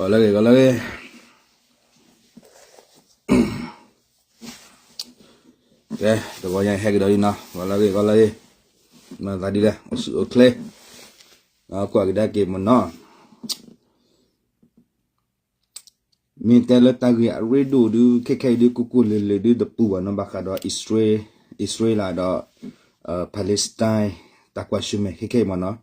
ဂီၤလၢအဂ့ၤ ဂီၤလၢအဂ့ၤ, ကဲ တဂီၤညါဟဲကဒီးလံနီၤ, ဂီၤလၢအဂ့ၤ ဂီၤလၢအဂ့ၤ, မၤသးဒ်လဲၣ် အိၣ်ဆူၣ်အိၣ်ချ့, ကွၢ်ကဒါက့ၤမ့ၢ်နီၤ. မ့ၢ်တဲလၢတၢ်ဂ့ၢ်အရ့ဒိၣ်ဒုး ခဲခဲအံၤဒုး ကိၢ်ကိၢ်လၢၤလၢၤဒုး တပူၤဘၣ်နီၤ, ဘၣ်ဃးဒီး အံၣ်စရ့လးဒီး Palestine တၢ်ကွၢ်ဆၢၣ်မဲာ် ခဲခဲအံၤမ့ၢ်နီၤ,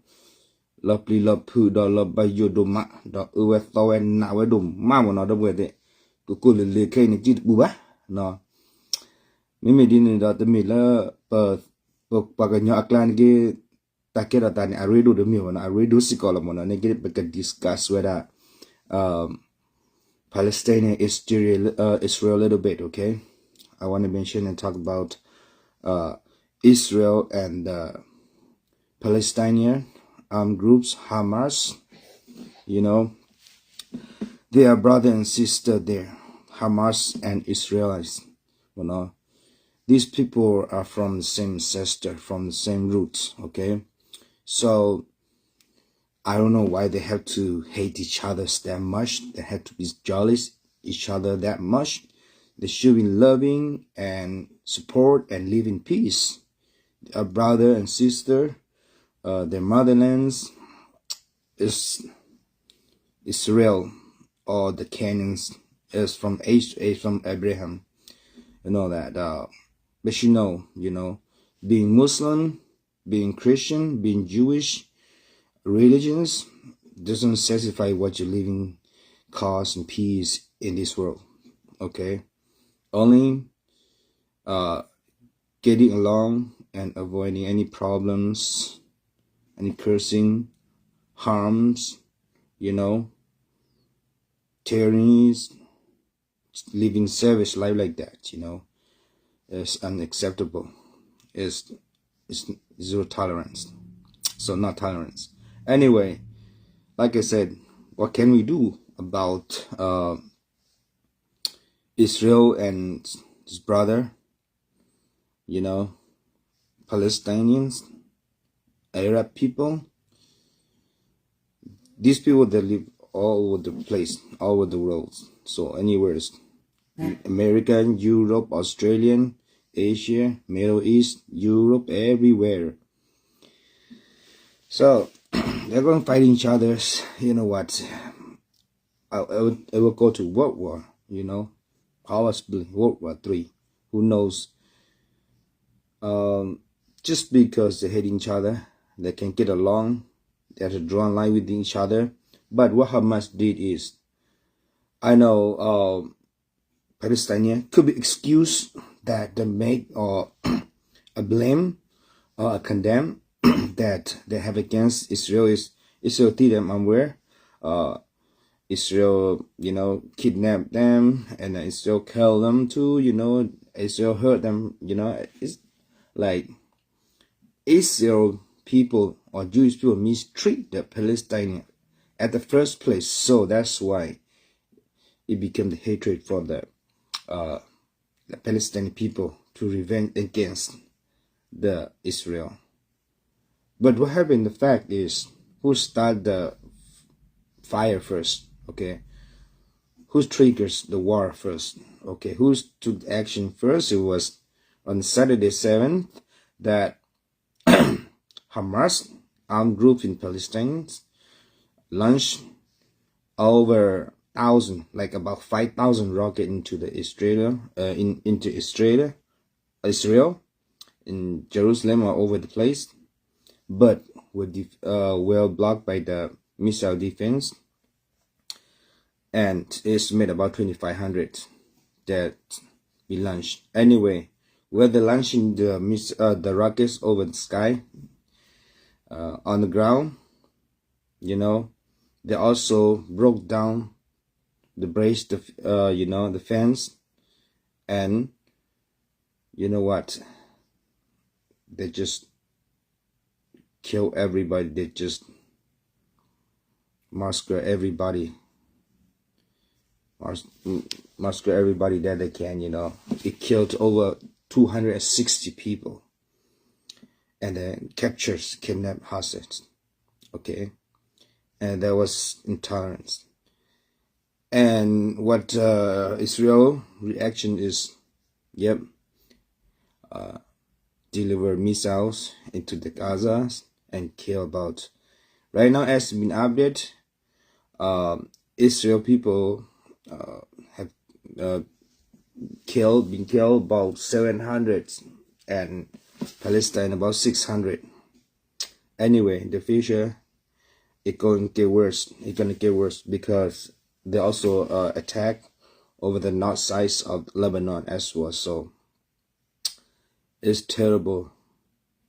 လီၤပျံၤလီၤဖုးဒီးလီၤဘၣ်ယိၣ်ဒိၣ်မး ဒီးအၢဝဲသီဝဲနးဝဲဒိၣ်မးမ့ၢ်နီၤ, ဒီပုၢ်ဝဲၢ်သ့ၣ်, ကိၢ်ကိၢ်လၢၤလၢၤခဲအံၤန့ၣ် တပူၤဘၣ်နီၤ. မ့မ့ၢ်ဒ်န့ၣ်ဒီး တမ့ၢ်လၢ ပပှၤကညီအကျါန့ၣ်က့ တၢ်ကဲထီၣ်သးန့ၣ် အရ့ဒိၣ်တမ့ၢ်ဘၣ်နီၤ, အရ့ဒိၣ်စ့ၢ်ကီးလီၤမ့ၢ်နီၤ, န့ၣ်က့ ပက discuss ဝဲဒၣ် Palestine and Israel, uh, Israel a little bit, okay? I want to mention and talk about, uh, Israel and the Palestinian armed groups, Hamas. You know, they are brother and sister there, Hamas and Israelis. You know, these people are from the same ancestor, from the same roots, okay? So I don't know why they have to hate each other that much. They have to be jealous each other that much. They should be loving and support and live in peace. A brother and sister, uh, their motherlands is Israel or the Canaans is from H-, is from Abraham. You know that. Uh, but you know, you know, being Muslim, being Christian, being Jewish, religions doesn't specify what your living cause and peace in this world. Okay? Only uh, getting along and avoiding any problems, any cursing, harms, you know, tyrannies, living savage life like that, you know, is unacceptable. It's, it's zero tolerance. So not tolerance. Anyway, like I said, what can we do about uh, Israel and his brother, you know, Palestinians, Arab people? These people, they live all over the place, all over the world. So anywhere, American, Europe, Australian, Asia, Middle East, Europe, everywhere. So they're going to fight each other. You know what? I, I would, it will go to World War, you know, possibly World War Three. Who knows? Um, just because they hate each other, they can get along. They have to draw a line with each other. But what Hamas did is, I know, um, Palestinian could be excused that they make or a blame or a condemn that they have against Israel is Israel treat them unfair. Uh, Israel, you know, kidnap them and Israel kill them too. You know, Israel hurt them. You know, it's like Israel people or Jewish people mistreat the Palestinian at the first place. So that's why it became the hatred for the, uh, the Palestinian people to revenge against the Israel. But what happened, the fact is, who start the fire first, okay? Who triggers the war first, okay? Who took action first? It was on Saturday seventh that Hamas armed group in Palestine launched over thousand, like about five thousand rocket into the Israel, uh, in, into Israel, Israel, in Jerusalem or over the place, but were def-, uh, well blocked by the missile defense, and estimate about twenty-five hundred that we launched. Anyway, where they launching the miss-, uh, the rockets over the sky, uh, on the ground, you know, they also broke down the bridge, the, uh, you know, the fence, and you know what? They just kill everybody. They just massacre everybody. Mas-, m-, massacre everybody that they can, you know. It killed over two hundred sixty people. And then captures, kidnap, hostage. Okay? And that was intolerance. And what uh, Israel reaction is, yep, uh, deliver missiles into the Gaza and kill about. Right now, as been updated, uh, Israel people uh, have uh, killed, been killed about seven hundred, and Palestine about six hundred. Anyway, in the future, it's going to get worse. It's going to get worse because they also uh, attack over the north side of Lebanon as well. So it's terrible.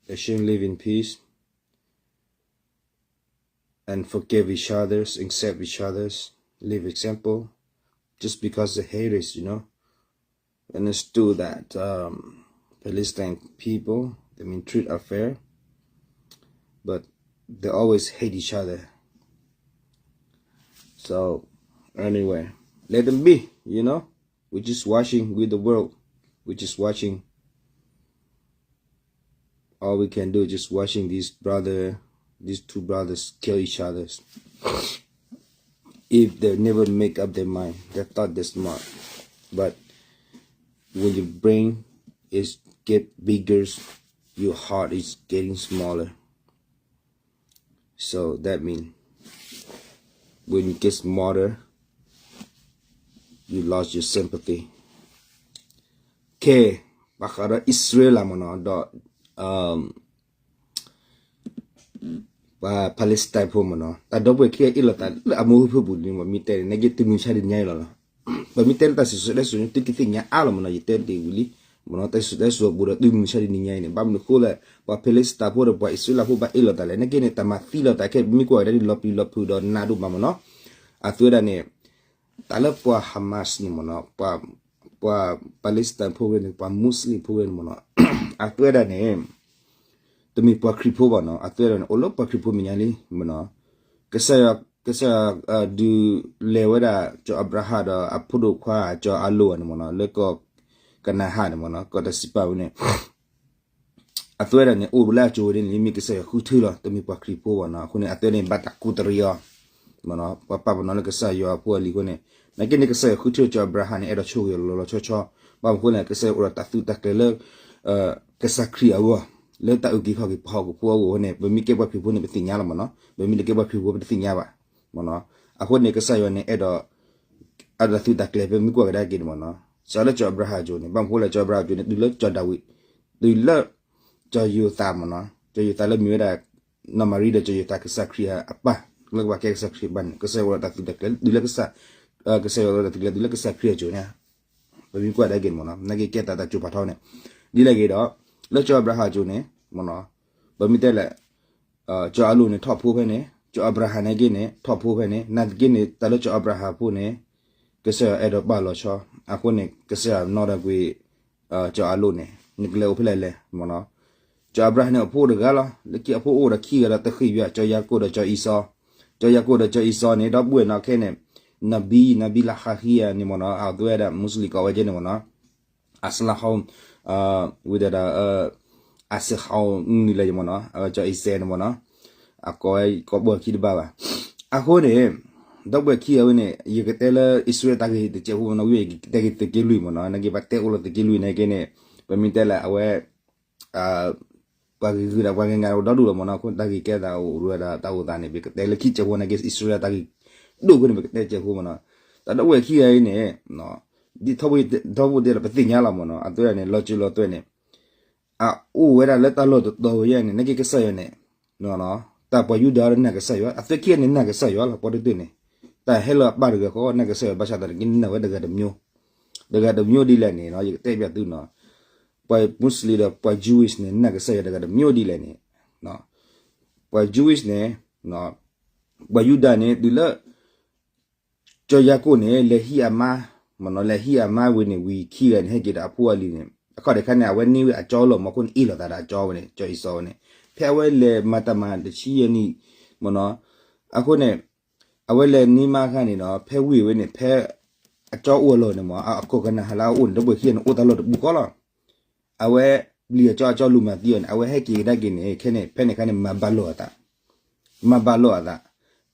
They shouldn't live in peace and forgive each other's, accept each other's, live example, just because the haters, you know, understood that um, Palestine people, they mean treat are fair, but they always hate each other. So anyway, let them be, you know. We're just watching with the world. We're just watching. All we can do is just watching these brother, these two brothers kill each other. If they never make up their mind, they thought they're smart. But when your brain is get bigger, your heart is getting smaller. So that means when you get smarter, you lost your sympathy. Okay, ဘၣ်ဃးဒီးအံၣ်စရ့လးမ့ၢ်နီၤ ဒီး ပှၤ Palestine ဖိမ့ၢ်နီၤ တၢ်ဒီပုၢ်ဝဲၢ်ခံဂၤအ့ၣ်လိာ်သးလၢအမိၢ်ဟူဖၢပူၤန့ၣ် မ့ၢ်တဲန့ၣ် နက့ၤတုၤမုၢ်ဆါဒ်ညါအံၤလီၤလီၤ. ပမ့ၢ်တဲလၢတၢ်စံၣ်စိၤတဲစိၤန့ၣ် သုကသ့ၣ်ညါအါလီၤမ့ၢ်နီၤ ယတဲတ့ၢ်ဝံၤလံ မ့ၢ်နီၤ တၢ်စံၣ်စိၤတဲစိၤဘူးဒီးတုၤမုၢ်ဆါဒ်န့ၣ်ညါအံၤန့ၣ် ဘၣ်မနုၤဃိလဲၣ် ပှၤ Palestine ဖိဒီးပှၤအံၣ်စရ့လးဖိဘၣ်အ့ၣ်လိာ်သးလဲၣ် နက့ၤန့ၣ် တၢ်မၤသံလိာ်သးခဲ ပမ့ၢ်ကွၢ်ကဒါဒ်လီၤပျံၤလီၤဖုးဒီးနးဒိၣ်မးမ့ၢ်နီၤ အသုဝဲဒၣ်န့ၣ် တၢ်လၢပှၤ Hamas န့ၣ်မ့ၢ်နီၤ ပှၤ Palestine ဖိဝဲန့ၣ် ပှၤ Muslim ဖိဝဲန့ၣ်မ့ၢ်နီၤ အသုဝဲဒၣ်န့ၣ် တမ့ၢ်ပှၤခရံာ်ဖိဘၣ်နီၤ အသုဝဲဒၣ်န့ၣ် အိၣ်လၢပှၤခရံာ်ဖိမဲာ်ညါလံမ့ၢ်နီၤ ကစၢ်ယွၤ ကစၢ်ယွၤ ဒုးလဲၤဝဲဒၣ် ကၠီၤအၤဘြၤဟၣ်ဒီးအဖိဒိၣ်ခွါ ကၠီၤအၤလိၣ်န့ၣ်မ့ၢ်နီၤ လၢကီၢ်ကနၤအၣ်န့ၣ်မ့ၢ်နီၤ ကီၢ်တၢ်စံးပာ်ဝဲန့ၣ် အသုဝဲဒၣ်န့ၣ် အိၣ်လၢအကၠိဝဲဒၣ်န့ၣ် မ့ၢ်ကစၢ်ယွၤဃုထၢလီၤ တမ့ၢ်ပှၤခရံာ်ဖိဘၣ်နီၤ အဃိန့ၣ် အသုဝဲန့ၣ် ဘၣ်တၢ်ကူးတရံးအီၤ ပှၤပာ်ပနီၣ်လၢကစၢ်ယွၤအဖိအလံၤအဃိန့ၣ် နာ်က့န့ၣ် ကစၢ်ယွၤဃုထၢကၠီၤအၤဘြၤဟၣ်န့ၣ် အဲၣ်ဒိးဆိၣ်ဂ့ၤလီၤလီၤဆီဆီ ဘၣ်မနုၤအဃိလဲၣ် ကစၢ်ယွၤအိၣ်ဒီးတၢ်သုးတၢ်ကျဲၤလၢ ကစၢ်ခရံာ်အဂီၢ် လၢတၢ်အုၣ်က့ၤခီၣ်က့ၤပှၤဟီၣ်ခိၣ်ဖိအဂီၢ်အဃိန့ၣ် ပမ့ၢ်ကဲပှၤခရံာ်ဖိန့ၣ် ပသ့ၣ်ညါလီၤမ့ၢ်နီၤ ပမ့ၢ်တကဲပှၤခရံာ်ဖိပတသ့ၣ်ညါဘၣ် မ့ၢ်နီၤ အဃိန့ၣ် ကစၢ်ယွၤန့ၣ် အဲၣ်ဒိး အတၢ်သုးတၢ်ကျဲၤ ပမ့ၢ်ကွၢ်ကဒါက့ၤန့ၣ်မ့ၢ်နီၤ စးလၢကၠီၤအၤဘြၤဟၣ်အကၠိန့ၣ် ဘၣ်မနုၤဃိလဲၣ် ကၠီၤအၤဘြၤဟၣ်အကၠိန့ၣ် တုၤလၢကၠီၤဒၤဝံး တုၤလၢ ကၠီၤယိၤသးမ့ၢ်နီၤ ကၠီၤယိၤသးလၢမ့ၢ်ဝဲဒၣ် နီၢ်မၤရံဒီးကၠီၤယိၤသးကစၢ်ခရံာ်အပၢ် လၢကဘၣ်ကဲကစၢ်ခရံာ်အပၢ်န့ၣ် ကစၢ်ယွၤအိၣ်ဒီးတၢ်သုးတၢ်ကျဲၤ တုၤလၢကစၢ် ကစၢ်ယွၤအိၣ်ဒီးတၢ်သုးတၢ်ကျဲၤ တုၤလၢကစၢ်ခရံာ်အကၠိန့ၣ် ပမ့ၢ်ကွၢ်ကဒါက့ၤန့ၣ်မ့ၢ်နီၤ နာ်က့ကဲသးတၢ်ကၠိဖးထီန့ၣ် ဒ်လဲၣ်ဂ့ၤဒီး လၢကၠီၤအၤဘြၤဟၣ်အကၠိန့ၣ် မ့ၢ်နီၤ ပမ့ၢ်တဲလဲၣ် ကၠီၤအၤလိၣ်န့ၣ် ထီၣ်ဖိဖဲန့ၣ် ကၠီၤအၤဘြၤဟၣ်နာ်က့န့ၣ် ထီၣ်ဖိဖဲန့ၣ် နာ်သက့န့ၣ် တၢ်လၢကၠီၤအၤဘြၤဟၣ်ဖိန့ၣ် ကစၢ်ယွၤအဲၣ်ဒိးပာ်လီၤဆီ အဃိန့ၣ် ကစၢ်ယွၤနီၣ်ဒီးကွံာ် ကၠီၤအၤလိၣ်န့ၣ် နကလဲၤအိၣ်ဖဲလဲၣ်လဲၣ် မ့ၢ်နီၤ ကၠီၤအၤဘြၤဟၣ်န့ၣ် အဖိအိၣ်တဂၤလီၤ လၢခံအဖိအိၣ်ဒီးခံဂၤဒီးတဃ့ၢ်ယွၤ ကၠီၤယၤကိာ်ဒီးကၠီၤအံၣ်စီ ကၠီၤယၤကိာ်ဒီးကၠီၤအံၣ်စီန့ၣ် ဒီပုၢ်ဝဲၢ်နီၢ်ခဲန့ၣ် နဘံ နဘံလၤဟးဃံအန့ၣ်မ့ၢ်နီၤ အဝဲဒၣ် Muslim ကိးဝဲကဲန့ၣ်မ့ၢ်နီၤ အစလဟီ ဝံၤဒီး အစဟီ နုၤလဲၣ်မ့ၢ်နီၤ ကၠီၤအံၣ်စဲန့ၣ်မ့ၢ်နီၤ အကိးဝဲကိးဘၢၣ်ခံတဘၣ်ဘၣ် အဃိန့ၣ် ဒီပုၢ်ဝဲၢ်ခံဂၤဝဲန့ၣ် ယကတဲလၢအံၣ်စရ့လးတၢ်ဂ့ၢ်တစဲးဖိမ့ၢ်နီၤ ဝံၤယကတဲက့ၤသုးက့လွံၢ်မ့ၢ်နီၤ နာ်က့ပတဲအိၣ်လၢသုးက့လွံၢ်နာ်က့န့ၣ် ပမ့ၢ်တဲလၢအဝဲ ပှၤဂ့ၤဂ့ၤဒီးပှၤဂ့ၤဂ့ၤဒီဒူၣ်လီၤမ့ၢ်နီၤ အဃိတၢ်ဂ့ၢ်ကဲသးအိၣ်ရၢဒီးတၢ်အိၣ်သးန့ၣ် ပကတဲလၢခံစဲးဖိနာ်က့ အံၣ်စရ့လးတၢ်ဂ့ၢ်ဒိၣ်အဃိန့ၣ် ပကတဲစဲးဖိမ့ၢ်နီၤ တၢ်ဒီပုၢ်ဝဲၢ်ခံဂၤအံၤန့ၣ် ဒ်ထီဘိတဲလီၤပသ့ၣ်ညါလီၤမ့ၢ်နီၤ အသုဝဲဒၣ်န့ၣ် လီၤစၢၤလီၤသွဲၣ်န့ၣ် အအိၣ်ဝဲဒၣ်လၢတၢ်လီၢ်တတီၤဝဲယဲၢ်န့ၣ် နာ်က့ကစၢ်ယွၤန့ၣ် တၢ်ပှၤယူဒၤဒီးနာ်ကစၢ်ယွၤ အသုခံဂၤန့ၣ်နာ်ကစၢ်ယွၤလီၤ ပှၤတဒူၣ်န့ၣ် တၢ်ဟဲလၢအပၢ်တဂၤဃီ နာ်ကစၢ်ယွၤ ဘၣ်ဆၣ်သနာ်က့နာ်ဝဲတဂၤတမျိုး တဂၤတမျိုးဒ်လဲၣ်န့ၣ် ယကတဲဘၣ်သုနီၤ ပှၤ Muslim ဒီးပှၤ Jewish န့ၣ် နာ်ကစၢ်ယွၤတဂၤတမျိုးဒ်လဲၣ်န့ၣ် ပှၤ Jewish န့ၣ် ပှၤယူဒၤန့ၣ် တုၤလၢ ကၠီၤယၤကိာ်န့ၣ် လဲၤဟံးအမါ မ့ၢ်နီၤ လဲၤဟံးအမါဝံၤန့ၣ် ဝံၤခံဂၤန့ၣ် ဟဲက့ၤဒီးအဖိအလံၤန့ၣ် အခီၣ်ဒံးခါန့ၣ် အဝဲန့ၢ်ဝဲအကၠီလီၤမ့ၢ်အဃိန့ၣ် အ့ၣ်လိာ်သးဒီးအကၠီဝဲန့ၣ် ကၠီအံၣ်စီဝဲန့ၣ် ဖဲအဝဲလဲၤမၤတၢ်မၤတဆံယဲၢ်နံၣ် မ့ၢ်နီၤ အဃိန့ၣ် အဝဲလဲၤန့ၢ်မါအခါန့ၣ်နီၤ ဖဲဝံၤဝဲန့ၣ် ဖဲအကၠီအိၣ်အလီၢ်န့ၣ်မ့ၢ် အကီၢ်ကနၤအၣ်လၢအအိၣ်န့ၣ် ဒီပုၢ်ဝဲၢ်ခံဂၤန့ၣ် အိၣ်တၢ်လီၢ်တပူၤဃီလီၤ အဝဲ ဘျံးအကၠီအကၠီလူၤမၤသံအီၤန့ၣ် အဝဲဟဲက့ၤကဒါက့ၤန့ၣ် ခဲန့ၣ် ဖဲန့ၣ်ခါန့ၣ် မၤဘၣ်လိာ်အသး မၤဘၣ်လိာ်အသး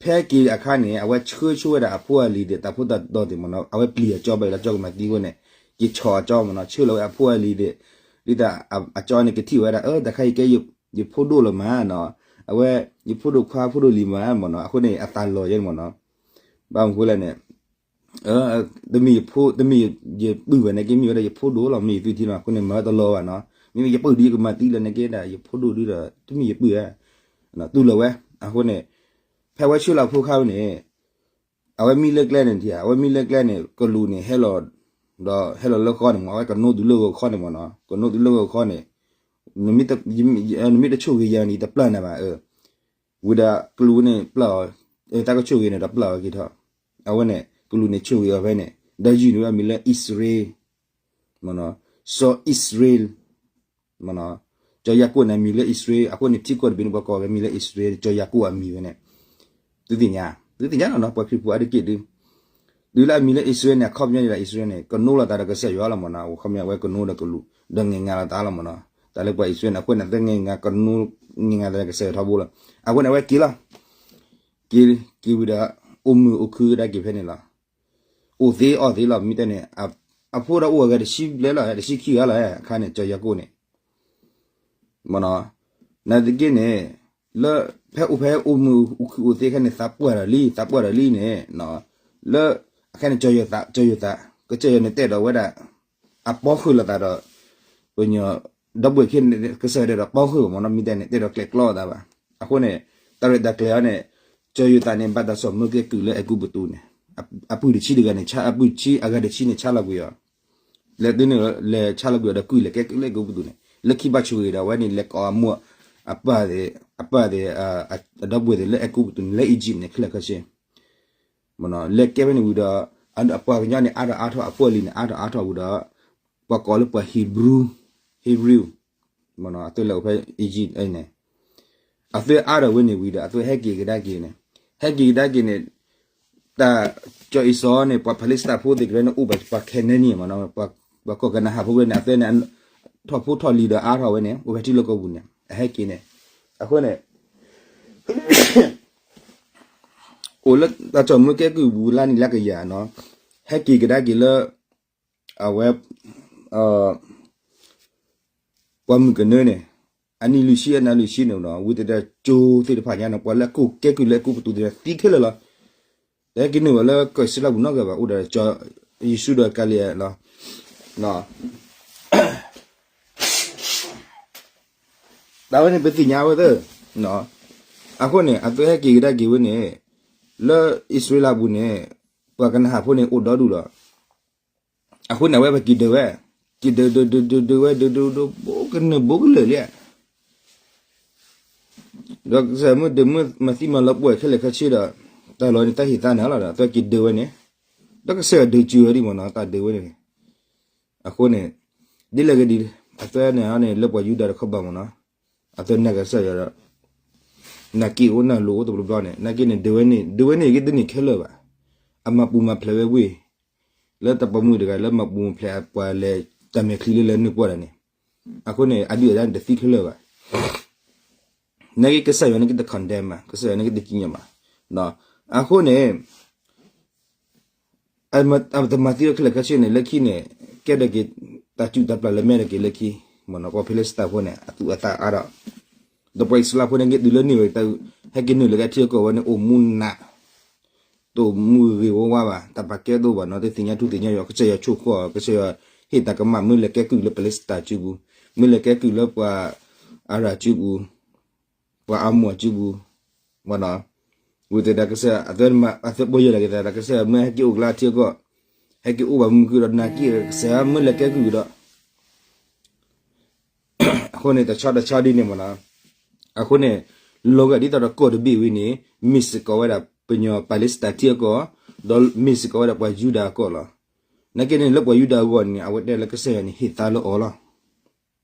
ဖဲ ဖဲက့ၤအခါန့ၣ် အဝဲဆှၢဆိဝဲဒၣ်အဖိအလံၤဒီး တၢ်ဖိတၢ်တီၤသ့ၣ်မ့ၢ်နီၤ, အဝဲပျံၤအကၠီဘၣ်အံၤလၢကၠီကမၤသံအဃိန့ၣ်, က့ၤဆီၣ်အကၠီမ့ၢ်နီၤ, ဆှၢလီၤဝဲအဖိအလံၤဒီး, ဒ်သိးအ, အကၠီန့ၣ်ကထံၣ်ဝဲဒၣ်, အၢ တၢ်ခါအံၤကဲယဖိဒိၣ်လီၤမးနီၤ, အဝဲ, ယဖိဒိၣ်ခွါဖိဒိၣ်လံၤမးမ့ၢ်နီၤ, အဃိန့ၣ် အသးလီၤယဲန့ၣ်မ့ၢ်နီၤ, ဘၣ်မနုၤဃိလဲၣ်န့ၣ် တမ့ၢ်ယဖိ, တမ့ၢ်ယပုၢ်ဘၣ်န့ၣ်က့ မ့ၢ်ဝဲဒၣ်ယဖိဒိၣ်လီၤ, မ့ၢ်ယသုထံလီၤ, အဃိန့ၣ် မၤဝဲတလီၤဘၣ်နီၤ, မ့မ့ၢ်ယပုၢ်ဒ်ယကမၤသံလၢန့ၣ်က့ဒၣ် ယဖိဒိၣ်ဒ်ဒီး တမ့ၢ်ယပုၢ်ဧါ, တူၢ်လိာ်ဝဲ, အဃိန့ၣ်, ဖဲဝဲဆှၢလီၤဖိခါဝဲန့ၣ်, အဝဲမံလၢကျဲန့ၣ်ထံၣ်, အဝဲမံလၢကျဲန့ၣ် ကလူးန့ၣ်ဟဲလီၤ, ဒီးဟဲလီၤလၢဃီန့ၣ်မ့ၢ် အဝဲကနိဒုးလၢဂီၤခီန့ၣ်မ့ၢ်နီၤ, ကနိဒုးလၢဂီၤခီန့ၣ်, နမ့ၢ်တဆိၣ်ဂ့ၤယၤန့ၣ် ယတပျၢ်နၤဘၣ်, ဝံၤဒီးကလူးန့ၣ်ပျၢ်အီၤ, တၢ်ကဆိၣ်ဂ့ၤန့ၣ်ဒီးပျၢ်အီၤက့ၤထီၣ်, အဝဲန့ၣ် ကလူးန့ၣ်ဆိၣ်ဂ့ၤအီၤဖဲန့ၣ်, ဒီးယုၢ်န့ၣ်ဝဲအမံၤလၢအံၣ်စရ့လး, မ့ၢ်နီၤ, စီၤအံၣ်စရ့လး, မ့ၢ်နီၤ, ကၠီၤယၤကိာ်န့ၣ်အမံၤလၢအံၣ်စရ့လး, အဃိန့ၣ်ထံကီၢ်တဘ့ၣ်န့ၣ် ပှၤကိးဝဲမံၤလၢအံၣ်စရ့လး, ကၠီၤယၤကိာ်အမံၤဝဲန့ၣ်, သုသ့ၣ်ညါ, သုသ့ၣ်ညါလီၤနီၤ, ပှၤခရံာ်ဖိအါတက့ၢ်ဒုး တုၤလၢအမံၤလၢအံၣ်စရ့လးန့ၣ် အခီပညီဒ်အံၣ်စရ့လးန့ၣ် ကနိလိာ်သးဒီးကစၢ်ယွၤလီၤမ့ၢ်နီၤ, အခီပညီအဝဲကနိဒီးကလူး, ဒီးငဲၢ်ငါလိာ်သးလီၤမ့ၢ်နီၤ, တၢ်လၢပှၤအံၣ်စရ့လးန့ၣ် အဃိန့ၣ် အသ့ၣ်ငဲၢ်ငါကနိ, ငဲၢ်ငါသးဒီးကစၢ်ယွၤထီဘိလီၤ, အဃိန့ၣ် အဝဲက့ၤလီၤ, က့ၤ, က့ၤဝံၤဒီး, အိၣ်မုာ်အိၣ်ခုကဒါက့ၤဖဲန့ၣ်လီၤ, အိၣ်သ့အီၣ်သ့လီၤ, မ့ၢ်တဲန့ၣ်, အဖိဒီးအိၣ်အဂၤတဆံဘျဲၣ်လီၤ, တဆံခံဂၤလီၤ, အခါန့ၣ် ကၠီၤယၤကိာ်န့ၣ် မ့ၢ်နီၤ, နာ်သက့န့ၣ်, လၢဖဲအိၣ်ဖဲအိၣ်မုာ်အိၣ်ခုအိၣ်သ့ခဲန့ၣ် သးပှၢ်ဒီးလံ, သးပှၢ်ဒီးလံန့ၣ်, လၢ, အခါန့ၣ် ကၠီၤယိၤသး, ကၠီၤယိၤသး, ကစၢ်ယွၤန့ၣ်တဲဒီးဝဲဒၣ်, အပီၣ်ဃုာ်လိာ်သးဒီး, ပညီ, ဒီပုၢ်ဝဲၢ်ခံ, ကစၢ်ယွၤတဲဒီးပီၣ်ဃုာ်ဘၣ်မ့ၢ်နီၤ, မ့ၢ်တဲန့ၣ် တဲဒီးကျဲးကျီလိာ်သးဘၣ်, အဃိန့ၣ်, တၢ်ရဲၣ်တၢ်ကျဲၤအီၤန့ၣ်, ကၠီၤယိၤသးန့ၣ် ဘၣ်တၢ်ဆီၣ်မၢကဲကုၢ်လၢအဲၤကူပတူးန့ၣ်, အပုၢ်တဆံတဂၤန့ၣ်, အပုၢ်တဆံအဂၤတဆံန့ၣ်ဆါလီၤကွံာ်အီၤ လဲၤတုၤန့ၣ်လဲၤဆါလီၤကွံာ်အီၤဒီးကုၢ်လဲၤကဲကုၢ်လၢအဲၤကူပတူးန့ၣ်, လၢခံဘၣ်ဆိၣ်ဂ့ၤဒီးအဝဲန့ၣ် လဲၤကိးအမိၢ်, အပၢ်သ့ၣ်, အပၢ်သ့ၣ်, အဒီပုၢ်ဝဲၢ်သ့ၣ်လၢအဲၤကူပတူးန့ၣ် လၢအံၣ်ကၠံၣ်န့ၣ် ခဲလၢာ်ခဲဆ့, မ့ၢ်နီၤ, လဲၤကဲဖဲန့ၣ်ဝံၤဒီး, အပှၤကညီန့ၣ် အါထီၣ်အါထီၣ် အဖိအလံၤန့ၣ် အါထီၣ်အါထီၣ်ဝံၤဒီး, ပှၤကိးလၢပှၤ Hebrew, Hebrew, မ့ၢ်နီၤ, အသုလဲၤအိၣ်ဖဲအံၣ်ကၠံၣ်န့ၣ်, အသုအါထီၣ်ဝဲန့ၣ်ဝံၤဒီး အသုဟဲက့ၤကဒါက့ၤန့ၣ်, ဟဲက့ၤကဒါက့ၤန့ၣ်, တၢ်ကၠီၤအံၣ်စီၤန့ၣ် ပှၤ Palestine ဖိသ့ၣ်ကရၢန့ၣ် အိၣ်ဘၣ်ပှၤ Canaan မ့ၢ်နီၤ, ပှၤကိးကနၤဧၣ်ဖိဝဲန့ၣ် အသုန့ၣ်, ထီၣ်ဖိထီၣ်လံၤဒီးအါထီၣ်ဝဲန့ၣ် အိၣ်ဖဲထံလီၢ်ကီၢ်ပူၤန့ၣ် အဟဲက့ၤန့ၣ်, အဃိန့ၣ် အိၣ်လၢတၢ်ဆီၣ်မၢကဲကုၢ်ပူၤလါနံၤလါကယၤနီၤ, ဟဲက့ၤကဒါက့ၤလၢ, အဝဲ, ပှၤမုၢ်ကနၢန့ၣ်, အနံၣ်လွံၢ်ဆံအနၤလွံၢ်ဆံန့ၣ်နီၤ, ဝံၤတဒၣ်ကၠိသ့ၣ်တဖၣ်ညါန့ၣ် ပှၤလၢအကိးကဲကုၢ်လၢအဲၤကူပတူးသ့ၣ်တဖၣ်သံခဲလၢာ်လီၤ, တဟဲက့ၤနုာ်ဘၣ်လၢကီၢ်အံၣ်စရ့လးပူၤနီတဂၤဘၣ်, အိၣ်ဒၣ်ဒီးကၠီၤ, ယ့ၣ်ၡူးဒီးကၤလံၤယၤလီၤ တၢ်ဝဲန့ၣ်ပသ့ၣ်ညါဝဲသ့ၣ်, အဃိန့ၣ် အသုဟဲက့ၤကဒါက့ၤဝဲန့ၣ်, လၢအံၣ်စရ့လးပူၤန့ၣ်, ပှၤကနၤဧၣ်ဖိန့ၣ်အိၣ်ဒီဒူၣ်လီၤ, အဃိန့ၣ် အဝဲပက့ၤဒုးဝဲ, က့ၤဒုးဒုးဒုးဒုးဒုးဝဲဒုးဒုးဒုး ဘိကနၢၤဘိကလၢာ်လံဧါ ဒီးကစၢ်မ့ၢ်ဒုးမ့ၢ်မၤသံမၤလီၤပှီၢ်ခဲလၢာ်ခဲဆ့ဒီး, တၢ်လီၤန့ၣ်တၢ်ဟ့ၣ်သါန့ၣ်လီၤဒီး အသုက့ၤဒုးဝဲန့ၣ်, ဒီးကစၢ်ယွၤဒုးစၢၤဝဲဒ်မ့ၢ်နီၤ တၢ်ဒုးဝဲန့ၣ်, အဃိန့ၣ်, ဒ်လဲၣ်ဂ့ၤဒ်, အသုန့ၣ်န့ၣ်လၢပှၤယူဒၤတခီဘၣ်မ့ၢ်နီၤ, အသုနာ်ကစၢ်ယွၤဒီး, နာ်က့အိၣ်နာ်လိၤအိၣ်တဘျီဘျီန့ၣ် နာ်က့န့ၣ်ဒုးဝဲန့ၣ် ဒုးဝဲန့ၣ်က့တန့ၢ်ခဲလၢာ်ဘၣ်, အမၤပူၤမၤဖျဲးဝဲဝ့ၢ် လၢတၢ်ပိာ်မုၣ်တဂၤလၢမၤပူၤမၤဖျဲးပှၤလဲၤတၢ်မဲာ်ချံလၢလဲၤနုာ်ပှီၢ်တၢ်န့ၣ်, အဃိန့ၣ် အဒုၣ်အဒါန့ၣ်တသံခဲလၢာ်ဘၣ်, နာ်က့ကစၢ်ယွၤန့ၣ်က့တ condemn ဘၣ် ကစၢ်ယွၤန့ၣ်က့တကံၣ်ညါဘၣ်, အဃိန့ၣ် အတမၤသံဝဲခဲလၢာ်ခဲဆ့န့ၣ် လၢခံန့ၣ်, ကဲဒၣ်က့ၤတၢ်စုၣ်တၢ်ပျၢ်လၢမဲာ်တက့ၤလၢခံ, မ့ၢ်နီၤ ပှၤဖံလံးစတံးဖိန့ၣ် အသူၣ်အသးအါထီၣ်, ဒီးပှၤအံၣ်စရ့လးဖိန့ၣ်က့တုၤလၢန့ၢ်ဝဲ, ဟဲက့ၤနုာ်လၢကထံအကီၢ်ဝဲန့ၣ် အိၣ်မူနး, တအိၣ်မူဂ့ၤဂ့ၤဝါဝါဘၣ်, တၢ်ပာ်ကဲတအိၣ်ဘၣ်နီၤ, တသ့ၣ်ညါထူသ့ၣ်ညါယွၤ, ကစၢ်ယွၤဆိၣ်ဃီ, ကစၢ်ယွၤဟ့ၣ်တၢ်ကမၣ် မ့ၢ်လဲၤကဲကုၢ်လၢပလ့းစတံးစုပူၤ, မ့ၢ်လဲၤကဲကုၢ်လၢပှၤ, အၤရၣ်စုပူၤ, ပှၤအမိၢ်စုပူၤ, ဝံၤသတးဒီးကစၢ်, အသုပီၢ်ယၢ်လီၤက့ၤသးဒီးကစၢ်မ့ၢ်ဟဲက့ၤအိၣ်ကလၢထံအကီၢ်, ဟဲက့ၤအိၣ်ဘၣ်မုၢ်ကုၢ်ဒီးနာ်က့ကစၢ်မ့ၢ်လဲၤကဲကုၢ်ကဒီး, အဃိန့ၣ် တဆီတဆီဒ်န့ၣ်မ့ၢ်နီၤ, အဃိန့ၣ်, လီၤဂာ်ဒ်သိးဒီးကီၢ်တဘ့ၣ်ဝံၤန့ၣ်, မ့ၢ်စ့ၢ်ကီးဝဲဒၣ်ပညီပလ့းစတံးထံအကီၢ်, ဒီးမ့ၢ်စ့ၢ်ကီးဝဲဒၣ်ပှၤယူဒၤအကီၢ်လီၤ. နာ်က့န့ၣ် လၢပှၤယူဒၤအဂီၢ်န့ၣ် အဝဲတဲလၢကစၢ်ယွၤန့ၣ် ဟ့ၣ်သါလၢအီၤလီၤ.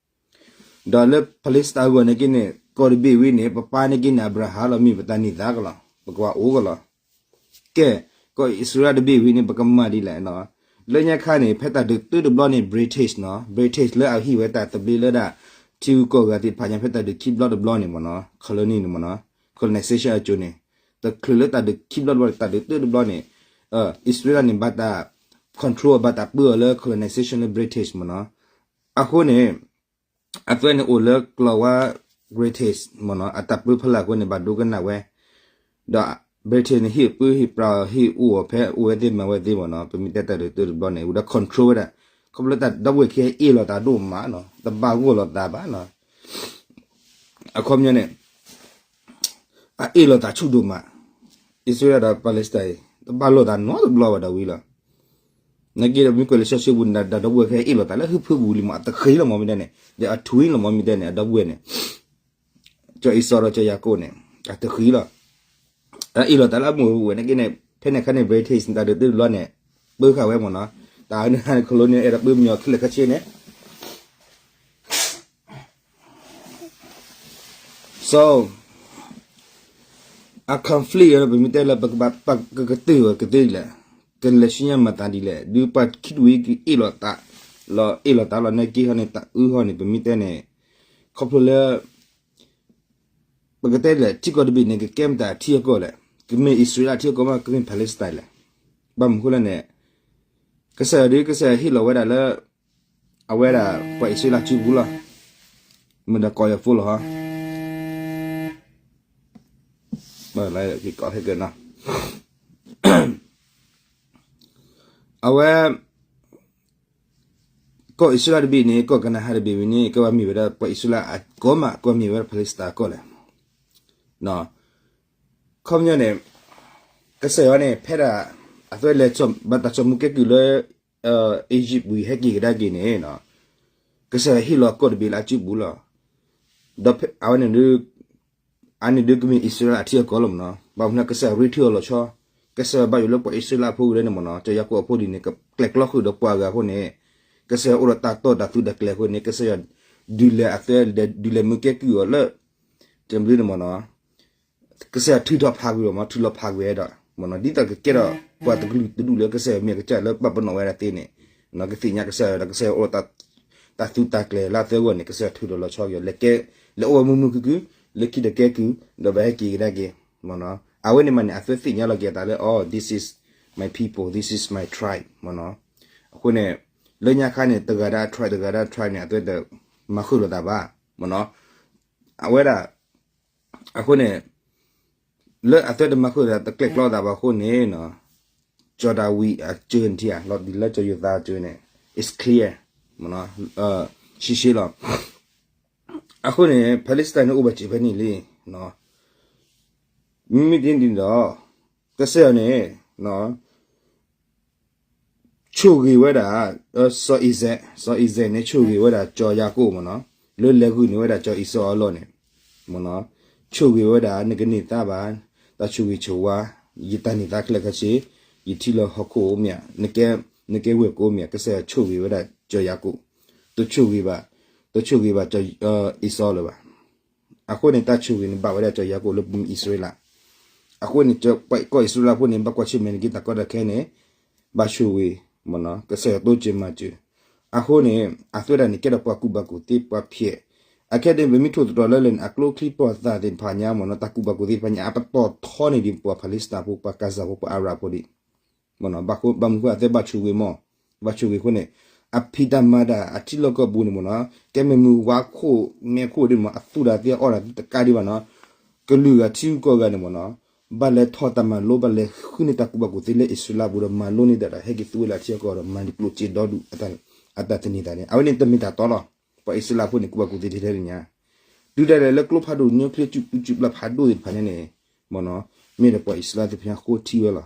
ဒီးလၢပလ့းစတံးအဂီၢ်နာ်က့န့ၣ် ကီၢ်တဘ့ၣ်ဝံၤန့ၣ် ပပၢ်နာ်က့န့ၣ် အၤဘြၤဟၣ်လီၤ မ့ၢ်ပတၢ်န့ၢ်သါကလီၤ, ပကဘၣ်အိၣ်ကလီၤ. ကဲ, ကီၢ်အံၣ်စရ့လးတဘ့ၣ်ဝံၤန့ၣ် ပကမၤဒ်လဲၣ်နီၤ. လၢညါခါန့ၣ် ဖဲတၢ်ဒုးတုတဘျီန့ၣ် British နီၤ, British လၢအဟံးဝဲတၢ်သဘျ့လၢဒၣ် ထံဂုၤကီၢ်ဂၤသ့ၣ်တဖၣ်ညါ ဖဲတၢ်ဒုးခံဘျီတဘျီန့ၣ်မ့ၢ်နီၤ, colony န့ၣ်မ့ၢ်နီၤ, colonization အစိၤန့ၣ် တချုးလၢတၢ်ဒုးခံဘျီတဘျီန့ၣ် တၢ်ဒုးတၢ်တဘျီန့ၣ် အံၣ်စရ့လးန့ၣ် ဘၣ်တၢ် control ဘၣ်တၢ်ပၢအီၤလၢ colonization လၢ British မ့ၢ်နီၤ. အဃိန့ၣ် အသွဲန့ၣ်အိၣ်လၢကျီဝါ British မ့ၢ်နီၤ အတၢ်ပၢဖီလာ်အဃိန့ၣ် ဘၣ်ဒိကနၣ်ဝဲ ဒီး British န့ၣ် ဟ့ၣ်ပၢဟ့ၣ်ပြးအီၤ ဟ့ၣ်အိၣ်အီၤဖဲအိၣ်ဝဲသ့ၣ်မၤဝဲသ့ၣ်မ့ၢ်နီၤ. ပမ့ၢ်တဲတၢ်ဒုးတၢ်တဘျီန့ၣ် အိၣ်ဒီး control ဝဲဒၣ် ခီဖျိလၢတၢ်ဒီပုၢ်ဝဲၢ်ခံဂၤအ့ၣ်လိာ်သးဒိၣ်မးနီၤ တဘၣ်ဂီၢ်လိာ်သးဘၣ်နီၤ. အခီပညီန့ၣ် အအ့ၣ်လိာ်သးဆူၣ်ဒိၣ်မး, အံၣ်စရ့လးဒီး Palestine တဘၣ်လိာ်သးနီတဘျီဘၣ်ဒီးဝံၤလီၤ. နာ်က့ဒီးမ့ၢ်ကွၢ်လၢစီဆှံပူၤန့ၣ် တၢ်ဒီပုၢ်ဝဲၢ်ခံဂၤအ့ၣ်လိာ်သးလၢဟၢဖၢပူၤလံမး အတဃံလီၤမးမ့ၢ်တဲန့ၣ် ဒီးအထွံလီၤမးမ့ၢ်တဲန့ၣ် အဒီပုၢ်ဝဲၢ်န့ၣ် ကၠီအံၣ်စီဒီးကၠီယၤကိာ်န့ၣ် အတဃံလီၤ. အအ့ၣ်လိာ်သးလၢအမိၢ်ဝဲနာ်က့န့ၣ် ဖဲန့ၣ်အခါန့ၣ် British န့ၣ် တၢ်ဒုးတၢ်တဘျီန့ၣ် ပၢဃာ်ဝဲမ့ၢ်နီၤ. တၢ်အန့ၣ် colonial အဲၣ်ဒိးပၢမညီၤခဲလၢာ်ခဲဆ့န့ၣ် So အ conflict အံၤ ပမ့ၢ်တဲလၢ ပကဘၣ်ပာ်ကကတၢၢ်ဝဲကသ့ဒ်လဲၣ်, ကလဲၤဆူညါမၤသးဒ်လဲၣ်, ဒုးပှၤခံတဝံၤကအ့ၣ်လိာ်သး, လီၤအ့ၣ်လိာ်သးလီၤနာ်က့ဟီန့ၣ် တၢ်အုဟီန့ၣ် ပမ့ၢ်တဲန့ၣ် ခီဖျိလၢ ပကတဲဒ်လဲၣ် ထံကီၢ်တဘ့ၣ်န့ၣ် ကကဲမတၤအထံအကီၢ်လဲၣ်, ကမ့ၢ်အံၣ်စရ့လးအထံအကီၢ်မး ကမ့ၢ် Palestine လဲၣ်. ဘၣ်မနုၤဃိလဲၣ်န့ၣ် ကစၢ်ယွၤဒ်ကစၢ်ယွၤဟ့ၣ်လီၤဝဲဒၣ်လၢ အဝဲဒၣ်ပှၤအံၣ်စရ့လးစုပူၤလီၤ. မ့ၢ်ဒီးကိးယၤဖိလီၤဟီ, အဝဲ ကီၢ်အံၣ်စရ့လးတဘ့ၣ်န့ၣ် ကီၢ်ကနၤအၣ်တဘ့ၣ်ဝံၤန့ၣ် ကဘၣ်မ့ၢ်ဝဲဒၣ်ပှၤအံၣ်စရ့လးအကီၢ်မး ကဘၣ်မ့ၢ်ဝဲဒၣ် Palestine အကီၢ်လဲၣ်. ခီပညီန့ၣ် ကစၢ်ယွၤန့ၣ် ဖဲဒၣ် အသွဲလဲၤဘၣ်တၢ်ဆိမိၣ်ကဲကုၢ်လၢ Egypt ဝံၤဟဲက့ၤကဒါက့ၤန့ၣ် ကစၢ်ယွၤဟ့ၣ်လီၤကီၢ်တဘ့ၣ်လၢအစုပူၤလီၤ. ဒီးအဝဲန့ၣ်ဒုး အန့ၣ်ဒုးကမ့ၢ်အံၣ်စရ့လးအထံအကီၢ်လီၤမ့ၢ်နီၤ. ဘၣ်မနုၤကစၢ်ယွၤရ့ထံအီၤလီၤဆီ, ကစၢ်ယွၤဘၣ်ယိၣ်လၢပှၤအံၣ်စရ့လးဖိကရၢန့ၣ်မ့ၢ်နီၤ ကၠီယၤကိာ်အဖိဒ်န့ၣ် ကကျဲးကျီဃုာ်ဒီးပှၤဂၤအဃိန့ၣ် ကစၢ်ယွၤအိၣ်ဒီးတၢ်တီတၢ်သူတၢ်ကျဲၤအဃိန့ၣ် ကစၢ်ယွၤဒုးလဲၤအသွဲလဲၤဒုးလဲၤမုၢ်ကဲကုၢ်အီၤလၢ တမနုၤန့ၣ်မ့ၢ်နီၤ ကစၢ်ယွၤထုးထီၣ်ဖးကွံာ်အီၤမ့ၢ် ထုးလီၤဖးကွံာ်ဝဲဒီး မ့ၢ်နီၤ ဒ်သိးကကဲထီၣ် ပှၤတကလုာ်တဒူၣ်လၢကစၢ်ယွၤမ့ၢ်အကစၢ်လၢဘၣ်ပနီၣ်ဝဲဒၣ်သ့န့ၣ် ကသ့ၣ်ညါကစၢ်ယွၤဒီး ကစၢ်ယွၤအိၣ်ဒီးတၢ်သူတၢ်ကျဲၤလၢအသၢဂီၢ်န့ၣ် ကစၢ်ယွၤထုးထီၣ်လီၤဆီက့ၤ လဲၤကဲ လဲၤအိၣ်ဝဲမုာ်မုာ်ခုၣ်ခုၣ် လၢခံဒီးကဲကုၢ် ဒီးဘၣ်ဟဲက့ၤကဒါက့ၤ မ့ၢ်နီၤ အဝဲန့ၣ်မးန့ၣ် အသွဲသ့ၣ်ညါလီၤက့ၤအသးလၢ oh this is my people, this is my tribe မ့ၢ်နီၤ အဃိန့ၣ် လၢညါခါန့ၣ် တဂၤဒၣ် tribe တဂၤဒၣ် tribe န့ၣ် အသွဲတမၤဃုာ်လိာ်သးဘၣ် မ့ၢ်နီၤ အဝဲဒၣ် အဃိန့ၣ် လၢအသွဲတမၤဃုာ်လိာ်သး တကျဲးကျီလိာ်သးဘၣ်အဃိန့ၣ် ကၠီၤဒၤဝံးအကၢန့ၣ်ထံဧါ လီၤဒ်လၢကၠီၤယိၤသးအကၢန့ၣ် it's clear မ့ၢ်နီၤ ရှဲရှဲလီၤ အဃိန့ၣ် Palestine န့ၣ်အိၣ်ဘၣ်စၢၤဖဲန့ၣ်လံ မ့မ့ၢ်ဒ်န့ၣ်ဒီး ကစၢ်ယွၤန့ၣ် ဆိၣ်ဂ့ၤဝဲဒၣ် စီၤအံၤစဲး စီၤအံၤစဲးန့ၣ် ဆိၣ်ဂ့ၤဝဲဒၣ်ကၠီၤယၤကိာ်မ့ၢ်နီၤ လၢလဲၤဂုာ်န့ၢ်ဝဲဒၣ်ကၠီၤအံၣ်စီအီၤအလီၢ်န့ၣ် မ့ၢ်နီၤ ဆိၣ်ဂ့ၤဝဲဒၣ် နကန့ၢ်သါဘၣ် တၢ်ဆိၣ်ဂ့ၤဆိၣ်ဝါ ယတၢ်န့ၢ်သါခဲလၢာ်ခဲဆ့ ယထံလီၤဟီၣ်ခိၣ်အိၣ်မ့ၢ်ဧါ နကဲဝဲၢ်ကိအိၣ်မ့ၢ်ဧါ ကစၢ်ယွၤဆိၣ်ဂ့ၤဝဲဒၣ်ကၠီၤယၤကိာ် တဆိၣ်ဂ့ၤဘၣ် တဆိၣ်ဂ့ၤဘၣ် အံၣ်စီအီၤလၢၤဘၣ် အဃိန့ၣ် တၢ်ဆိၣ်ဂ့ၤန့ၣ် ဘၣ်ဝဲဒၣ်ကၠီၤယၤကိာ်လၢပမ့ၢ်အံၣ်စရ့လး အဃိန့ၣ် ပှၤကီၢ်အံၣ်စရ့လးဖိန့ၣ် ဘၣ်ကွၢ်ဆၢၣ်မဲာ်န့ၢ်က့ၤတၢ်ကီတၢ်ခဲန့ၣ် ဘၣ်ဆိၣ်ဂ့ၤ မ့ၢ်နီၤ ကစၢ်ယွၤတိစၢၤမၤစၢၤ အဃိန့ၣ် အသွဲဒၣ်န့ၣ် ကဲထီၣ်ပှၤကူၣ်ဘၣ်ကူၣ်သ့ပှၤဖျဲး အခဲအံၤ ပမ့ၢ်ထိၣ်သတြီၤလၢလၢ်န့ၣ် အကျိချံပှၤသၣ်သ့ၣ်တဖၣ်ညါ မ့ၢ်နီၤ တၢ်ကူၣ်ဘၣ်ကူၣ်သ့တဖၣ်ညါ အပတီၢ်ထီန့ၢ်ဒံးပှၤ Palestine ဖိ ပှၤ Gaza ဖိ ပှၤ Arab ဖိဒံး မ့ၢ်နီၤ ဘၣ်မနုၤဃိအသဲဘၣ်ဆိၣ်ဂ့ၤမ့ၢ် ဘၣ်ဆိၣ်ဂ့ၤအဃိန့ၣ် အဖံးတၢ်မၤတၢ် အထံလီၢ်ကီၢ်ပူၤန့ၣ်မ့ၢ်နီၤ ကဲမ့ၢ်မုၢ်ဝါခိၣ်မဲခိၣ်ဒ်မ့ၢ် အသူၣ်တၢ်သ့အီၣ်တၢ်သ့တကးဒံးဘၣ်နီၤ ကလုာ်ဂၤထံဂုၤကီၢ်ဂၤန့ၣ်မ့ၢ်နီၤ ဘၣ်လဲၤထီၣ်တၢ်မၤလိ ဘၣ်လဲၤဃုန့ၢ်တၢ်ကူၣ်ဘၣ်ကူၣ်သ့လၢအံၣ်စရ့လးပူၤဒီး မၤလိန့ၢ်တၢ်ဒီး ဟဲက့ၤသူဝဲလၢအထံအကီၢ်ဒီး မၤန့ၢ်ကျိၣ်စ့ဒီဒူၣ် အတၢ်သန့ၤသးန့ၣ် အဝဲန့ၣ်တမ့ၢ်တၢ်တီလီၤ. ပှၤအံၣ်စရ့လးဖိန့ၣ် ကူၣ်ဘၣ်ကူၣ်သ့ထဲထဲလၢညါ တုၤဒၣ်လဲာ်လၢကျိဖးဒိၣ် nuclear စုၣ်ပျၢ်ဖးဒိၣ်သ့ၣ်တဖၣ်န့ၣ်န့ၣ် မ့ၢ်နီၤ မ့ၢ်ဒီးပှၤအံၣ်စရ့လးသ့ၣ်တဖၣ်ညါဃိထံဝဲလီၤ.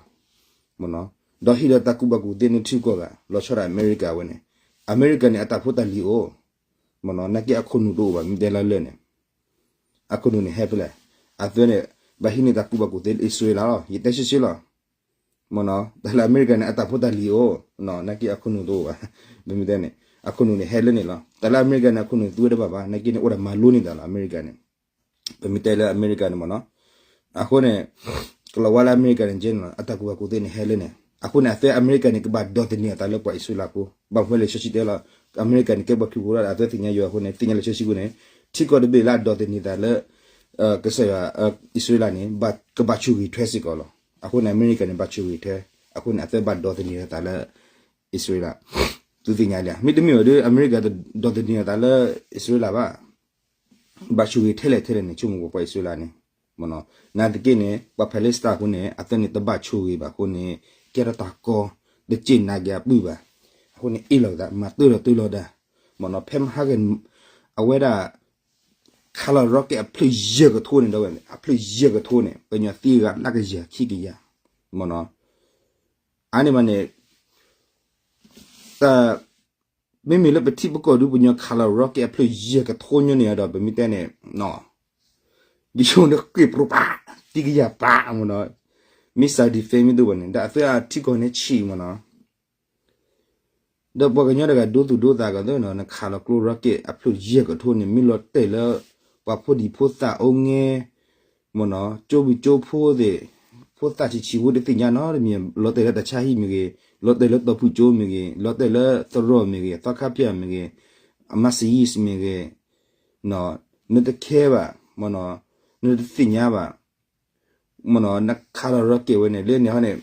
မ့ၢ်နီၤ ဒီးဟံးဒီးတၢ်ကူၣ်ဘၣ်ကူၣ်သ့န့ၣ်ထံကီၢ်ဂၤ လီၤဆီဒၣ်အမဲရကၤဝဲန့ၣ် အမဲရကၤန့ၣ် အတၢ်ဖိတၢ်လံၤအိၣ် မ့ၢ်နီၤ နာ်က့အခိၣ်နူာ်တအိၣ်ဘၣ် မ့ၢ်တဲလၢလၢာ်န့ၣ် အခိၣ်နူာ်န့ၣ်ဟဲဖဲလဲၣ် အသွဲန့ၣ် ဘၣ်ဟံးန့ၢ်တၢ်ကူၣ်ဘၣ်ကူၣ်သ့လၢအံၣ်စရ့လးလီၤ ယတဲရှဲရှဲလီၤ မ့ၢ်နီၤ တၢ်လၢအမဲရကၤန့ၣ် အတၢ်ဖိတၢ်လံၤအိၣ် နာ်က့အခိၣ်နူာ်တအိၣ်ဘၣ် မ့မ့ၢ်တဲန့ၣ် အခိၣ်နူာ်န့ၣ်ဟဲလၢန့ၣ်လီၤ တၢ်လၢအမဲရကၤန့ၣ် အခိၣ်နူာ်သူဝဲတဘၣ်ဘၣ် နာ်က့န့ၣ် အိၣ်ဒၣ်မၤလိန့ၢ်တၢ်လီၤ အမဲရကၤန့ၣ် ပမ့ၢ်တဲလၢအမဲရကၤန့ၣ်မ့ၢ်နီၤ အဃိန့ၣ် ကလီၤဝါလၢအမဲရကၤန့ၣ် ကဲန့ၣ်လီၤ အတၢ်ကူၣ်ဘၣ်ကူၣ်သ့န့ၣ်ဟဲလၢန့ၣ် အဃိန့ၣ် အသွဲအမဲရကၤန့ၣ် ကဘၣ်ဒိးသန့ၤအသးလၢပှၤအံၣ်စရ့လးဖိ ဘၣ်မနုၤလဲၣ် လံာ်စီဆှံတဲလီၤ အမဲရကၤန့ၣ် ကဲပှၤခရံာ်ဖိဒၣ်အသွဲသ့ၣ်ညါယွၤအဃိန့ၣ် သ့ၣ်ညါလံာ်စီဆှံအဃိန့ၣ် ထံကီၢ်တဘ့ၣ်လၢအဒိးသန့ၤသးလၢ ကစၢ်ယွၤ အံၣ်စရ့လးန့ၣ် ကဘၣ်ဆိၣ်ဂ့ၤထွဲစ့ၢ်ကီးလီၤ. အဃိန့ၣ် အမဲရကၤန့ၣ် ဘၣ်ဆိၣ်ဂ့ၤထွဲ, အဃိန့ၣ် အသးဘၣ်ဒိးသန့ၤအသးလၢ အံၣ်စရ့လး, သုသ့ၣ်ညါလံ, မ့တမ့ၢ်ဝဲဒီး အမဲရကၤဒိးသန့ၤအသးလၢ အံၣ်စရ့လးဘၣ်, ဘၣ်ဆိၣ်ဂ့ၤထဲလဲၣ်ထဲလဲၣ်န့ၣ် ဆိကမိၣ်ပှၤအံၣ်စရ့လးန့ၣ်, နာ်သက့န့ၣ် ပှၤ Palestine အဃိန့ၣ် အသးန့ၣ်တဘၣ်ဆိၣ်ဂ့ၤဘၣ်အဃိန့ၣ် ကဲထီၣ်တၢ်ကီ တစ့ၢ်နာ်က့ၤအပုၢ်ဘၣ်, အဃိန့ၣ် အ့ၣ်လိာ်သး မၤတၢ်ဒီးတၢ်လီၤဒၣ်, မ့ၢ်နီၤ ဖဲမဟါက အဝဲဒၣ် ခးလီၤ rocket အဖျၢၣ်ယဲၢ်ကထိန့ၣ်ဒီးဝဲ အဖျၢၣ်ယဲၢ်ကထိန့ၣ် ပှၤကညီသံဂၤလၢကယၤခံကယၤ, မ့ၢ်နီၤ, အါန့ၢ်မးန့ၣ် တၢ် မ့မ့ၢ်လၢပထံပကီၢ်ဒုး ပှၤကညီခးလီၤ rocket အဖျၢၣ်ယဲၢ်ကထိညါန့ၣ်ဒီး ပမ့ၢ်တဲန့ၣ် ယဆိကမိၣ်န့ၣ် က့ၤပြိပာ် တံကယၤပာ် မ့ၢ်နီၤ, missile defense မ့ၢ်တအိၣ်ဘၣ်န့ၣ် ဒီးအသးအထံကီၢ်န့ၣ်ဆံး မ့ၢ်နီၤ, ဒီးပှၤကညီတဂၤဒိသူၣ်ဒိသးကီးသ့နီၤ နခးလီၤကျိ rocket အဖျၢၣ်ယဲၢ်ကထိန့ၣ် မ့ၢ်လီၤတဲာ်လၢ ပှၤဖိဒံဖိသၣ်အိၣ်ငဲ မ့ၢ်နီၤ ကၠိဘံၣ်ကၠိဖိသ့ၣ် ဖိသၣ်ဆံးဆံးဖိတသ့ၣ်ညါနီတမံၤ လီၤတဲာ်လၢတၢ်ဆါဟံၣ်မ့ၢ်ဂ့ၤ, လီၤတဲာ်လၢတီၤဖုၣ်ကၠိမ့ၢ်ဂ့ၤ, လီၤတဲာ်လၢသရိာ်မ့ၢ်ဂ့ၤ, သီခါဖၠၣ်မ့ၢ်ဂ့ၤ, အမၤစယံးမ့ၢ်ဂ့ၤ, နတခဲဘၣ်, မ့ၢ်နီၤ, နတသ့ၣ်ညါဘၣ်, မ့ၢ်နီၤ နခးလီၤ rocket ဝဲန့ၣ် လၢန့ၣ်ဟီန့ၣ်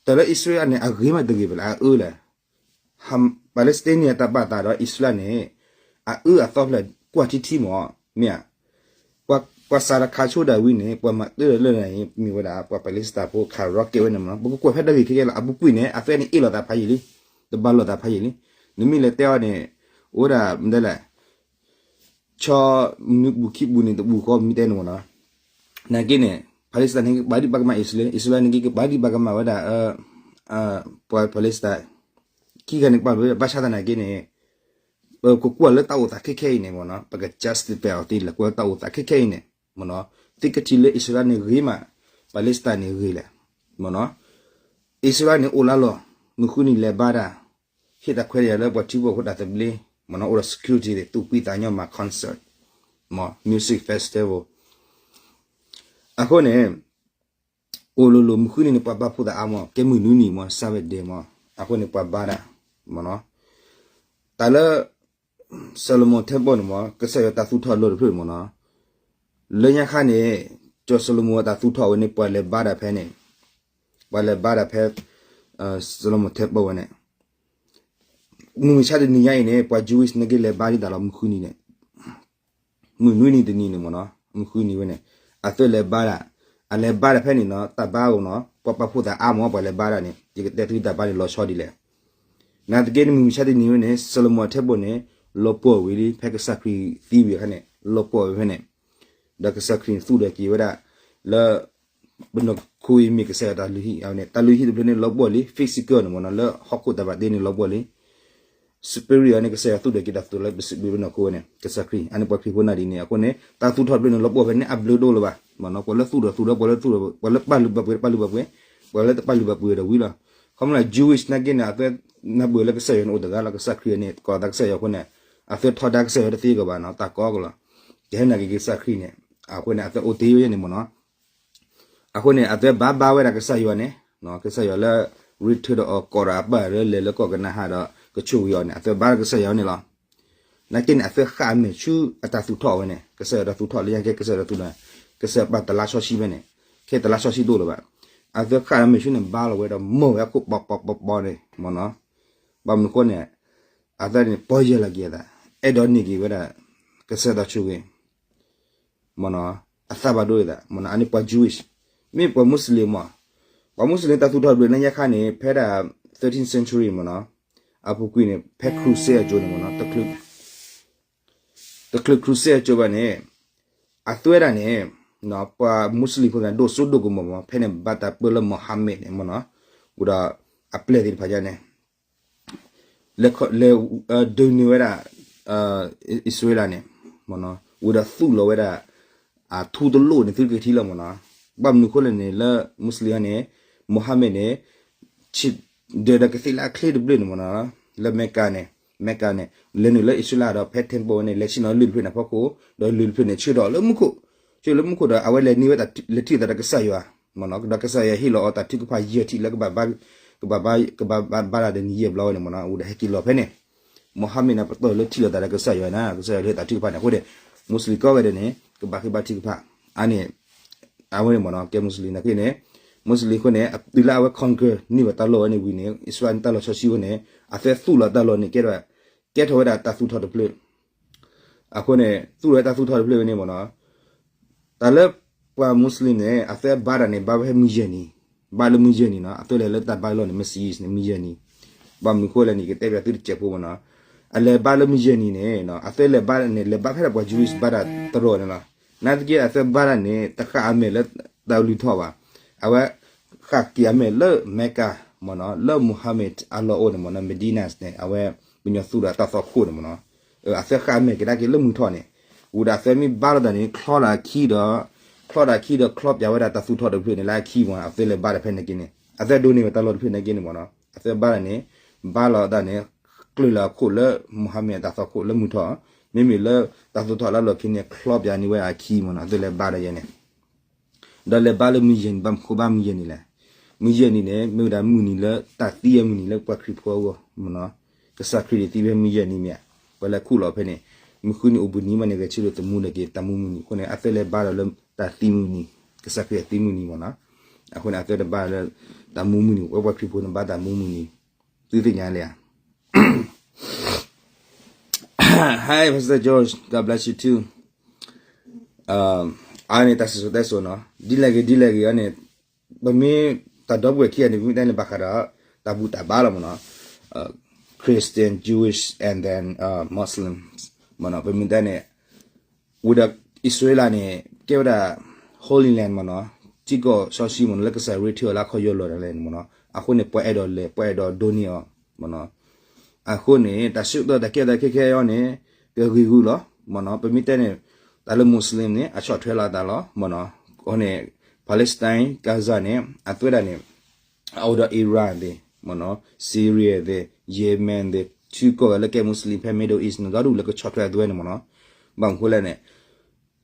တၢ်လၢအံၣ်စရ့လးန့ၣ် အဂ့ၤမးတဂ့ၤဘၣ်လဲၣ် အအၢလဲၣ် Palestine န့ၣ် အတၢ်ဘၣ်သးဒီးအံၣ်စရ့လးန့ၣ် အအၢအသီဖျၢၣ်ကွၢ်ထံထံမး, မ့ၢ်ဧါ, ပှၤစးထီၣ်ခးဆိဒၣ်ဝံၤန့ၣ် ပှၤမၤတၢ်လၢန့ၣ် မ့ၢ်ဝဲဒၣ် ပှၤ Palestine ဖိခး rocket ဝဲန့ၣ်မ့ၢ်နီၤ ပကကွၢ်ဖဲတၢ်ဂ့ၢ်ခဲကဲလီၤ အပူၤကွံာ်န့ၣ် အသးန့ၣ်အ့ၣ်လိာ်သးဖးယံာ်လံ, တဘၣ်လိာ်သးဖးယံာ်လံ, နမ့ၢ်လဲၤတဲအီၤန့ၣ် အိၣ်ဒၣ်မ့ၢ်ဒ်လဲၣ် ဆီ နွံပူၤခံပူၤန့ၣ် တပူၤဃီမ့ၢ်တဲန့ၣ်မ့ၢ်နီၤ, နာ်က့န့ၣ် Palestine န့ၣ် ကပာ်ဒံးပာ်ကမၣ်အံၣ်စရ့လး, အံၣ်စရ့လးန့ၣ် ကပာ်ဒံးပာ်ကမၣ်ဝဲဒၣ် ပှၤ Palestine ခံဂၤန့ၣ် ကပာ်ဘၣ်ဆၣ်သနာ်က့န့ၣ် ပကကွၢ်လၢတၢ်အိၣ်သးခဲခဲအံၤန့ၣ်မ့ၢ်နီၤ ပက justify အီၤသ့လၢ ကွၢ်လၢတၢ်အိၣ်သးခဲခဲအံၤန့ၣ် မ့ၢ်နီၤ သုကထံၣ်လၢအံၣ်စရ့လးန့ၣ်ဂ့ၤမး Palestine န့ၣ်ဂ့ၤလဲၣ်, မ့ၢ်နီၤ အံၣ်စရ့လးန့ၣ်အိၣ်လၢလီၢ် မုၢ်ဃုနံၤလဲၤဘါတၢ် ဟ့ၣ်တၢ်ခွဲးတၢ်ယာ်လၢပှၤထံဖိကီၢ်ဖိတၢ်သဘျ့, မ့ၢ်နီၤ အိၣ်ဒီး security သ့ၣ် သူၣ်ဖှံသးညီမၤ concert, မ့ၢ် music festival, အဃိန့ၣ် အိၣ်လိၤလိၤ မုၢ်ဃုနံၤန့ၣ် ပှၤဘါဖိသးအါမး ကဲမုၢ်နွံနံၤမး Sabbath day မး, အဃိန့ၣ် ပှၤဘါတၢ်, မ့ၢ်နီၤ, တၢ်လၢ Solomon Temple န့ၣ်မး ကစၢ်ယွၤတၢ်သူၣ်ထီၣ်လီၢ်တဖျၢၣ်န့ၣ်မ့ၢ်နီၤ, လၢညါခါန့ၣ် ကၠီၤ Solomon အတၢ်သူၣ်ထီၣ်ဝဲန့ၣ် ပှၤလဲၤဘါတၢ်ဖဲန့ၣ်, ပှၤလဲၤဘါတၢ်ဖဲ Solomon Temple ဝဲန့ၣ် မုၢ်မဆါတနံၤညါအံၤန့ၣ် ပှၤ Jewish န့ၣ်က့ၤလဲၤဘါဒံးတၢ်လီၤ မုၢ်ဃုနံၤန့ၣ်, မုၢ်နွံနံၤတနံၤန့ၣ်မ့ၢ်နီၤ မုၢ်ဃုနံၤဝဲန့ၣ်, အသုလဲၤဘါဒၣ်, အလဲၤဘါဒၣ်ဖဲန့ၣ်နီၤ တၢ်ဘါအိၣ်နီၤ ပှၤပာ်ဖှိၣ်သးအါမး ပှၤလဲၤဘါဒၣ်န့ၣ် ယကတဲသုတၢ်ဘါန့ၣ်လီၤဆီဒ်လဲၣ်. နာ်သက့န့ၣ် မုၢ်မဆါတနံၤဝဲန့ၣ် Solomon Temple န့ၣ် လီၤပှီၢ်ဝံၤလံ ဖဲကစၢ်ခရံာ်သံဝံၤအခါန့ၣ် လီၤပှီၢ်ဝဲဖဲန့ၣ်, ဒီးကစၢ်ခရံာ်သူၣ်ဒီးက့ၤဝဲဒၣ် လၢ ပနီၢ်ခိအံၤမ့ၢ်ကစၢ်ယွၤတၢ်လုၢ်ဟံၣ်အန့ၣ် တၢ်လုၢ်ဟံၣ်တဖျၢၣ်န့ၣ် လီၤပှီၢ်လံ physical န့ၣ်မ့ၢ်နီၤ လၢဟီၣ်ခိၣ်တၢ်ဘၣ်တ့န့ၣ် လီၤပှီၢ်လံ spirit အန့ၣ် ကစၢ်ယွၤသူၣ်ဒီးက့ၤတၢ်သူၣ်လၢပစံးဘျုးပနီၢ်ခိဝဲန့ၣ် ကစၢ်ခရံာ် အန့ၣ်ပှၤခရံာ်ဖိနၢ်ဒ်န့ၣ် အဃိန့ၣ် တၢ်သူၣ်ထီၣ်တဖျၢၣ်န့ၣ် လီၤပှီၢ်ဖဲန့ၣ် အဘျုးတအိၣ်လၢၤဘၣ် မ့ၢ်နီၤ ပှၤလၢသူၣ်ဒီးသူၣ်ဒီး ပှၤလၢသူၣ်ဒီး ပှၤလၢပာ်လုၢ်ပာ်ပှ့ၤ တပာ်လုၢ်ပာ်ပှ့ၤ ပှၤလၢတပာ်လုၢ်ပာ်ပှ့ၤဒီးဝံၤလီၤ. ခီမ့ၢ်လၢ Jewish နာ်က့န့ၣ် အသုနၢ်ပၢၢ်လၢကစၢ်ယွၤန့ၣ်အိၣ်တဂၤလီၤ ကစၢ်ခရံာ်န့ၣ် ကိးသးကစၢ်ယွၤအဃိန့ၣ် အသုထီဒါကစၢ်ယွၤတသ့ကဘၣ်နီၤ တၢ်ကီကလီၤ ကဟဲနာ်က့ၤကစၢ်ခရံာ်န့ၣ် အဃိန့ၣ် အသုအိၣ်တ့ၢ်ဝဲန့ၣ်မ့ၢ်နီၤ အဃိန့ၣ် အသုဘါဘါဝဲဒၣ်ကစၢ်ယွၤန့ၣ် ကစၢ်ယွၤလၢ return ဒီးအီၤ ကိးဒီးအပၢ်လၢလဲၤလၢကီၢ်ကနၤဧၣ်ဒီးကဆိၣ်ဂ့ၤအီၤန့ၣ် အသုဘါကစၢ်ယွၤန့ၣ်လီၤ. နာ်က့န့ၣ် အသုဃၣ်အမဲာ်ဆူအတၢ်သူၣ်ထီၣ်ဝဲန့ၣ် ကစၢ်ယွၤတၢ်သူၣ်ထီၣ်လၢညါကဲကစၢ်ယွၤတၢ်သူၣ်ထီၣ် ကစၢ်ယွၤပာ်တလါစီဆှံဖဲန့ၣ် ခဲတလါစီဆှံတအိၣ်လၢၤဘၣ် အသုဃၣ်အမဲာ်ဆူန့ၣ် ဘါလီၤဝဲဒီးမိၢ်ဝဲအခိၣ်ပီပီပီပီန့ၣ်မ့ၢ်နီၤ ဘၣ်မနုၤအဃိန့ၣ် အသုန့ၣ် ပီၢ်ယၢ်လီၤက့ၤအသး အဲၣ်ဒိးန့ၢ်က့ၤဝဲဒၣ် ကစၢ်ယွၤတၢ်ဆိၣ်ဂ့ၤ မ့ၢ်နီၤ အသးဘၣ်ဒိအသး မ့ၢ်နီၤ အန့ၣ်ပှၤ Jewish မ့ၢ်ပှၤ Muslim မ့ၢ် ပှၤ Muslim တၢ်သူၣ်ထီၣ်ဘျုးလၢညါခါန့ၣ် ဖဲဒၣ် thirteenth century မ့ၢ်နီၤ အပူၤကွံာ်န့ၣ် ဖဲ crusade အစိၤန့ၣ်မ့ၢ်နီၤ တချုး crusade အစိၤဘၣ်န့ၣ် အသုဝဲဒၣ်န့ၣ် ပှၤ Muslim ဖိသ့ၣ်ဒိၣ်စိဒိၣ်ကမီၤမ့ၢ် ဖဲန့ၣ်ဘၣ်တၢ်ပၢလၢ Mohammed န့ၣ်မ့ၢ်နီၤ ဝံၤဒီးအပျဲၢ်သ့ၣ်တဖၣ်ညါန့ၣ် လဲၤ ဒုးန့ၢ်ဝဲဒၣ် အံၣ်စရ့လးန့ၣ် ဝံၤဒီးသူၣ်လီၤဝဲဒၣ် အထူတလိၣ်န့ၣ် သုကထံၣ်လီၤမ့ၢ်နီၤ ဘၣ်မနုၤအဃိလဲၣ်န့ၣ် လၢ Muslim န့ၣ် Mohammed န့ၣ် ဆံးဒၢးဒီးကသ့ၣ်လၢအချ့တဘျုးန့ၣ်မ့ၢ်နီၤ လၢ Mecca န့ၣ် Mecca န့ၣ် လဲၤနုာ်လၢအံၣ်စရ့လးဒီးဖဲ temple ဝဲန့ၣ် လဲၤဆ့ၣ်နီၤလုၢ်တဖျၢၣ်န့ၣ်အဖီခိၣ် ဒီးလုၢ်တဖျၢၣ်န့ၣ် ဆှၢထီၣ်လၢမူခိၣ် ဆှၢလၢမူခိၣ်ဒီး အဝဲလဲၤန့ၢ်ဝဲတၢ်လဲၤထံၣ်သးဒီးကစၢ်ယွၤ မ့ၢ်နီၤ ဒီးကစၢ်ယွၤဟ့ၣ်လီၤအီၤတၢ်ထုကဖၣ်ယဲၢ်ထံၣ်လၢကဘၣ်ဘါ ကဘၣ်ဘါ ကဘၣ်ဘါတၢ်တနံၤယဲၢ်ဘျီဝဲန့ၣ်မ့ၢ်နီၤ ဝံၤဒီးဟဲက့ၤလီၤဖဲန့ၣ် Mohammed န့ၣ် ပတီၢ်လၢထံၣ်လိာ်သးဒီးကစၢ်ယွၤန့ၣ် ကစၢ်ယွၤဟ့ၣ်တၢ်ထုကဖၣ်န့ၣ် အဃိန့ၣ် Muslim ကိးဂၤဒဲးန့ၣ် ကဘၣ်ဃ့ဘါထုကဖၣ်, အန့ၣ် အဝဲန့ၣ်မ့ၢ်နီၤ ကဲ Muslim နာ်က့န့ၣ် Muslim အဃိန့ၣ် တုၤလၢအဝဲ conquer န့ၢ်ဝဲတၢ်လီၢ်ဝဲန့ၣ်ဝံၤန့ၣ် အံၣ်စရ့လးန့ၣ်တၢ်လီၢ်စီဆှံဝဲန့ၣ် အသၢသူၣ်လီၤတၢ်လီၢ်န့ၣ် ကဲထီၣ်ဝဲဒၣ်တၢ်သူၣ်ထီၣ်တဖျၢၣ်, အဃိန့ၣ် သူၣ်လီၤတၢ်သူၣ်ထီၣ်တဖျၢၣ်ဝဲန့ၣ်မ့ၢ်နီၤ တၢ်လၢပှၤ Muslim န့ၣ် အသၢဘါတၢ်န့ၣ် ဘါဝဲဖဲမုၢ်ယဲၢ်နံၤ, ဘါလၢမုၢ်ယဲၢ်နံၤနီၤ အသၢလဲၤလၢတၢ်ဘါလီၢ်န့ၣ် မ့ၢ်စယံးန့ၣ် မုၢ်ယဲၢ်နံၤ, ဘၣ်မနုၤဃိလဲၣ်န့ၣ် ကတဲပၠးသုတစဲးဖိမ့ၢ်နီၤ, အလဲၤဘါလၢမုၢ်ယဲၢ်နံၤန့ၣ် အသၢလဲၤဘါန့ၣ် လဲၤဘါဖဲဒၣ်ပှၤ Jewish ဘါတၢ်တရီန့ၣ်လီၤ, နာ်သက့အသၢဘါတၢ်န့ၣ် တဃၣ်အမဲာ်လၢတၢ်လုၢ်ထီၣ်ဘၣ်, အဝဲ ဃၣ်က့ၤအမဲာ်လၢ Mecca မ့ၢ်နီၤ လၢ Muhammad အလီၢ်အိၣ်န့ၣ်မ့ၢ်နီၤ Medina န့ၣ် အဝဲပညီသူၣ်ဒီးတၢ်သီခိၣ်န့ၣ်မ့ၢ်နီၤ, အသၢဃၣ်အမဲာ်ကဒါက့ၤလၢမုၢ်ထီၣ်န့ၣ်, ဝံၤဒီးအသၢမ့ၢ်ဘါလိာ်သးန့ၣ် ချီဒီးခံဒီး, ချီဒီးခံဒီးချီပၠးဝဲဒၣ်တၢ်သူၣ်ထီၣ်တဖျၢၣ်န့ၣ်လၢအခံမ့ၢ်နီၤ အသၢလဲၤဘါတၢ်ဖဲန့ၣ်က့န့ၣ် အသၢဒိးန့ၢ်ဝဲတၢ်လီၢ်တဖျၢၣ်န့ၣ်က့န့ၣ်မ့ၢ်နီၤ အသၢဘါတၢ်န့ၣ်, ဘါလိာ်သးန့ၣ်, ကျုးလီၤအခိၣ်လၢ Muhammad အတၢ်သီခိၣ်လၢမုၢ်ထီၣ်, မ့မ့ၢ်လၢတၢ်သူၣ်ထီၣ်လၢလီၢ်ခံန့ၣ် ချီပၠးန့ၢ်ဝဲအခံမ့ၢ်နီၤ အသၢလဲၤဘါတၢ်ယဲန့ၣ် ဒီးလဲၤဘါလၢမုၢ်ယဲၢ်နံၤ ဘၣ်မနုၤဃိဘါမုၢ်ယဲၢ်နံၤလဲၣ်, မုၢ်ယဲၢ်နံၤန့ၣ် မ့ၢ်ဝဲဒၣ်မုၢ်နံၤလၢတၢ်သံအမုၢ်နံၤလၢပှၤခရံာ်ဖိအဂီၢ်မ့ၢ်နီၤ, ကစၢ်ခရံာ်န့ၣ်သံဖဲမုၢ်ယဲၢ်နံၤမ့ၢ်ဧါ, ပှၤလဲၤခူၣ်လီၤဖဲန့ၣ်, မုၢ်ဃုနံၤအိၣ်ဘှံးနံၤမးန့ၣ် ဂဲၤဆၢထၢၣ်သမူန့ၣ်က့ၤတၢ်မူမုၢ်နံၤ အဃိန့ၣ် အသၢလဲၤဘါဒီးလၢတၢ်သံမုၢ်နံၤ, ကစၢ်ခရံာ်အသံမုၢ်နံၤမ့ၢ်နီၤ, အဃိန့ၣ် အသၢတဘါလၢတၢ်မူမုၢ်နံၤ ဝဲပှၤခရံာ်ဖိန့ၣ်ဘါတၢ်မူမုၢ်နံၤ, သုသ့ၣ်ညါလံဧါ Hi Pastor George, God bless you too. အန့ၣ်တၢ်စံၣ်စိၤတဲစိၤနီၤ ဒ်လဲၣ်ဂ့ၤဒ်လဲၣ်ဂ့ၤအန့ၣ်, ပမ့ၢ်တၢ်ဒီပုၢ်ဝဲၢ်ခံဂၤန့ၣ် ပမ့ၢ်တဲန့ၣ်ဘၣ်ဃးဒီး တၢ်ဘူၣ်တၢ်ဘါလီၤမ့ၢ်နီၤ, Christian, Jewish and then Muslims မ့ၢ်နီၤ ပမ့ၢ်တဲန့ၣ် ဝံၤဒီးအံၣ်စရ့လးန့ၣ် ကဲဝဲဒၣ် Holy Land မ့ၢ်နီၤ, ထံကီၢ်စီဆှံမ့ၢ်နီၤ လၢကစၢ်ရ့ထံအီၤလၢအခီၣ်ယီၢ်လီၤဒၣ်လဲာ်န့ၣ်မ့ၢ်နီၤ, အဃိန့ၣ် ပှၤအဲၣ်ဒိးလဲၤ ပှၤအဲၣ်ဒိးဒိးန့ၢ်အီၤမ့ၢ်နီၤ, အဃိန့ၣ် တၢ်ဆၢကတီၢ်တၢ်ကဲထီၣ်ခဲခဲအံၤန့ၣ် ကဂ့ၤဂုာ်လီၤမ့ၢ်နီၤ, ပမ့ၢ်တဲန့ၣ် တၢ်လၢ Muslim န့ၣ် အဆီၣ်ထွဲလီၤအသးလီၤမ့ၢ်နီၤ, အဃိန့ၣ် Palestine Gaza န့ၣ် အသွဲဒၣ်န့ၣ် အအိၣ်ဒီး Iran သ့ၣ်မ့ၢ်နီၤ, Syria သ့ၣ် Yemen သ့ၣ် ထံကီၢ်ဂၤလၢကဲ Muslim ဖဲ Middle East န့ၣ် ဒီဒူၣ်လၢကဆီၣ်ထွဲအသွဲန့ၣ်မ့ၢ်နီၤ, ဘၣ်မနုၤဃိလဲၣ်န့ၣ်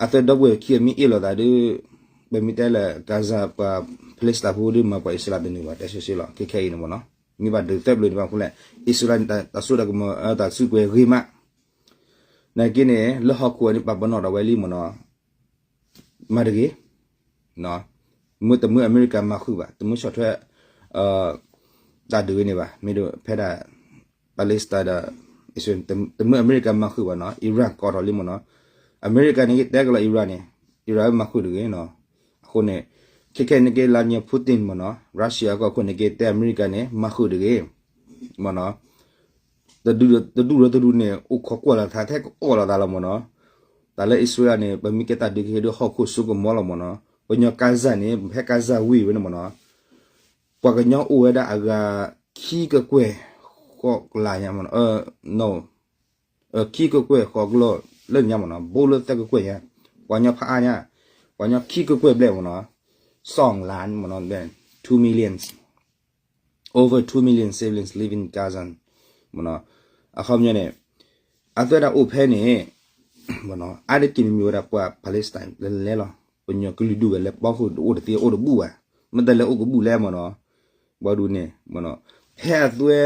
အသၢဒီပုၢ်ဝဲၢ်ခံဂၤမ့ၢ်အ့ၣ်လိာ်သးဒီး ပမ့ၢ်တဲလၢ Gaza ပှၤ Palestine ဖိဒ်မၤပှၤအံၣ်စရ့လးတနုာ်ဘၣ် တဲဆှဲဆှဲလီၤ ခဲခဲအံၤန့ၣ်မ့ၢ်နီၤ, မ့ၢ်ဘၣ်ဒုးသၢပျၢၤန့ၣ်ဘၣ်မနုၤဃိလဲၣ် အံၣ်စရ့လးန့ၣ် တၢ်စိတၢ်ကမီၤ တၢ်စုကဝဲၤဂ့ၤမး နာ်က့န့ၣ် လၢဟီၣ်ခိၣ်အံၤန့ၣ်ပာ်ပနီၣ်ဒီးဝဲလံမ့ၢ်နီၤ, မၤတဂ့ၤ, မ့ၢ်တမ့ၢ်အမဲရကၤမၤဃုာ်ဘၣ်, တမ့ၢ်ဆီၣ်ထွဲ တၢ်ဒုးဝဲန့ၣ်ဘၣ်, မ့ၢ်ဒ်ဖဲဒၣ် Palestine ဒီး Israel တမ့ၢ်အမဲရကၤမၤဃုာ်ဘၣ်နီၤ, Iran ကိးထီၣ်လံမ့ၢ်နီၤ, အမဲရကၤန့ၣ်ကတဲကလီၤ Iran န့ၣ်, Iran မၤဃုာ်တဂ့ၤနီၤ, အဃိန့ၣ် ခဲခဲန့ၣ်က့ Vladimir Putin မ့ၢ်နီၤ, Russia အကီၢ်ခိၣ်န့ၣ်က့တဲအမဲရကၤန့ၣ် မၤဃုာ်တဂ့ၤ, မ့ၢ်နီၤ တဒူၣ်ဒီးတဒူၣ်န့ၣ် အိၣ်ခိးကွၢ်လိာ်သး ထဲကအီၣ်လိာ်သးလီၤမ့ၢ်နီၤ, တၢ်လၢအံၣ်စရ့လးန့ၣ် ပမ့ၢ်ကဲတၢ်ဒုးကဟဲဒုးဟီၣ်ခိၣ်စိကမီၤလီၤမ့ၢ်နီၤ, ပညီ Gaza န့ၣ် ဖဲ Gaza ဝ့ၢ်ဝဲန့ၣ်မ့ၢ်နီၤ, ပှၤကညီအိၣ်ဝဲဒၣ်အဂၤခံကကွဲၢ်ဃိးကလးညါမ့ၢ်နီၤ, ခံကကွဲၢ်ဃိးကလးလၢညါမ့ၢ်နီၤ, ဘိလၢသၢကကွဲၢ်ညါ, ပှၤကညီဖးအါညါ, ပှၤကညီခံကကွဲၢ်ဘျဲၣ်မ့ၢ်နီၤ, စံလၢမ့ၢ်နီၤ, two millions, over two million civilians live in Gaza, မ့ၢ်နီၤ, အခီပညီန့ၣ် အသးဒၣ်အိၣ်ဖဲန့ၣ် မ့ၢ်နီၤ, အါတက့ၢ်န့ၣ်မ့ၢ်ဝဲဒၣ်ပှၤ Palestine လဲၤလဲၤလီၤ, ပညီကလုာ်ဒူၣ်ဝဲလဲၤပီဃုာ်တအိၣ်တသ့အိၣ်တဘူၣ်ဘၣ်, မ့ၢ်တလဲၤအိၣ်ကဘူၣ်လဲၣ်မ့ၢ်နီၤ, ဘၣ်ဒူန့ၣ် မ့ၢ်နီၤ, ဖဲအသွဲ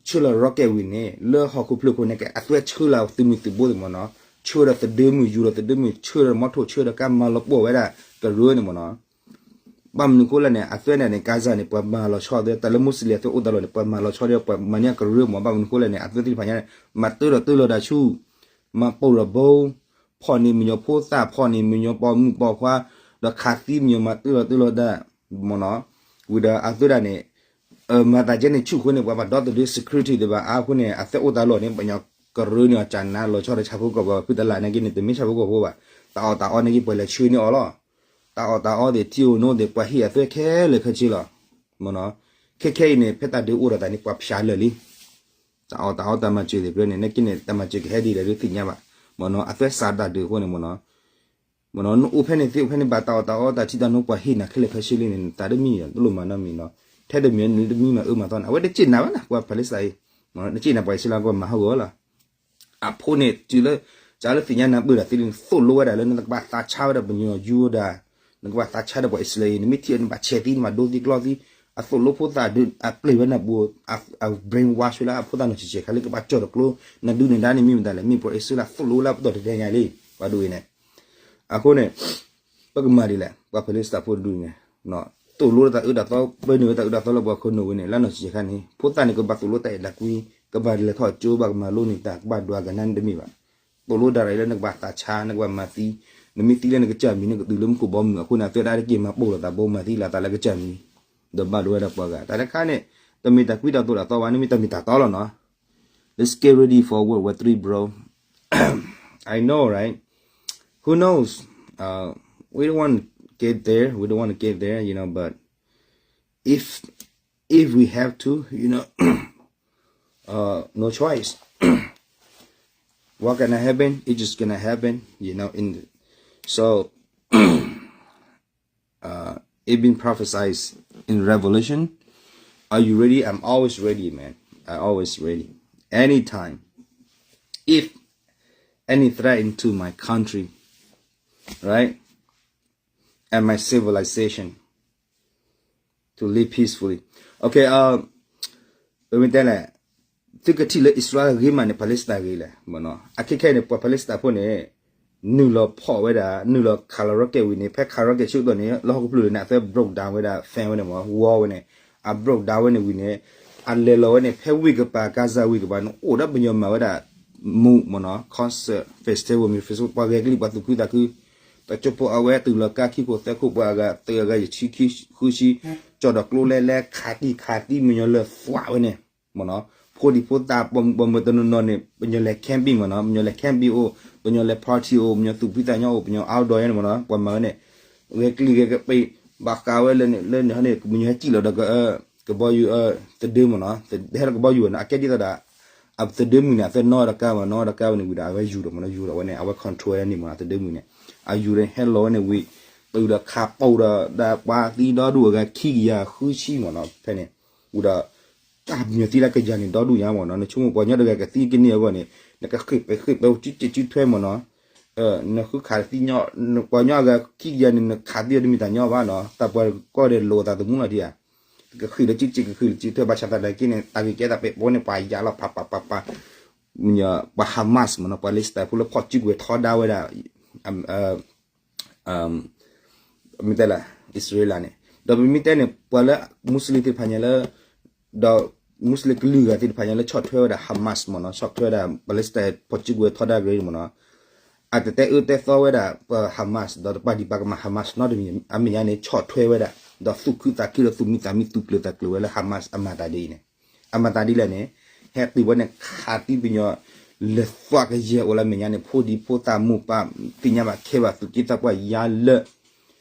ဆှၢလီၤ rocket ဝံၤန့ၣ် လၢဟီၣ်ခိၣ်ဖျၢၣ်ခိၣ်န့ၣ်က့ အသွဲဆှၢလီၤသုးမုၢ်သုးဘိသ့ၣ်မ့ၢ်နီၤ, ဆှၢဒီးသဒၢမုၢ် ယူၤဒီးသဒၢမုၢ် ဆှၢဒီးမီထိၣ် ဆှၢဒီးကါမၤလီၤပှီၢ်ဝဲဒၣ်ကရၢန့ၣ်မ့ၢ်နီၤ ဘၣ်မနုၤဃိလဲၣ်န့ၣ် အသွဲန့ၣ်န့ၣ် Gaza န့ၣ် ပှၤမၤလီၤဆီဒီး တၢ်လၢ Muslim အသွဲအိၣ်တၢ်လီၢ်န့ၣ် ပှၤမၤလီၤဆီဒီး ပှၤမၤန့ၢ်ကရၢမ့ၢ် ဘၣ်မနုၤဃိလဲၣ်န့ၣ် အသွဲသ့ၣ်တဖၣ်ညါန့ၣ် မၤတၢထီၣ်တၢလီၤတၢ်ဆူၣ်, မၤပိာ်ဒီးဘိ, ဖီၣ်န့ၢ်မံၤညီဖိသၣ်, ဖီၣ်န့ၢ်မံၤညီပိာ်မုၣ်ပိာ်ခွါ, ဒီးခးသံမံၤညီ မၤတၢထီၣ်တၢလီၤတၢ်, မ့ၢ်နီၤ, ဝံၤဒီးအသွဲဒၣ်န့ၣ် မၤသးကဲန့ၣ်ဆူၣ်အဃိန့ၣ် ပှၤဘၣ်ဒီသဒၢ security ဒံးဘၣ်အါအဃိန့ၣ် အသွဲအိၣ်တၢ်လီၢ်န့ၣ် ပှၤညီကရၢန့ၣ် အကၠးနါလီၤဆီဒီးဆၣ်ဖိကီၢ်ဖိ ဖုတလးန့ၣ်က့န့ၣ် တမ့ၢ်ဆၣ်ဖိကီၢ်ဖိဘၣ်, တၢ်အီၣ်တၢ်အီန့ၣ်က့ ပှၤလဲၤဆှၢန့ၢ်အီၤလီၤ, တၢ်အီၣ်တၢ်အီသ့ၣ် ထံအိၣ်နိသ့ၣ် ပှၤဟ့ၣ်အသွဲခဲလၢာ်ခဲဆ့လီၤ, မ့ၢ်နီၤ, ခဲခဲအံၤန့ၣ် ဖဲတၢ်ဒုးအိၣ်ဒီးတၢ်န့ၣ် ပှၤဖျါလၢာ်လံ တၢ်အီၣ်တၢ်အီတၢ်မၤစၢၤသ့ၣ်ဖျၢၣ်န့ၣ် နာ်က့န့ၣ် တၢ်မၤစၢၤကဟဲဒ်လဲၣ်ဒုးသ့ၣ်ညါဘၣ်, မ့ၢ်နီၤ, အသွဲစးတၢ်ဒုးအဃိန့ၣ် မ့ၢ်နီၤ, မ့ၢ်နီၤ, နအိၣ်ဖဲန့ၣ်သ့အိၣ်ဖဲန့ၣ် ဘၣ်တၢ်အီၣ်တၢ်အီတၢ်ထံတၢ်နိ ပှၤဟ့ၣ်နၤခဲလၢာ်ခဲဆ့လံန့ၣ် နသးတမံၤ တလိၣ်မၤနီတမံၤနီၤ, ထဲတမံၤနတမံၤမၤအၢမၤသီန့ၣ် အဝဲတစ့ၣ်နၤဘၣ်နၤ ပှၤ Palestine အံၤ, တစ့ၣ်နၤပှၤအံၣ်စရ့လး ပှၤမၤဟးဂီၤလီၤ အဖိန့ၣ် တုၤလၢ ကလၢသ့ၣ်ညါနၢ်ပၢၢ်ဒၣ်သ့လံ သိၣ်လိဝဲဒၣ်လၢ နကဘၣ်သးဆါဝဲဒၣ်ပှၤကညီယူဒၤ, နကဘၣ်သးဆါဒီးပှၤအံၣ်စရ့လးအံၤ နမ့ၢ်ထံၣ်နဘၣ်ဆဲးသံ နဘၣ်ဒိသံကျီသံ, အသိၣ်လိဖိသၣ်ဒုး အပျ့ၤဝဲနၢ်ပူၤ, အ brainwash ဝဲလၢအဖိသၣ်နီၢ်ဆံးဆံးခါလၢကဘၣ်ကၠီၣ်တကျိ, နဒုးနဒါန့ၣ်မ့ၢ်မတၤလဲၣ် မ့ၢ်ပှၤအံၣ်စရ့လးသိၣ်လိလၢအပတီၢ်တဒဲညါလံ, ပှၤဒ်အံၤန့ၣ်, အဃိန့ၣ် ပကမၤဒ်လဲၣ် ပှၤ Palestine ဖိတဒူၣ်န့ၣ် သိၣ်လိတၢ်အၢတၢ်သီ ပၢနုာ်ဝဲတၢ်အၢတၢ်သီလၢပှၤခိၣ်နူာ်ဝဲန့ၣ် လၢနီၢ်ဆံးခါန့ၣ် ဖိသၣ်န့ၣ် ကဘၣ်သိၣ်လိတၢ်အဲၣ်တၢ်ကွံ ကဘၣ်လဲၤထီၣ်ကၠိ ဘၣ်ကမၤလိန့ၢ်တၢ် ကဘၣ်ဒွးကနါန့ၣ်တမ့ၢ်ဘၣ်. သိၣ်လိဒၣ်ရၤလၢနကဘၣ်သးဆါ နကဘၣ်မၤသံ နမ့ၢ်သံလၢနကစၢ်မံၤ နကတုၤလၢမူခိၣ်ဘီမုၢ် အဃိန့ၣ် အသ့ၣ်တၢ်တက့ၢ်မၤပိာ်လိာ်သးဘိ မၤသံလီၤသးလၢကစၢ်မံၤ ဒီးဘၣ်ဒိဝဲဒၣ်ပှၤဂၤ တၢ်တခါန့ၣ် တမ့ၢ်တၢ်ကွံတၢ်သိၣ်တၢ်သီဘၣ် နမ့ၢ်တၢ်မ့ၢ်တၢ်တီလီၤနီၤ. Let's get ready for World War Three, bro. I know, right? Who knows? Uh, we don't want to get there. We don't want to get there, you know. But if if we have to, you know, uh, no choice. What gonna happen? It's just gonna happen, you know. In the, so uh, it been prophesied in Revelation. Are you ready? I'm always ready, man. I always ready. Anytime. If any threat into my country, right? And my civilization to live peacefully. Okay, uh, ပမ့ၢ်တဲလဲၣ် သုကထံၣ်လၢအံၣ်စရ့လးဂ့ၤမးန့ၣ် Palestine ဂ့ၤလဲၣ်မ့ၢ်နီၤ. အခဲခဲန့ၣ် ပှၤ Palestine ဖိန့ၣ် နုာ်လီၤဖီၣ်ဝဲဒၣ် နုာ်လီၤခးလီၤ rocket ဝံၤန့ၣ် ဖဲခး rocket ဆူၣ်တီၢ်န့ၣ် လၢဟီၣ်ခိၣ်ဖျၢၣ်န့ၣ် အသဲ broke down ဝဲဒၣ် fence ဝဲန့ၣ်မ့ၢ် wall ဝဲန့ၣ် အ broke down ဝဲန့ၣ်ဝံၤန့ၣ် အလဲၤလီၤဝဲန့ၣ် ဖဲဝ့ၢ်ကပၤ Gaza ဝ့ၢ်ကပၤန့ၣ် အိၣ်ဒီးပညီမၤဝဲဒၣ် မူးမ့ၢ်နီၤ concert festival မ့ၢ် festival ပှၤဂဲၤကလံၣ် ပှၤသူၣ်ခုသးခု တကၠိဖိအဝဲတုၤလီၤကါခံခိၣ်သၢခိၣ် ပှၤအဂၤ သုးအဂၤ ယဆံခံဃုဆံ ကၠီၣ်ဒီးကျိလဲလဲ ခးတံၢ်ခးသံ မညီလၢသွးဝဲန့ၣ် မ့ၢ်နီၤ ဖိဒံဖိသၣ် ပိာ်မုၣ်ပိာ်မၢၤတနီၤနီၤန့ၣ် ပညီလဲၤ camping မ့ၢ်နီၤ ပညီလဲၤ camping အိၣ် ပညီလဲၤ party အိၣ် ပညီသူၣ်ဖှံသးညီအိၣ် ပညီ outdoor န့ၣ်မ့ၢ်နီၤ ပှၤမၤဝဲန့ၣ် ဂဲၤကလံၣ်ဂဲၤကပ့ၤ ဘၣ်ဃးဝဲလၢန့ၣ် လၢန့ၣ်ဟီန့ၣ် ပညီဟဲစံၣ်လီၤဒီး ကဘီယူၤ သဒၢမ့ၢ်နီၤ ဟဲလီၤကဘီယူၤဝဲနီၤ အကဲဒ်သိးဒီး အသဒၢမုၢ်န့ၣ် အသဲနီၣ်ဒီးကါမ့ၢ်နီၤ နီၣ်ဒီးကါဝဲန့ၣ်ဝံၤဒီး အဝဲယူၤဒီးမ့ၢ်နီၤ ယူၤဒီးဝဲန့ၣ် အဝဲ control ဝဲန့ၣ်မ့ၢ်နီၤ သဒၢမုၢ်န့ၣ် အယူၤဒီးဟဲလီၤဝဲန့ၣ်ဝံၤ တုၤဒီးခးပိာ်ဒီး ဒၣ်ပှၤသံဒီဒူၣ်အဂၤခံကယၤဃုဆံမ့ၢ်နီၤ ဖဲန့ၣ် ဝံၤဒီး တၢ်ပညီသံလၢကယၤန့ၣ် ဒီဒူၣ်ညါမ့ၢ်နီၤ နဆိကမိၣ်ပှၤကညီတဂၤကသံကန့ၢ်အဂီၢ်န့ၣ် နကဃ့ၢ်ပဲာ်ဃ့ၢ်ပဲာ်အိၣ်စုက့စုထွဲမ့ၢ်နီၤ နဃုခးသံညီ ပှၤကညီအဂၤခံကယၤန့ၣ် နခးသံအီၤတမ့ၢ်တၢ်ညီဘၣ်နီၤ တၢ်ပှၤကီၢ်ဒီးလိာ်အသးသမူလီၤဒံးဧါ ကဃ့ၢ်လၢစုက့ကဃ့ၢ်လၢစုထွဲ ဘၣ်ဆၣ်သနာ်က့န့ၣ် တၢ်ဂ့ၢ်ကဲတၢ်ပဲာ်ပိာ်န့ၣ် ပှၤယါလီၤ ပှၤပှၤပှၤပှၤ ပှၤ Hamas မ့ၢ်နီၤ ပှၤ Palestine ဖိလၢဖီၣ်စုကဝဲၤထီဒါဝဲဒၣ် မ့ၢ်တဲလၢ အံၣ်စရ့လးန့ၣ် ဒီးပမ့ၢ်တဲန့ၣ် ပှၤလၢ Muslim သ့ၣ်တဖၣ်ညါလၢ ဒီး Muslim ကလုာ်ဂၤသ့ၣ်တဖၣ်ညါလၢဆီၣ်ထွဲဝဲဒၣ် Hamas မ့ၢ်နီၤ ဆီၣ်ထွဲဝဲဒၣ် Palestine ဖီၣ်စုကဝဲၤထီဒါကရ့မ့ၢ်နီၤ အတတဲအၢတဲသီဝဲဒၣ် ပ Hamas ဒီးတပာ်ဒံးပာ်ကမၣ် Hamas နီတမံၤ အမဲာ်ညါန့ၣ် ဆီၣ်ထွဲဝဲဒၣ် ဒီးသူၣ်ခုသးခုဒီးသူၣ်မံသးမံသူၣ်ကျၢၤသးကျၢၤဝဲလၢ Hamas အမၤတၢ်ဒ်အံၤန့ၣ် အမၤသးဒ်လဲၣ်န့ၣ် ဟဲတုၤဝဲန့ၣ် ခးသံပညီ လဲၤသွးကယဲၢ်အိၣ်လၢမဲာ်ညါန့ၣ် ဖိဒံဖိသၣ်မိၢ်ပၢ် သ့ၣ်ညါဘၣ်ခဲဘၣ် သူၣ်က့သးပှၢ်ယါလၢ ဒီ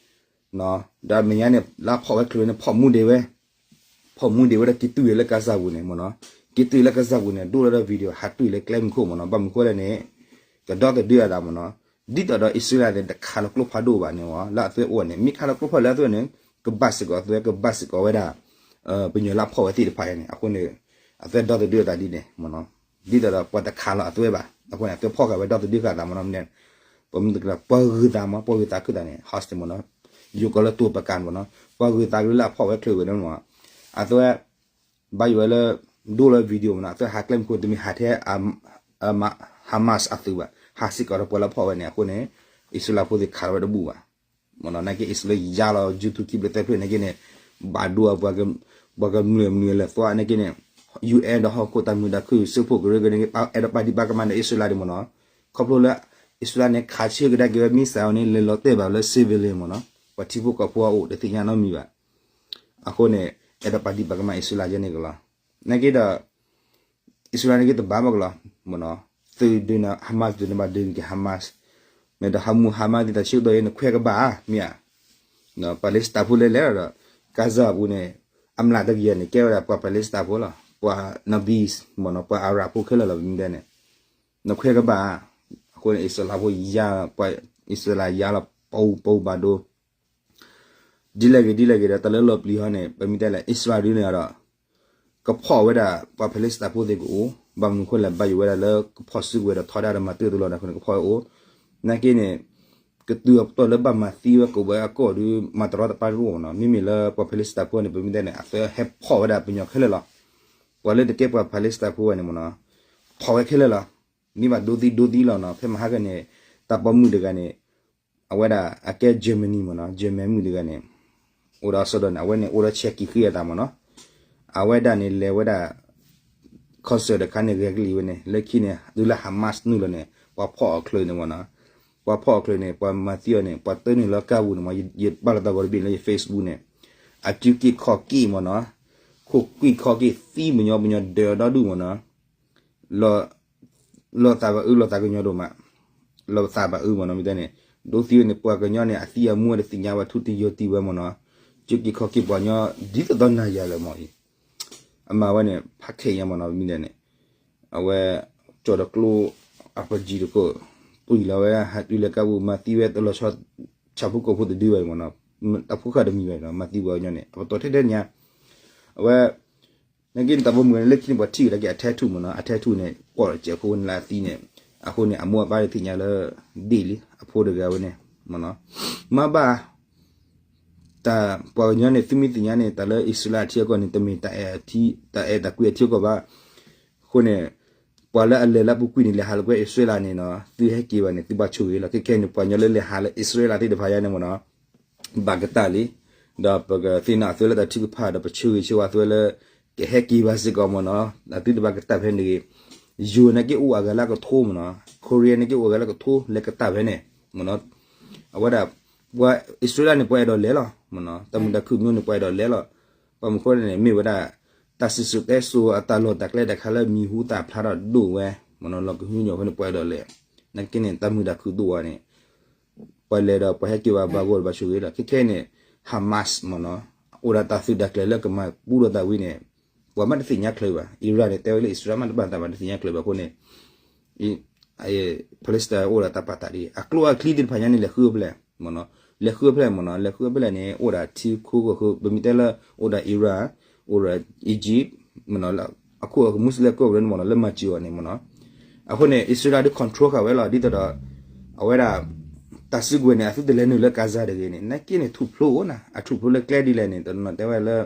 းမဲာ်ညါန့ၣ် လၢဖီၣ်ဝဲချုးန့ၣ် ဖီၣ်မူဒံးဝဲ ဖီၣ်မူဒံးဝဲဒီးက့ၤတုၤဝဲလၢ Gaza ပူၤန့ၣ်မ့ၢ်နီၤ က့ၤတုၤလၢ Gaza ပူၤန့ၣ် ဒိၣ်လၢ video ဟးတွံၢ်လၢကျဲမုၢ်ခိၣ်မ့ၢ်နီၤ ဘၣ်မနုၤဃိလဲၣ်န့ၣ် ကဒီသဒၢအသးမ့ၢ်နီၤ ဒ်သိးဒီးအံၣ်စရ့လးန့ၣ် တခးလီၤကျိဖးဒိၣ်ဘၣ်န့ၣ်ဝဲ လၢအသွဲအိၣ်န့ၣ် မ့ၢ်ခးလီၤကျိဖးလၢအသွဲန့ၣ် ကဘၣ်စ့ၢ်ကီးအသွဲကဘၣ်စ့ၢ်ကီးဝဲဒၣ် ပညီလၢဖီၣ်ဝဲသ့ၣ်တဖၣ်အံၤန့ၣ် အဃိန့ၣ် အသွဲဒီသဒၢအသးဒ်န့ၣ်မ့ၢ်နီၤ ဒ်သိးဒီးပှၤတခးလီၤအသွဲဘၣ် အဃိန့ၣ် အသွဲဖီၣ်ဃာ်ဝဲဒီသဒၢဃာ်သးမ့ၢ်နီၤ မ့ၢ် ပမ့ၢ်တကလၢ ပှၤဂုၤသးမ့ၢ် ပှၤဂုၤသးခုသးန့ၣ် hostage မ့ၢ်နီၤ ယိၤကီးလၢတိၤပကၤမ့ၢ်နီၤ ပှၤဂုၤသးကလၢလၢအဖီၣ်ဝဲချုးဝဲန့ၣ်မ့ၢ် အသွဲ ဘၣ်ယိၣ်ဝဲလၢ ဒိၣ်လၢ video မ့ၢ်နီၤ အသွဲဟးကျဲမုၢ်ခိၣ် တမ့ၢ်ဟးထဲ Hamas အသုးဘၣ် ဟးစ့ၢ်ကီးဒီးပှၤလၢဖီၣ်ဝဲန့ၣ် အဃိန့ၣ် အံၣ်စရ့လးဖိသ့ၣ်ခးလီၤဝဲတဘူၣ်ဘၣ် မ့ၢ်နီၤ နာ်က့ အံၣ်စရ့လးယါလီၤ YouTube ခံဘျီသၢဘျီန့ၣ်က့န့ၣ် ဘၣ်ဒိပှၤကမျၢၢ်မနုၤလဲၣ်သွးန့ၣ်က့န့ၣ် UN ဒီးဟီၣ်ခိၣ်တၢ်မုာ်တၢ်ခုၣ် စၢဖှိၣ်ကရၢကရိန့ၣ်က့ အဲၣ်ဒိးပာ်ဒံးပာ်ကမၣ်ဒီးအံၣ်စရ့လးဒံးမ့ၢ်နီၤ ခီဖျိလၢ အံၣ်စရ့လးန့ၣ် ခးဆၢကဒါက့ၤဝဲ missile န့ၣ် လဲၤလီၤတဲာ်ဘၣ်လၢ civilian မ့ၢ်နီၤ ပှၤထံဖိကီၢ်ဖိအအိၣ် တသ့ၣ်ညါနီတမံၤဘၣ် အဃိန့ၣ် အဲၣ်ဒိးပာ်ဒံးပာ်ကမၣ်အံၣ်စရ့လးယဲန့ၣ်ကလီၤ နာ်က့ဒီး အံၣ်စရ့လးန့ၣ်က့တဘၣ်ဘၣ်ကလီၤ မ့ၢ်နီၤ သုးဒုးန့ၣ် Hamas ဒုးန့ၣ်ဘၣ်ဒုးက့ၤ Hamas မ့ၢ်ဒီး ဟးမူ Hamas ဒ်တၢ်ဆၢကတီၢ်အံၤ နခွဲးကဘၣ်ဧါ မ့ၢ်ဧါ Palestine ဖိလဲၤလဲၤဒီး Gaza အပူၤန့ၣ် အမျးတကယၤန့ၣ် ကဲဝဲဒၣ်ပှၤ Palestine ဖိလီၤ ပှၤ Nabi မ့ၢ်နီၤ ပှၤ Arab ဖိခဲလၢာ်လီၤ ပမ့ၢ်တဲန့ၣ် နခွဲးကဘၣ်ဧါ အဃိန့ၣ် အံၣ်စရ့လးဖိယါ ပှၤအံၣ်စရ့လးယါလီၤ ပူၤပူၤဘၣ်ဒိ ဒ်လဲၣ်ဂ့ၤဒ်လဲၣ်ဂ့ၤဒီး တၢ်လၢလီၤပျံၤဟီန့ၣ် ပမ့ၢ်တဲလဲၣ် အံၣ်စရ့လးဒုးန့ၣ်ဒီး ကဖီၣ်ဝဲဒၣ် ပှၤ Palestine ဖိသ့ၣ်ကအိၣ် ဘၣ်မနုၤအဃိလဲၣ် ဘၣ်ယိၣ်ဝဲဒၣ်လၢကဖီၣ်စုကဝဲၤဒီးထီဒါဒီးမၤတၢ်တလီၤန့ၣ်အဃိန့ၣ် ကဖီၣ်ဝဲအိၣ် နာ်က့န့ၣ် ကတုၤအပတီၢ်လၢဘၣ်မၤသံဝဲကိးဝဲအကီၢ်ဒုး မၤတရီတပါတအိၣ်နီၤ မ့မ့ၢ်လၢပှၤ Palestine ဖိန့ၣ် ပမ့ၢ်တဲန့ၣ် အသးဟဲဖီၣ်ဝဲဒၣ်ပညီခဲလၢာ်လီၤ ပှၤလၢတကဲပှၤ Palestine ဖိဝဲန့ၣ်မ့ၢ်နီၤ ဖီၣ်ဝဲခဲလၢာ်လီၤ မ့ၢ်ဘၣ်ဒိသံဒိသံလီၤနီၤ ဖဲမဟါကန့ၣ် တၢ်ပိာ်မုၣ်တဂၤန့ၣ် အဝဲဒၣ်အကဲ Germany မ့ၢ်နီၤ, German မုၣ်တဂၤန့ၣ် အိၣ်ဒီးအစီဒီးန့ၣ် အဝဲန့ၣ်အိၣ်ဒီးဆဲးကံၤဃ့အသးမ့ၢ်နီၤ, အဝဲဒၣ်န့ၣ်လဲၤဝဲဒၣ် concert တခါန့ၣ် ဂဲၤကလံၤဝဲန့ၣ် လၢခံန့ၣ် တုၤလၢ Hamas နုာ်လီၤန့ၣ် ပှၤဖီၣ်အီၤချၢန့ၣ်မ့ၢ်နီၤ, ပှၤဖီၣ်အီၤချၢန့ၣ် ပှၤမၤသံအီၤန့ၣ် ပှၤတၢနုာ်လၢကါပူၤန့ၣ်မ့ၢ် ယပာ်လီၤသးဂီၤတဘ့ၣ်လၢယ Facebook န့ၣ်, အစုက့ၤခီၣ်က့ၤမ့ၢ်နီၤ, ခိၣ်ကွံာ်ခီၣ်က့ၤသံမညီမညီဒၢးဒီဒူၣ်မ့ၢ်နီၤ, လီၤ လီၤသးဘၣ်အၢ လီၤသးကညီၤဒိၣ်မး, လီၤသးဘၣ်အၢမ့ၢ်နီၤ မ့ၢ်တဲန့ၣ်, ဒိးသံဝဲန့ၣ် ပှၤကညီန့ၣ် အသံအမူတသ့ၣ်ညါဘၣ် ထူတယိၤတံၢ်ဝဲမ့ၢ်နီၤ, စုက့ၤခီၣ်က့ၤပှၤကညီ ဒ်သိးသိးနၤယၤလၢၤမ့ၢ်အံၤ, အမၤဝဲန့ၣ် ဖးခဲအံၤမ့ၢ်နီၤ မ့ၢ်တဲန့ၣ်, အဝဲ ကၠီၣ်ဒီးကျိ အပကံတခိၣ် ပှံၤလီၤဝဲ ဟးတုၤလၢကါပူၤ မၤသံဝဲတလီၤဆီ ဆၣ်ဖိကီၢ်ဖိတဒုဘၣ်အံၤမ့ၢ်နီၤ, တၢ်ဖိဃာ်တမံၤဘၣ်နီၤ မၤသံပှၤကညီန့ၣ် အပတီၢ်ထဲထဲညါ, အဝဲ နာ်က့န့ၣ် တၢ်ပိာ်မုၣ်န့ၣ် လၢခံန့ၣ် ပှၤထံၣ်ကဒါက့ၤအ tattoo မ့ၢ်နီၤ, အ tattoo န့ၣ် ကွီၢ်စဲးဖိန့ၣ်လၢအသံန့ၣ်, အဃိန့ၣ် အမိၢ်အပၢ်သ့ၣ်ညါလၢ ဒ့ၣ်လံ အဖိတဂၤဝဲန့ၣ်, မ့ၢ်နီၤ, မ့ၢ်ဘၣ် တၢ်ပှၤကညီန့ၣ် သုမ့ၢ်သ့ၣ်ညါန့ၣ် တၢ်လၢအံၣ်စရ့လးအထံအကီၢ်န့ၣ် တမ့ၢ်တၢ်အဲၣ်အထံ တၢ်အဲၣ်တၢ်ကွံအထံအကီၢ်ဘၣ်, အဃိန့ၣ် ပှၤလၢအလဲၤလၢအပူၤကွံာ်န့ၣ် လဲၤဟးလၢကွဲအံၣ်စရ့လးန့ၣ်နီၤ သုဟဲက့ၤဘၣ်န့ၣ် သုဘၣ်ဆိၣ်ဂ့ၤလီၤ, ခဲခဲန့ၣ် ပှၤကညီလၢလဲၤဟးလၢအံၣ်စရ့လးသ့ၣ်တဖၣ်ညါန့ၣ်မ့ၢ်နီၤ ဘၣ်ကတၢၢ်လံ, ဒီးပကသ့ၣ်နီၣ်အသုလၢတၢ်ထုကဖၣ်ဒီး ပဆၢဂ့ၤဆၢဝါသုလၢ ကဟဲက့ၤဘၣ်စ့ၢ်ကီးမ့ၢ်နီၤ, အသုတဘၣ်ကတၢၢ်ဖဲန့ၣ်တဂ့ၤ, ယိၤနာ်က့အိၣ်အဂၤလၢအကထိမ့ၢ်နီၤ, Korea နာ်က့အိၣ်အဂၤလၢအကထိလဲၤကတၢၢ်ဖဲန့ၣ်, မ့ၢ်နီၤ, အဝဲဒၣ် ပှၤအံၣ်စရ့လးန့ၣ် ပှၤအဲၣ်ဒိးလဲၤလီၤ, မ့ၢ်နီၤ, တၢ်မုာ်တၢ်ခုၣ်မ့ၢ်န့ၣ် ပှၤအဲၣ်ဒိးလဲၤလီၤ, ဘၣ်မနုၤဃိလဲၣ်န့ၣ် မ့ၢ်ဝဲဒၣ် တၢ်စံၣ်စိၤတဲစိၤအတၢ်လီၢ်တၢ်ကျဲတခါလၢ မံၤဟူသၣ်ဖျါထီၣ်ဒိၣ်ဝဲ, မ့ၢ်နီၤ, လီၤကဟုကညီၤဖဲန့ၣ် ပှၤအဲၣ်ဒိးလဲၤ, နာ်က့န့ၣ် တၢ်မုာ်တၢ်ခုၣ်ဒိၣ်ဝဲန့ၣ် ပှၤလဲၤဒီးပှၤဟဲက့ၤဘၣ်ဘၣ်ဂီၢ်ဒီးဘၣ်ဆိၣ်ဂ့ၤလီၤ, ခဲခဲန့ၣ် Hamas မ့ၢ်နီၤ, အိၣ်ဒီးတၢ်သုးတၢ်ကျဲၤလၢကမၤပူထီၣ်သးဝံၤန့ၣ် ပှၤမ့ၢ်တသ့ၣ်ညါချၢဘၣ်, Iran န့ၣ် တဲဝဲလၢအံၣ်စရ့လးမ့ၢ်တဘၣ်သးဘၣ် တသ့ၣ်ညါချၢဘၣ်အဃိန့ၣ် Palestine အိၣ်ဒီးတၢ်ပာ်သးဒ်အံၤ, အကျိအချံသ့ၣ်တဖၣ်ညါန့ၣ် လဲၤဃုဖဲလဲၣ်, မ့ၢ်နီၤ, လဲၤဃုဖဲလဲၣ်မ့ၢ်နီၤ, လဲၤဃုဖဲလဲၣ်န့ၣ် အိၣ်ဒီးထံခိၣ်ကီၢ်ခိၣ် ပမ့ၢ်တဲလၢ အိၣ်ဒီး Iran, အိၣ်ဒီး Egypt, မ့ၢ်နီၤ, အခိၣ် Muslim ကီၢ်ပူၤန့ၣ်မ့ၢ်နီၤ လၢမၤစၢၤအီၤန့ၣ်မ့ၢ်နီၤ, အဃိန့ၣ် အံၣ်စရ့လးဒုး control ဃာ်ဝဲလီၤ ဒ်သိးဒီး အဝဲဒၣ် တၢ်စုကဝဲၤန့ၣ် အသုတလဲၤနုာ်လၢ Gaza တဂ့ၤန့ၣ် နာ်က့န့ၣ် ထူၣ်ဖျိအိၣ်နၤ, အထူၣ်ဖျိလၢကျဲဒ်လဲၣ်န့ၣ် တနီၤတဲဝဲလၢ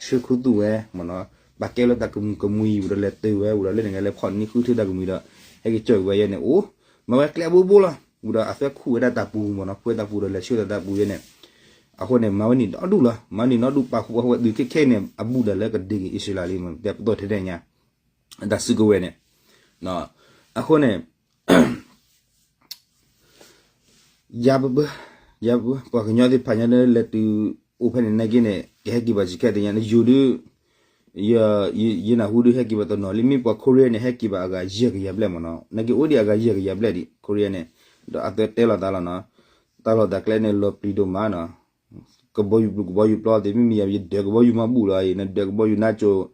ဆှၢခူသူၣ်ဝဲမ့ၢ်နီၤ, ဘၣ်ကဲလၢတၢ်ကမူၤကမှံ ဝံၤဒီးလဲၤတုၤဝဲ ဝံၤဒီးလၢန့ၣ် လဲၤဖီၣ်နံၤဃုထၢတၢ်ကမှံၤဒီး ဟဲက့ၤကၠီၣ်က့ၤဝဲယဲန့ၣ်အိၣ်, မၤဝဲကျဲအဘိဘိလီၤ, ဝံၤဒီးအသွဲခူၣ်ဝဲဒၣ်တၢ်ပူၤမ့ၢ်နီၤ, ဖှဲတၢ်ပူၤဒီးလဲၤဆှၢတၢ်တၢ်ပူၤယဲန့ၣ်, အဃိန့ၣ် မၤဝဲနံၤဒီဒူၣ်လီၤ, မၤဝဲနံၤဒီဒူၣ် ပာ်ဃူပာ်ဃူဝဲတုၤခဲခဲအံၤန့ၣ် အဘူးဒီးလၢကဒုးက့ၤအံၣ်စရ့လးလံမ့ၢ် တဲပတီၢ်ထဲထဲညါ တၢ်စုကဝဲၤန့ၣ် အဃိန့ၣ် ယၤပဘၢ, ယၤပဘၢ ပှၤကညီသ့ၣ်တဖၣ်ညါလၢလဲၤတုၤအိၣ်ဖဲန့ၣ် နာ်က့န့ၣ် ကဟဲက့ၤဘၣ်ဆံးခဲတညါန့ၣ် ယိၤဒုး ယနၢ်ဟူဒုးဟဲက့ၤဘၣ်တနီၤလံ မ့ၢ်ပှၤ Korea န့ၣ် ဟဲက့ၤဘၣ်အဂၤယဲၢ်ကယၤဘျဲၣ်မ့ၢ်နီၤ, နာ်က့အိၣ်ဒံးအဂၤယဲၢ်ကယၤဘျဲၣ်ဒံး Korea န့ၣ်, ဒီးအသၢတဲလီၤသးလီၤနီၤ, တၢ်လီၢ်တၢ်ကျဲန့ၣ် လီၤပျံၤဒိၣ်မးနီၤ, ကဘီယူၤပျူၤကဘီယူၤပျီသ့ၣ် မ့မ့ၢ်ယၤ ယဒၢးကဘီယူၤမၤဘူၣ်လီၤအံၤ နဒၢးကဘီယူၤနါစိၤ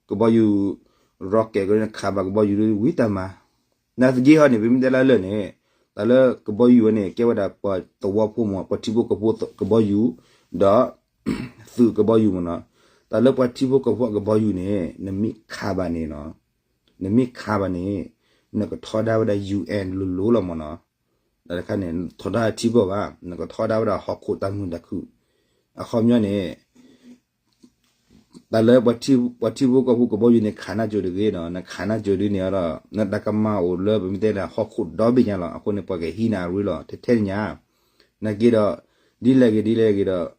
ကဘီယူၤ rocket ကနခးဘၣ်ကဘီယူၤဒုးဝံၤတၢ်မၤ, နာ်သက့ဟီန့ၣ် ပမ့ၢ်တဲလၢလၢာ်န့ၣ် တၢ်လၢကဘီယူၤဝဲန့ၣ် ကဲဝဲဒၣ်ပှၤသဝီဖိမ့ၢ် ပှၤထံဖိကီၢ်ဖိကဘီယူၤ ဒီး သုးကဘီယူၤမ့ၢ်နီၤ, တၢ်လၢပှၤထံဖိကီၢ်ဖိအကဘီယူၤန့ၣ် နမ့ၢ်ခးဘၣ်န့ၣ်နီၤ, နမ့ၢ်ခးဘၣ်န့ၣ် နကထီဒါဝဲဒၣ် UN လိၤလိၤလီၤမ့ၢ်နီၤ, တၢ်တခါန့ၣ် ထီဒါထံကီၢ်ဘၣ် နကထီဒါဝဲဒၣ်ဟီၣ်ခိၣ်တၢ်မုာ်တၢ်ခုၣ်, အခီပညီန့ၣ် တၢ်လၢပှၤထံဖိကီၢ်ဖိကဘီယူၤန့ၣ် ခးနါစိၤတဂ့ၤနီၤ, နခးနါစိၤဒုန့ၣ်ဒီး နတၢ်ကမၣ်အိၣ်လၢပမ့ၢ်တဲဒၣ်ဟီၣ်ခိၣ်ဒီဘ့ၣ်ညါလီၤ, အဃိန့ၣ် ပှၤကဟံးနၤအရ့လီၤ ထဲထဲညါ, နာ်က့ဒီး ဒ်လဲၣ်ဂ့ၤဒ်လဲၣ်ဂ့ၤ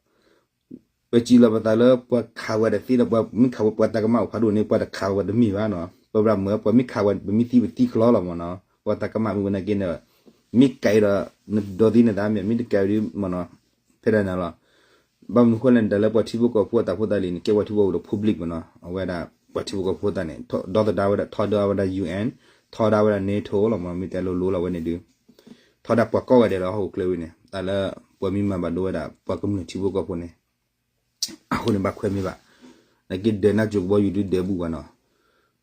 ဒီး ပစံးလီၤပသးလၢပှၤခးဝဲတသ့ဒီး ပှၤမ့ၢ်ခးဝဲပှၤတၢ်ကမၣ်အိၣ်ဖးဒိၣ်န့ၣ် ပှၤတခးဝဲတမ့ၢ်ဘၣ်နီၤ, ပဘၣ်မၢပှၤမ့ၢ်ခးဝဲ ပမ့ၢ်သံပသံကလီလီၤမ့ၢ်နီၤ, ပှၤတၢ်ကမၣ်မ့ၢ်ဝဲနာ်က့န့ၣ် မ့ၢ်ကဲဒီး နဒိးသံနသးမ့ၢ် မ့ၢ်တကဲဒ်မ့ၢ်နီၤ, ဖဲဒၣ်န့ၣ်လီၤ. ဘၣ်မနုၤဃိလဲၣ်န့ၣ် တၢ်လၢပှၤထံဖိကီၢ်ဖိအတၢ်ဖိတၢ်လံၤန့ၣ် ကဲပှၤထံဖိကီၢ်ဖိဒီး public မ့ၢ်နီၤ, အဝဲဒၣ်ပှၤထံဖိကီၢ်ဖိသးန့ၣ် ဒီသဒၣ်ဝဲဒၣ် ထီဒါဝဲဒၣ် UN, ထီဒါဝဲဒၣ် NATO လီၤမ့ၢ်နီၤ, မ့ၢ်တဲလိၤလိၤလီၤဝဲန့ၣ်ဒုး ထီဒါပှၤကိးဂၤဒဲးလီၤ ဟီၣ်ခိၣ်ချၢဝံၤန့ၣ် တၢ်လၢပှၤမ့ၢ်မၤဘၣ်ဒိဝဲဒၣ် ပှၤကမျၢၢ်ထံဖိကီၢ်ဖိန့ၣ် အဃိန့ၣ်ဘၣ်ခွဲးမ့ၢ်ဘၣ်, နာ်က့ဒၢးနါစိၤကဘီယူၤဒုဒၢးဘူၣ်ဘၣ်နီၤ,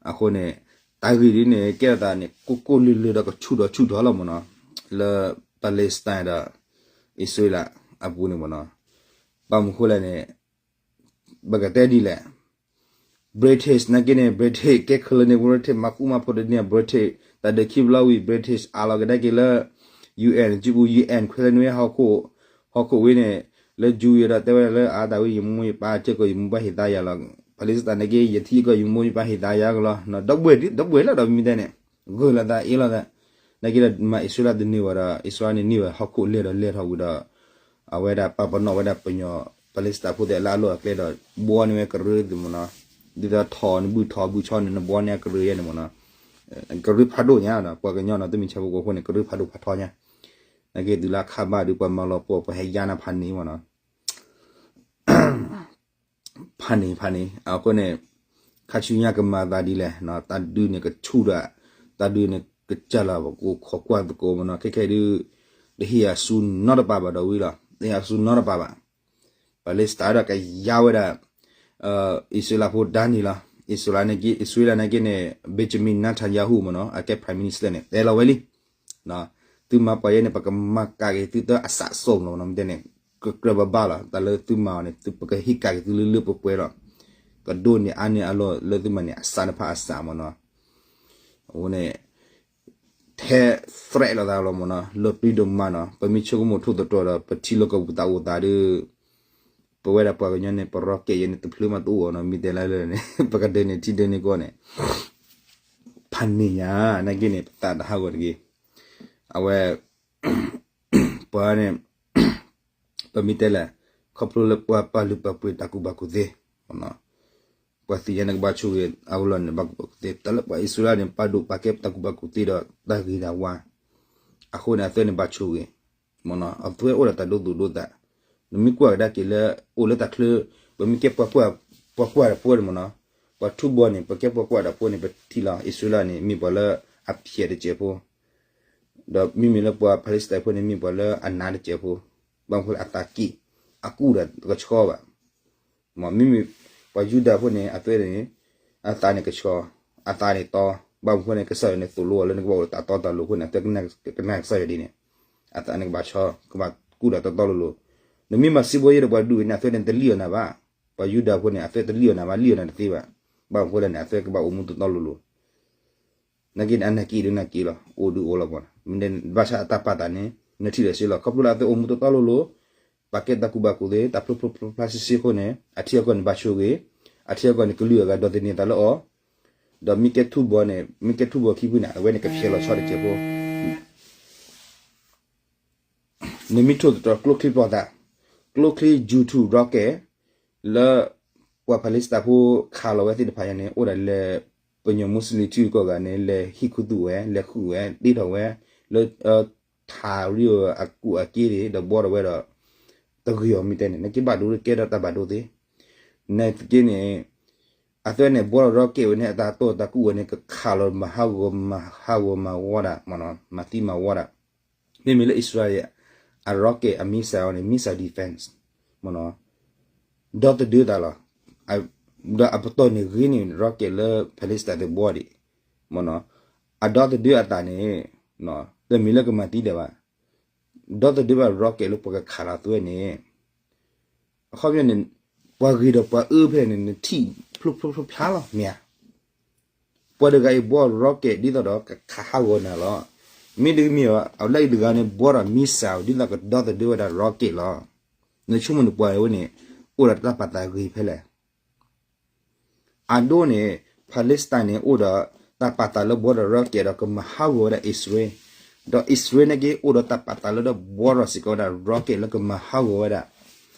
အဃိန့ၣ် တၢ်ဂ့ၢ်ဒ်န့ၣ် ကဲထီၣ်သးန့ၣ် ကိၢ်ကိၢ်လၢၤလၢၤဒီးကဆူၣ်ထီၣ်ဆူၣ်ထီၣ်လီၤမ့ၢ်နီၤ, လၢ Palestine ဒီး အံၣ်စရ့လးအပူၤန့ၣ်မ့ၢ်နီၤ, ဘၣ်မနုၤဃိလဲၣ်န့ၣ် ပကတဲဒ်လဲၣ် British နာ်က့န့ၣ် British ကဲခဲလၢာ်န့ၣ် British မၤဃူမၤဖိးတန့ၢ် British တၢ်ဒုးခံဘျီဝံၤ British အးလီၤကဒါက့ၤလၢ UN စုပူၤ UN ခွဲးလၢနွံဟီၣ်ခိၣ်, ဟီၣ်ခိၣ်ဝံၤန့ၣ် လၢ Jew ဒီးတဲဝဲဒၣ်လၢအါတၢ်ဝံၤ ယမိၢ်ယပၢ်စ့ၢ်ကီး ယမိၢ်ပၢ်ဟ့ၣ်သါယၤလီၤ, Palestine နာ်က့ ယထံကီၢ် ယမိၢ်ယပၢ်ဟ့ၣ်သါယၤကလီၤ, ဒီပုၢ်ဝဲၢ်လီၤဒီးမ့ၢ်တဲန့ၣ် ဂၢၢ်လိာ်သးအ့ၣ်လိာ်သး နာ်က့ဒီးမၤအံၣ်စရ့လးတန့ၢ်ဘၣ်ဒီး အံၣ်စရ့လးန့ၣ်န့ၢ်ဝဲဟီၣ်ခိၣ်လဲၢ်ဒီးလဲၢ်ထီၣ်ဝံၤဒီး အဝဲဒၣ်ပာ်ပနီၣ်ဝဲဒၣ်ပှၤကညီ Palestine ဖိသ့ၣ်လၢအလီၢ်အကျဲဒီး ဘှီန့ၢ်ဝဲကရၢသ့ၣ်မ့ၢ်နီၤ, ဒ်သိးထီၣ်န့ၣ်ဘုၣ်ထီၣ်ဘုၣ်ဆီန့ၣ် နဘှီန့ၢ်အကရၢယဲန့ၣ်မ့ၢ်နီၤ, ကရၢဖးဒိၣ်ညါဒီး ပှၤကညီနီၤ တမ့ၢ်ဆၣ်ဖိကီၢ်ဖိန့ၣ် ကရၢဖးဒိၣ်ဖးထီညါ, နာ်က့တုၤလၢအခါဘၣ်ဒီး ပှၤမၤလီၤပှီၢ် ပှၤဟဲယါနၤဖးန့ၣ်မ့ၢ်နီၤ ဖးန့ၣ်ဖးန့ၣ် အဃိန့ၣ် ခါဆူညါကမၤသးဒ်လဲၣ်, တၢ်ဒုးန့ၣ်ကဆူၣ်ဒီး တၢ်ဒုးန့ၣ်ကစၢ်လီၤ ပကခိးကွၢ်သကိးမ့ၢ်နီၤ, ခဲခဲဒုး တဟ့ၣ်အစုနီတပၤဘၣ်ဒီးဝံၤလီၤ, တဟ့ၣ်အစုနီတပၤဘၣ်, Palestine ဒီးကယါဝဲဒၣ် အံၣ်စရ့လးဖိဒါန့ၣ်လီၤ, အံၣ်စရ့လးန့ၣ်က့ အံၣ်စရ့လးန့ၣ်က့န့ၣ် Benjamin Netanyahu မ့ၢ်နီၤ အကဲ Prime Minister န့ၣ် တဲလီၤဝဲလံ သုမၤပှၤယဲန့ၣ် ပကမၤကးက့ၤသုတၢ်အစးစိၤလီၤမ့ၢ်နီၤ, မ့ၢ်တဲန့ၣ် ကကြၢးဘၣ်ဘၣ်လီၤ, တၢ်လၢသုမၤအီၤန့ၣ် သုပကဟ့ၣ်ကးက့ၤသုလၢလၢပှဲၤပှဲၤလီၤ, ကဒိၣ်န့ၢ်အါန့ၢ်အလီၢ်လၢသုမၤန့ၣ် အစးတဖၣ်အစးမ့ၢ်နီၤ, အဃိန့ၣ် ထဲ threat လိာ်သးလီၤမ့ၢ်နီၤ, လီၤပျံၤဒိၣ်မးနီၤ, ပမ့ၢ်ဆိကမိၣ်ထိၣ်သတြီၤဒီး ပထံလီၢ်ကပူၤသးအိၣ်သးဒီး ပဝဲဒၣ်ပှၤကညီန့ၣ် ပ rocket ယဲန့ၣ် တဖျၢၣ်မးတအိၣ်အီၤနီၤ, မ့ၢ်တဲလၢလၢန့ၣ် ပကဒၢန့ၢ်ထံဒၢန့ၢ်ကီၢ်န့ၣ် ဖးန့ၢ်ညါ, နာ်က့န့ၣ် ပသးတဟးဂီၤတဂ့ၤ, အဝဲ ပှၤန့ၣ် ပမ့ၢ်တဲလဲၣ်, ခီဖျိလၢပှၤပာ်လုၢ်ပာ်ပှ့ၤတၢ်ကူၣ်ဘၣ်ကူၣ်သ့, ပှၤသ့ၣ်ညါန့ၣ်ကဘၣ်ဆိၣ်ဂ့ၤ, အဝဲလီၤန့ၣ် ဘၣ်ကူၣ်ဘၣ်ကူၣ်သ့, တၢ်လၢပှၤအံၣ်စရ့လးန့ၣ် ပာ်ဒိၣ်ပာ်ကဲတၢ်ကူၣ်ဘၣ်ကူၣ်သ့ဒီးတၢ်ဂ့ၤတၢ်ဝါ, အဃိန့ၣ် အဝဲသ့ၣ်န့ၣ်ဘၣ်ဆိၣ်ဂ့ၤ, မ့ၢ်နီၤ, အဝဲသ့ၣ်အိၣ်ဒီးတၢ်ဒိသူၣ်ဒိသး, နမ့ၢ်ကွၢ်ကဒါက့ၤလၢ အိၣ်လၢတၢ်ချၢ, ပမ့ၢ်ကဲပှၤကွၢ်, ပှၤကွၢ်တၢ်ဖိန့ၣ်မ့ၢ်နီၤ, ပှၤထူဘီန့ၣ် ပကဲပှၤကွၢ်တၢ်ဖိန့ၣ် ပထံၣ်လီၤ အံၣ်စရ့လးန့ၣ် မ့ၢ်ပှၤလၢအဖျဲးတစဲးဖိ ဒီးမ့မ့ၢ်လၢပှၤ Palestine ဖိန့ၣ် မ့ၢ်ပှၤလၢအနးတစဲးဖိ, ဘၣ်မနုၤအသးက့ၣ်, အကူၣ်ဒီးကဆှီဘၣ်, မ့မ့ၢ်ပှၤယူဒၤဖိန့ၣ် အသးန့ၣ်, အသးန့ၣ်ကဆှီ, အသးန့ၣ်တီ, ဘၣ်မနုၤအဃိန့ၣ် ကစၢ်ယွၤန့ၣ်သိၣ်လိအီၤလၢနကဘၣ်အိၣ်ဒီးတၢ်တီတၢ်လိၤအဃိန့ၣ် အသးကနၣ်ကစၢ်ယွၤဒ်န့ၣ်, အသးန့ၣ်ကဘၣ်ဆှီ, ကဘၣ်ကူၣ်ဒီးတီတီလိၤလိၤ, နမ့ၢ်မၤစံးဘီယဲဒီးပှၤဒူၣ်အံၤန့ၣ် အသးန့ၣ်တလံၣ်အီၤနၤဘၣ်, ပှၤယူဒၤဖိန့ၣ် အသးတလံၣ်အီၤနၤဘၣ် လံၣ်အီၤနၤတသ့ဘၣ်, ဘၣ်မနုၤအဃိလဲၣ်န့ၣ် အသးကဘၣ်အိၣ်မူတီတီလိၤလိၤ နာ်က့န့ၣ် အနာ်က့ဒုးနာ်က့လီၤ, အိၣ်ဒုးအိၣ်လီၤပှၤ, ဘၣ်ဆၣ်အတၢ်ပာ်သးန့ၣ် နထံၣ်ဒီးစ့လီၤ, ခီဖျိလၢအသးအိၣ်မူတီတီလိၤလိၤ, ပာ်ကဲတၢ်ကူၣ်ဘၣ်ကူၣ်သ့ တၢ်ဖျိဖျိဖျါဖျါဆ့ဆ့အဃိန့ၣ် အထံအကီၢ်န့ၣ်ဘၣ်ဆိၣ်ဂ့ၤ, အထံအကီၢ်န့ၣ်ကလုၢ်အဂၤဒီးသန့ၤသးလၢအီၤ, ဒီးမ့ၢ်ကဲထူဘီန့ၣ် မ့ၢ်ကဲထူဘီခံဖုန့ၣ် အဝဲန့ၣ်ကဖျဲးလီၤဆီတစဲးဖိ နမ့ၢ်ထိၣ်သတြီၤကျိချံမျိာ်သၣ်, ကျိချံ YouTube rocket လၢ ပှၤ Palestine ဖိခးလီၤဝဲသ့ၣ်တဖၣ်ညါန့ၣ် အိၣ်ဒၣ်လဲၤ ပှၤကညီ Muslim ထံဂုၤကီၢ်ဂၤန့ၣ် လဲၤဟံးခူသူၣ်ဝဲ လဲၤဃုာ်ဝဲ တ့ထီၣ်ဝဲ လၢ ထးရံၣ်အကူၣ်အက့ၢ်ဒီး ဘှီထီၣ်ဝဲဒီး တဂ့ၤအီၤမ့ၢ်တဲန့ၣ် နက့ဘၣ်ဒိကဲထီၣ်တၢ်ဘၣ်ဒိသ့, နက့န့ၣ် အသးန့ၣ် ဘှီထီၣ် rocket ဝဲန့ၣ် အတၢ်တိၢ်တၢ်ကူၣ်ဝဲန့ၣ် ကခးလီၤမၤဟးဂီၤမၤဟးဂီၤမၤဝီဒၣ် မၤသံမၤဝီဒၣ်, မ့မ့ၢ်လၢ Israel အ rocket အ missile န့ၣ် missile defense မ့ၢ်နီၤ, ဒီသဒၢသးလီၤ, ဒီးအပတီၢ်န့ၣ်ဂ့ၤန့ၣ် rocket လၢ Palestine သ့ၣ်ဘှီဒံး, မ့ၢ်နီၤ, အဒီသဒၢအသးန့ၣ် တမ့ၢ်လၢကမၤသံဒံးဘၣ်, ဒီသဒၢဘၣ် rocket လၢပှၤကခးလီၤအသးန့ၣ် အခီပညီန့ၣ် ပှၤဂ့ၤဒီးပှၤအၢဖဲန့ၣ် နထံၣ်ဖျိဖျိဖျါဖျါလီၤ မ့ၢ်ဧါ. ပှၤတဂၤအံၤဘှီ rocket ဒ်သိးဒီးကခးဟးဂီၤနၤလီၤ. မ့တမ့ၢ် အဝဲဒၣ်အံၤတဂၤန့ၣ် ဘှီဒီး missile ဒ်သိးကဒီသဒၢဝဲဒၣ် rocket လီၤ. နဆိကမိၣ်န့ၣ် ပှၤဝဲန့ၣ် အိၣ်ဒီးတၢ်ပာ်သးဂ့ၤဖဲလဲၣ်. အဒိန့ၣ် Palestine န့ၣ် အိၣ်ဒီးတၢ်ပာ်သးလၢဘှီဒီး rocket ဒီးကမၤဟးဂီၤဝဲဒၣ် Israel, ဒီး Israel န့ၣ်က့ အိၣ်ဒီးတၢ်ပာ်သးလၢဒီးဘှီဒီးစ့ၢ်ကီးဝဲဒၣ် rocket လၢကမၤဟးဂီၤဝဲဒၣ်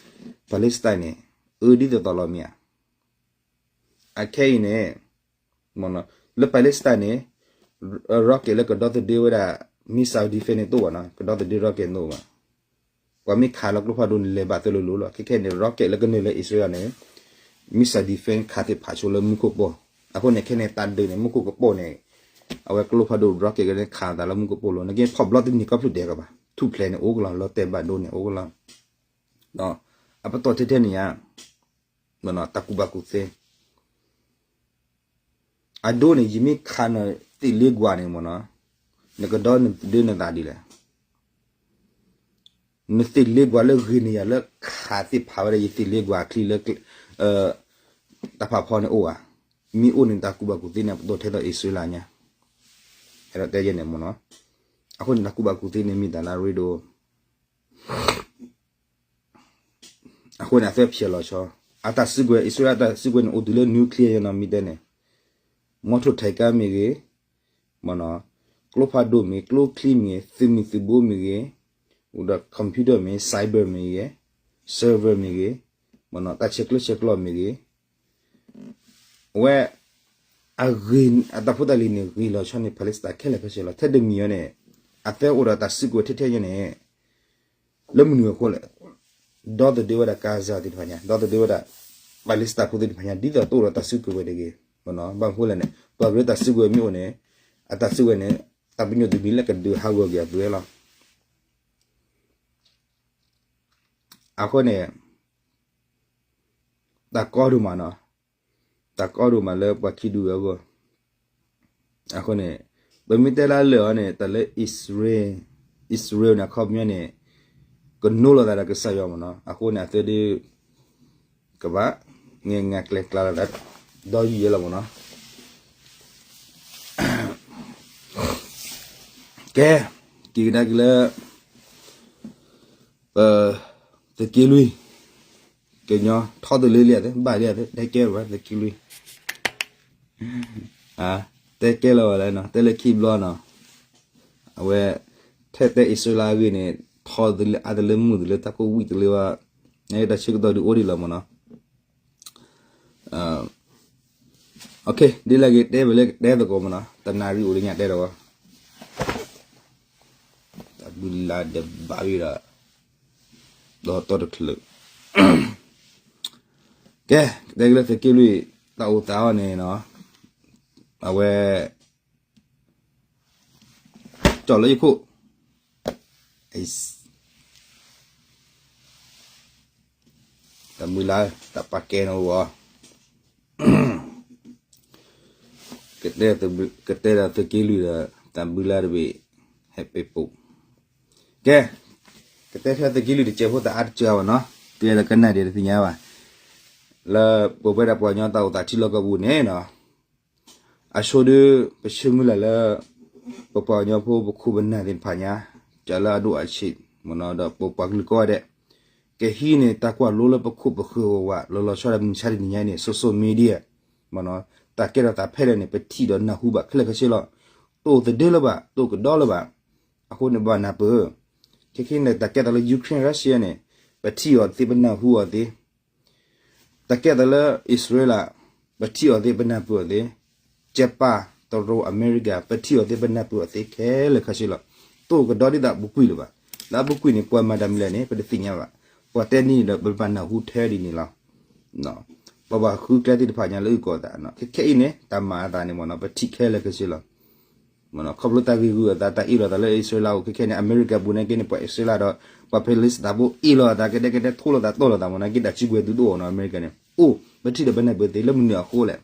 Palestine န့ၣ် အၢဒ်သိးသိးလီၤမ့ၢ်ဧါ. အခဲအံၤန့ၣ် လၢ Palestine န့ၣ် rocket လၢကဒီသဒၢဝဲဒၣ် missile defense န့ၣ်တအိၣ်ဘၣ်နီၤ, ကဒီသဒၢ rocket တအိၣ်ဘၣ်. ပှၤမ့ၢ်ခးလၢကျိဖးဒိၣ်န့ၣ် လဲၤဘၣ်သ့လိၤလိၤလီၤ. ခဲခဲန့ၣ် rocket လၢကနုာ်လၢ Israel န့ၣ် missile defense ခးသ့ၣ်ဖးဆိလၢမူခိၣ်ကပီၢ်. အဃိန့ၣ် ခဲန့ၣ် တၢ်ဒုးန့ၣ် မူခိၣ်ကပီၢ်န့ၣ် အဝဲကျိဖးဒိၣ် rocket ကန့ၣ်ခးသးလၢမူခိၣ်ကပီၢ်လီၤ. နက့ဖီၣ်ဘျီတနံၤကီၢ်ဖျုးဒဲးကဘၣ် ထူၣ်ဖျဲးန့ၣ်အိၣ်ကလီၤ, လီၤတဲာ်ဘၣ်ဒိန့ၣ်အိၣ်ကလီၤ. အပတီၢ်ထဲထဲန့ၣ်ဧါ, တၢ်ကူၣ်ဘၣ်ကူၣ်သ့ အဒိန့ၣ် ယမ့ၢ်ခးနသ့ၣ်လ့ကွၢ်န့ၣ်မ့ၢ်နီၤ, နကဒီနသဒၢနသးဒ်လဲၣ်. နသ့ၣ်လ့ကွၢ်လၢဂ့ၤန့ၢ်ယၤလၢခးသ့ၣ်ဖးဝဲဒၣ်ယသ့ၣ်လ့ကွၢ်အချံလၢ တၢ်ဖးဖီန့ၣ်အိၣ်ဧါ, မ့ၢ်အိၣ်န့ၣ် တၢ်ကူၣ်ဘၣ်ကူၣ်သ့န့ၣ် အပတီၢ်ထဲသိးအံၣ်စရ့လးညါ, အဲၣ်ဒိးတဲယဲန့ၣ်မ့ၢ်နီၤ. အဃိန့ၣ် တၢ်ကူၣ်ဘၣ်ကူၣ်သ့န့ၣ်မ့ၢ်တၢ်လၢအရ့ဒိၣ် အဃိန့ၣ် အသးဖျဲးလီၤဆီ, အတၢ်စုကဝဲၤ အံၣ်စရ့လးအတၢ်စုကဝဲၤန့ၣ် အိၣ်တုၤလၢ nuclear ယဲနီၤ မ့ၢ်တဲန့ၣ်, မီထိၣ်ထံကါမ့ၢ်ဂ့ၤ, မ့ၢ်နီၤ, ကျိဖးဒိၣ်မ့ၢ်ဂ့ၤ, ကျိချံမ့ၢ်ဂ့ၤ, သုးမုၢ်သုးဘိမ့ၢ်ဂ့ၤ, အိၣ်ဒီး computer မ့ၢ် cyber မ့ၢ်ဂ့ၤ, server မ့ၢ်ဂ့ၤ, မ့ၢ်နီၤ တၢ်ဆဲးကျိးဆဲးကျၢမ့ၢ်ဂ့ၤ, အဝဲ အဂ့ၤ အတၢ်ဖိတၢ်လံၤန့ၣ် ဂ့ၤလီၤဆီန့ၣ် Palestine ခဲလၢာ်ခဲဆ့လီၤ. ထဲတမံၤအံၤန့ၣ် အသၢအိၣ်ဒီးတၢ်စုကဝဲၤထဲထဲညါန့ၣ် လၢမနုၤအဃိလဲၣ်, ဒီသဒၢဝဲဒၣ် Gaza သ့ၣ်တဖၣ်ညါ, ဒီသဒၢဝဲဒၣ် Palestine ဖိသ့ၣ်တဖၣ်ညါ ဒ်သိးတအိၣ်ဒီးတၢ်စုကဝဲၤတဂ့ၤ, ဘၣ်မနုၤဃိလဲၣ်န့ၣ် ပှၤကရၢတၢ်စုကဝဲၤမ့ၢ်အိၣ်န့ၣ် အတၢ်စုကဝဲၤန့ၣ် တၢ်ပညိၣ်တမံၤလၢကဒုးဟးဂီၤက့ၤအပှဲၤလီၤ. အဃိန့ၣ် တၢ်ကီဒိၣ်မးနီၤ, တၢ်ကီဒိၣ်မးလၢပှၤခံဒူၣ်ဝဲအဂီၢ်. အဃိန့ၣ် ပမ့ၢ်တဲလၢအလၢာ်အီၤန့ၣ် တၢ်လၢ Israel, Israel န့ၣ် အခီပညီန့ၣ် ကနိးလိာ်သးဒီးကစၢ်ယွၤမ့ၢ်နီၤ. အဃိန့ၣ် အသၢဒု ကဘၣ် ငဲၢ်ငါကျဲကျါလိာ်သး ဒီးယံာ်ယဲလီၤမ့ၢ်နီၤ. ကဲ က့ၤကဒါက့ၤလၢ ပ သုးက့လွံၢ် ကညီထီသုးလၢလံဧါသ့ ဘၣ်လံဧါသ့ တဲကဲလီၤဝဲသုးက့လွံၢ်, တဲကဲလီၤဝဲလၢနီၤ တဲလၢခံဘျီနီၤ, အဝဲ ထဲတဲအံၣ်စရ့လးအဂ့ၢ်န့ၣ် ထီသုးလၢအါတလၢ မုၢ်သုးလၢ တၢ်ကိၢ်ဝံၣ်သုးလၢဝဲ တၢ်ဆၢကတီၢ်ဒုးအိၣ်ဒံးလီၤမ့ၢ်နီၤ. ဒ်လဲၣ်ဂ့ၤ တဲဝဲလၢကတဲသကိးမ့ၢ်နီၤ တနၣ်ရံၣ်အိၣ်လၢညါတဲဒီးဝဲ တၢ်ဘုလါဒီးဘၣ်ဝံၤဒီး ဒီးတီတချုး ကဲ ကတဲက့ၤလၢသုးက့လွံၢ် တၢ်အိၣ်သးအီၤန့ၣ်နီၤ အဝဲ ကၠီၣ်လၢယခိၣ် တၢ်ဘုလါ တၢ်ပာ်ကဲနီၤအီၤ ကတဲဒီးသုးက့လွံၢ်ဒီး တၢ်ဘုလါတဘ့ၣ် ဟဲပ့ၤပိာ် ကဲ ကတဲထဲသုးက့လွံၢ်တစဲးဖိသးအါတစှၤဘၣ်နီၤ ပယဲဒီးကနၣ်ဒံးတသ့ၣ်ညါဘၣ် လၢပဝဲဒၣ်ပှၤကညီတၢ်အိၣ်သးထံလီၢ်ကီၢ်ပူၤန့ၣ်နီၤ အဆိဒု ပဆၢမုၢ်လၢ်လၢ ပပှၤကညီဖိပခိၣ်ပနၢ်သ့ၣ်တဖၣ်ညါ ကၢ်လၢအဒိၣ်အဆံး မ့ၢ်နီၤ ဒီးပပှၤကလုာ်ကိးဂၤဒဲး ကဟံးန့ၢ်တၢ်ကွၢ်လိလၢပခိၣ်ပဃၢၤဝးဝး လီၤလီၤဆီဒၣ်မုၢ်ဆါတနံၤညါန့ၣ် social media မ့ၢ်နီၤ တၢ်ကဲထီၣ်သးဖဲလဲၣ်န့ၣ် ပထံၣ်ဒီးနၢ်ဟူဘၣ်ခဲလၢာ်ခဲဆ့လီၤ. တအိၣ်သဒၢလၢၤဘၣ် တအိၣ်ကဒီလၢၤဘၣ် အဃိန့ၣ်ဘၣ်နၢ်ပၢၢ် ခဲခဲန့ၣ် တၢ်ကဲထီၣ်လၢ Ukraine Russia န့ၣ် ပထံၣ်အီၤသ့ ပနၢ်ဟူအီၤသ့ တၢ်ကဲထီၣ်လၢ Israel ပထံၣ်အီၤသ့ ပနၢ်ပၢၢ်အီၤသ့ ကၠပၣ် တရူး အမဲရကၤ ပထံၣ်အီၤသ့ ပနၢ်ပၢၢ်အီၤသ့ ခဲလၢာ်ခဲဆ့လီၤ. တအိၣ်ကဒီဒ်သိးအပူၤကွံာ်လၢၤဘၣ်. လၢအပူၤကွံာ်န့ၣ် ပှၤမၤတၢ်မနုၤလဲၣ်န့ၣ် ပတသ့ၣ်ညါဘၣ်. ပှၤတဲန့ၣ်ဒီး ပဘၣ်နၢ်ဟူထဲဒ်န့ၣ်လီၤ. ပှၤဘၣ်ဃုကျဲသ့ၣ်တဖၣ်ညါလၢအုၣ်ကီၤသး ခဲခဲအံၤန့ၣ် တၢ်မၤအသးန့ၣ်မ့ၢ်နီၤ ပထံၣ်ခဲလၢာ်ခဲဆ့လီၤ. ခီဖျိတၢ်ဂ့ၢ်ဂုၤအသး တၢ်အ့ၣ်လိာ်သးလၢအံၣ်စရ့လးအိၣ် ခဲခဲန့ၣ် အမဲရကၤပူၤန့ၣ်က့န့ၣ် ပှၤအံၣ်စရ့လးဒီး ပှၤ Palestine ဖိအ့ၣ်လိာ်အသး ကဒဲကဒဲ ထိလိာ်သးတီၢ်လိာ်သးမ့ၢ်နီၤ က့တၢ်စုကဝဲၤသုတအိၣ်နီၤ အမဲရကၤန့ၣ် အိၣ် ပထံၣ်ဒီးပနၢ်ပၢၢ်သ့လၢမနုၤအဃိလဲၣ်.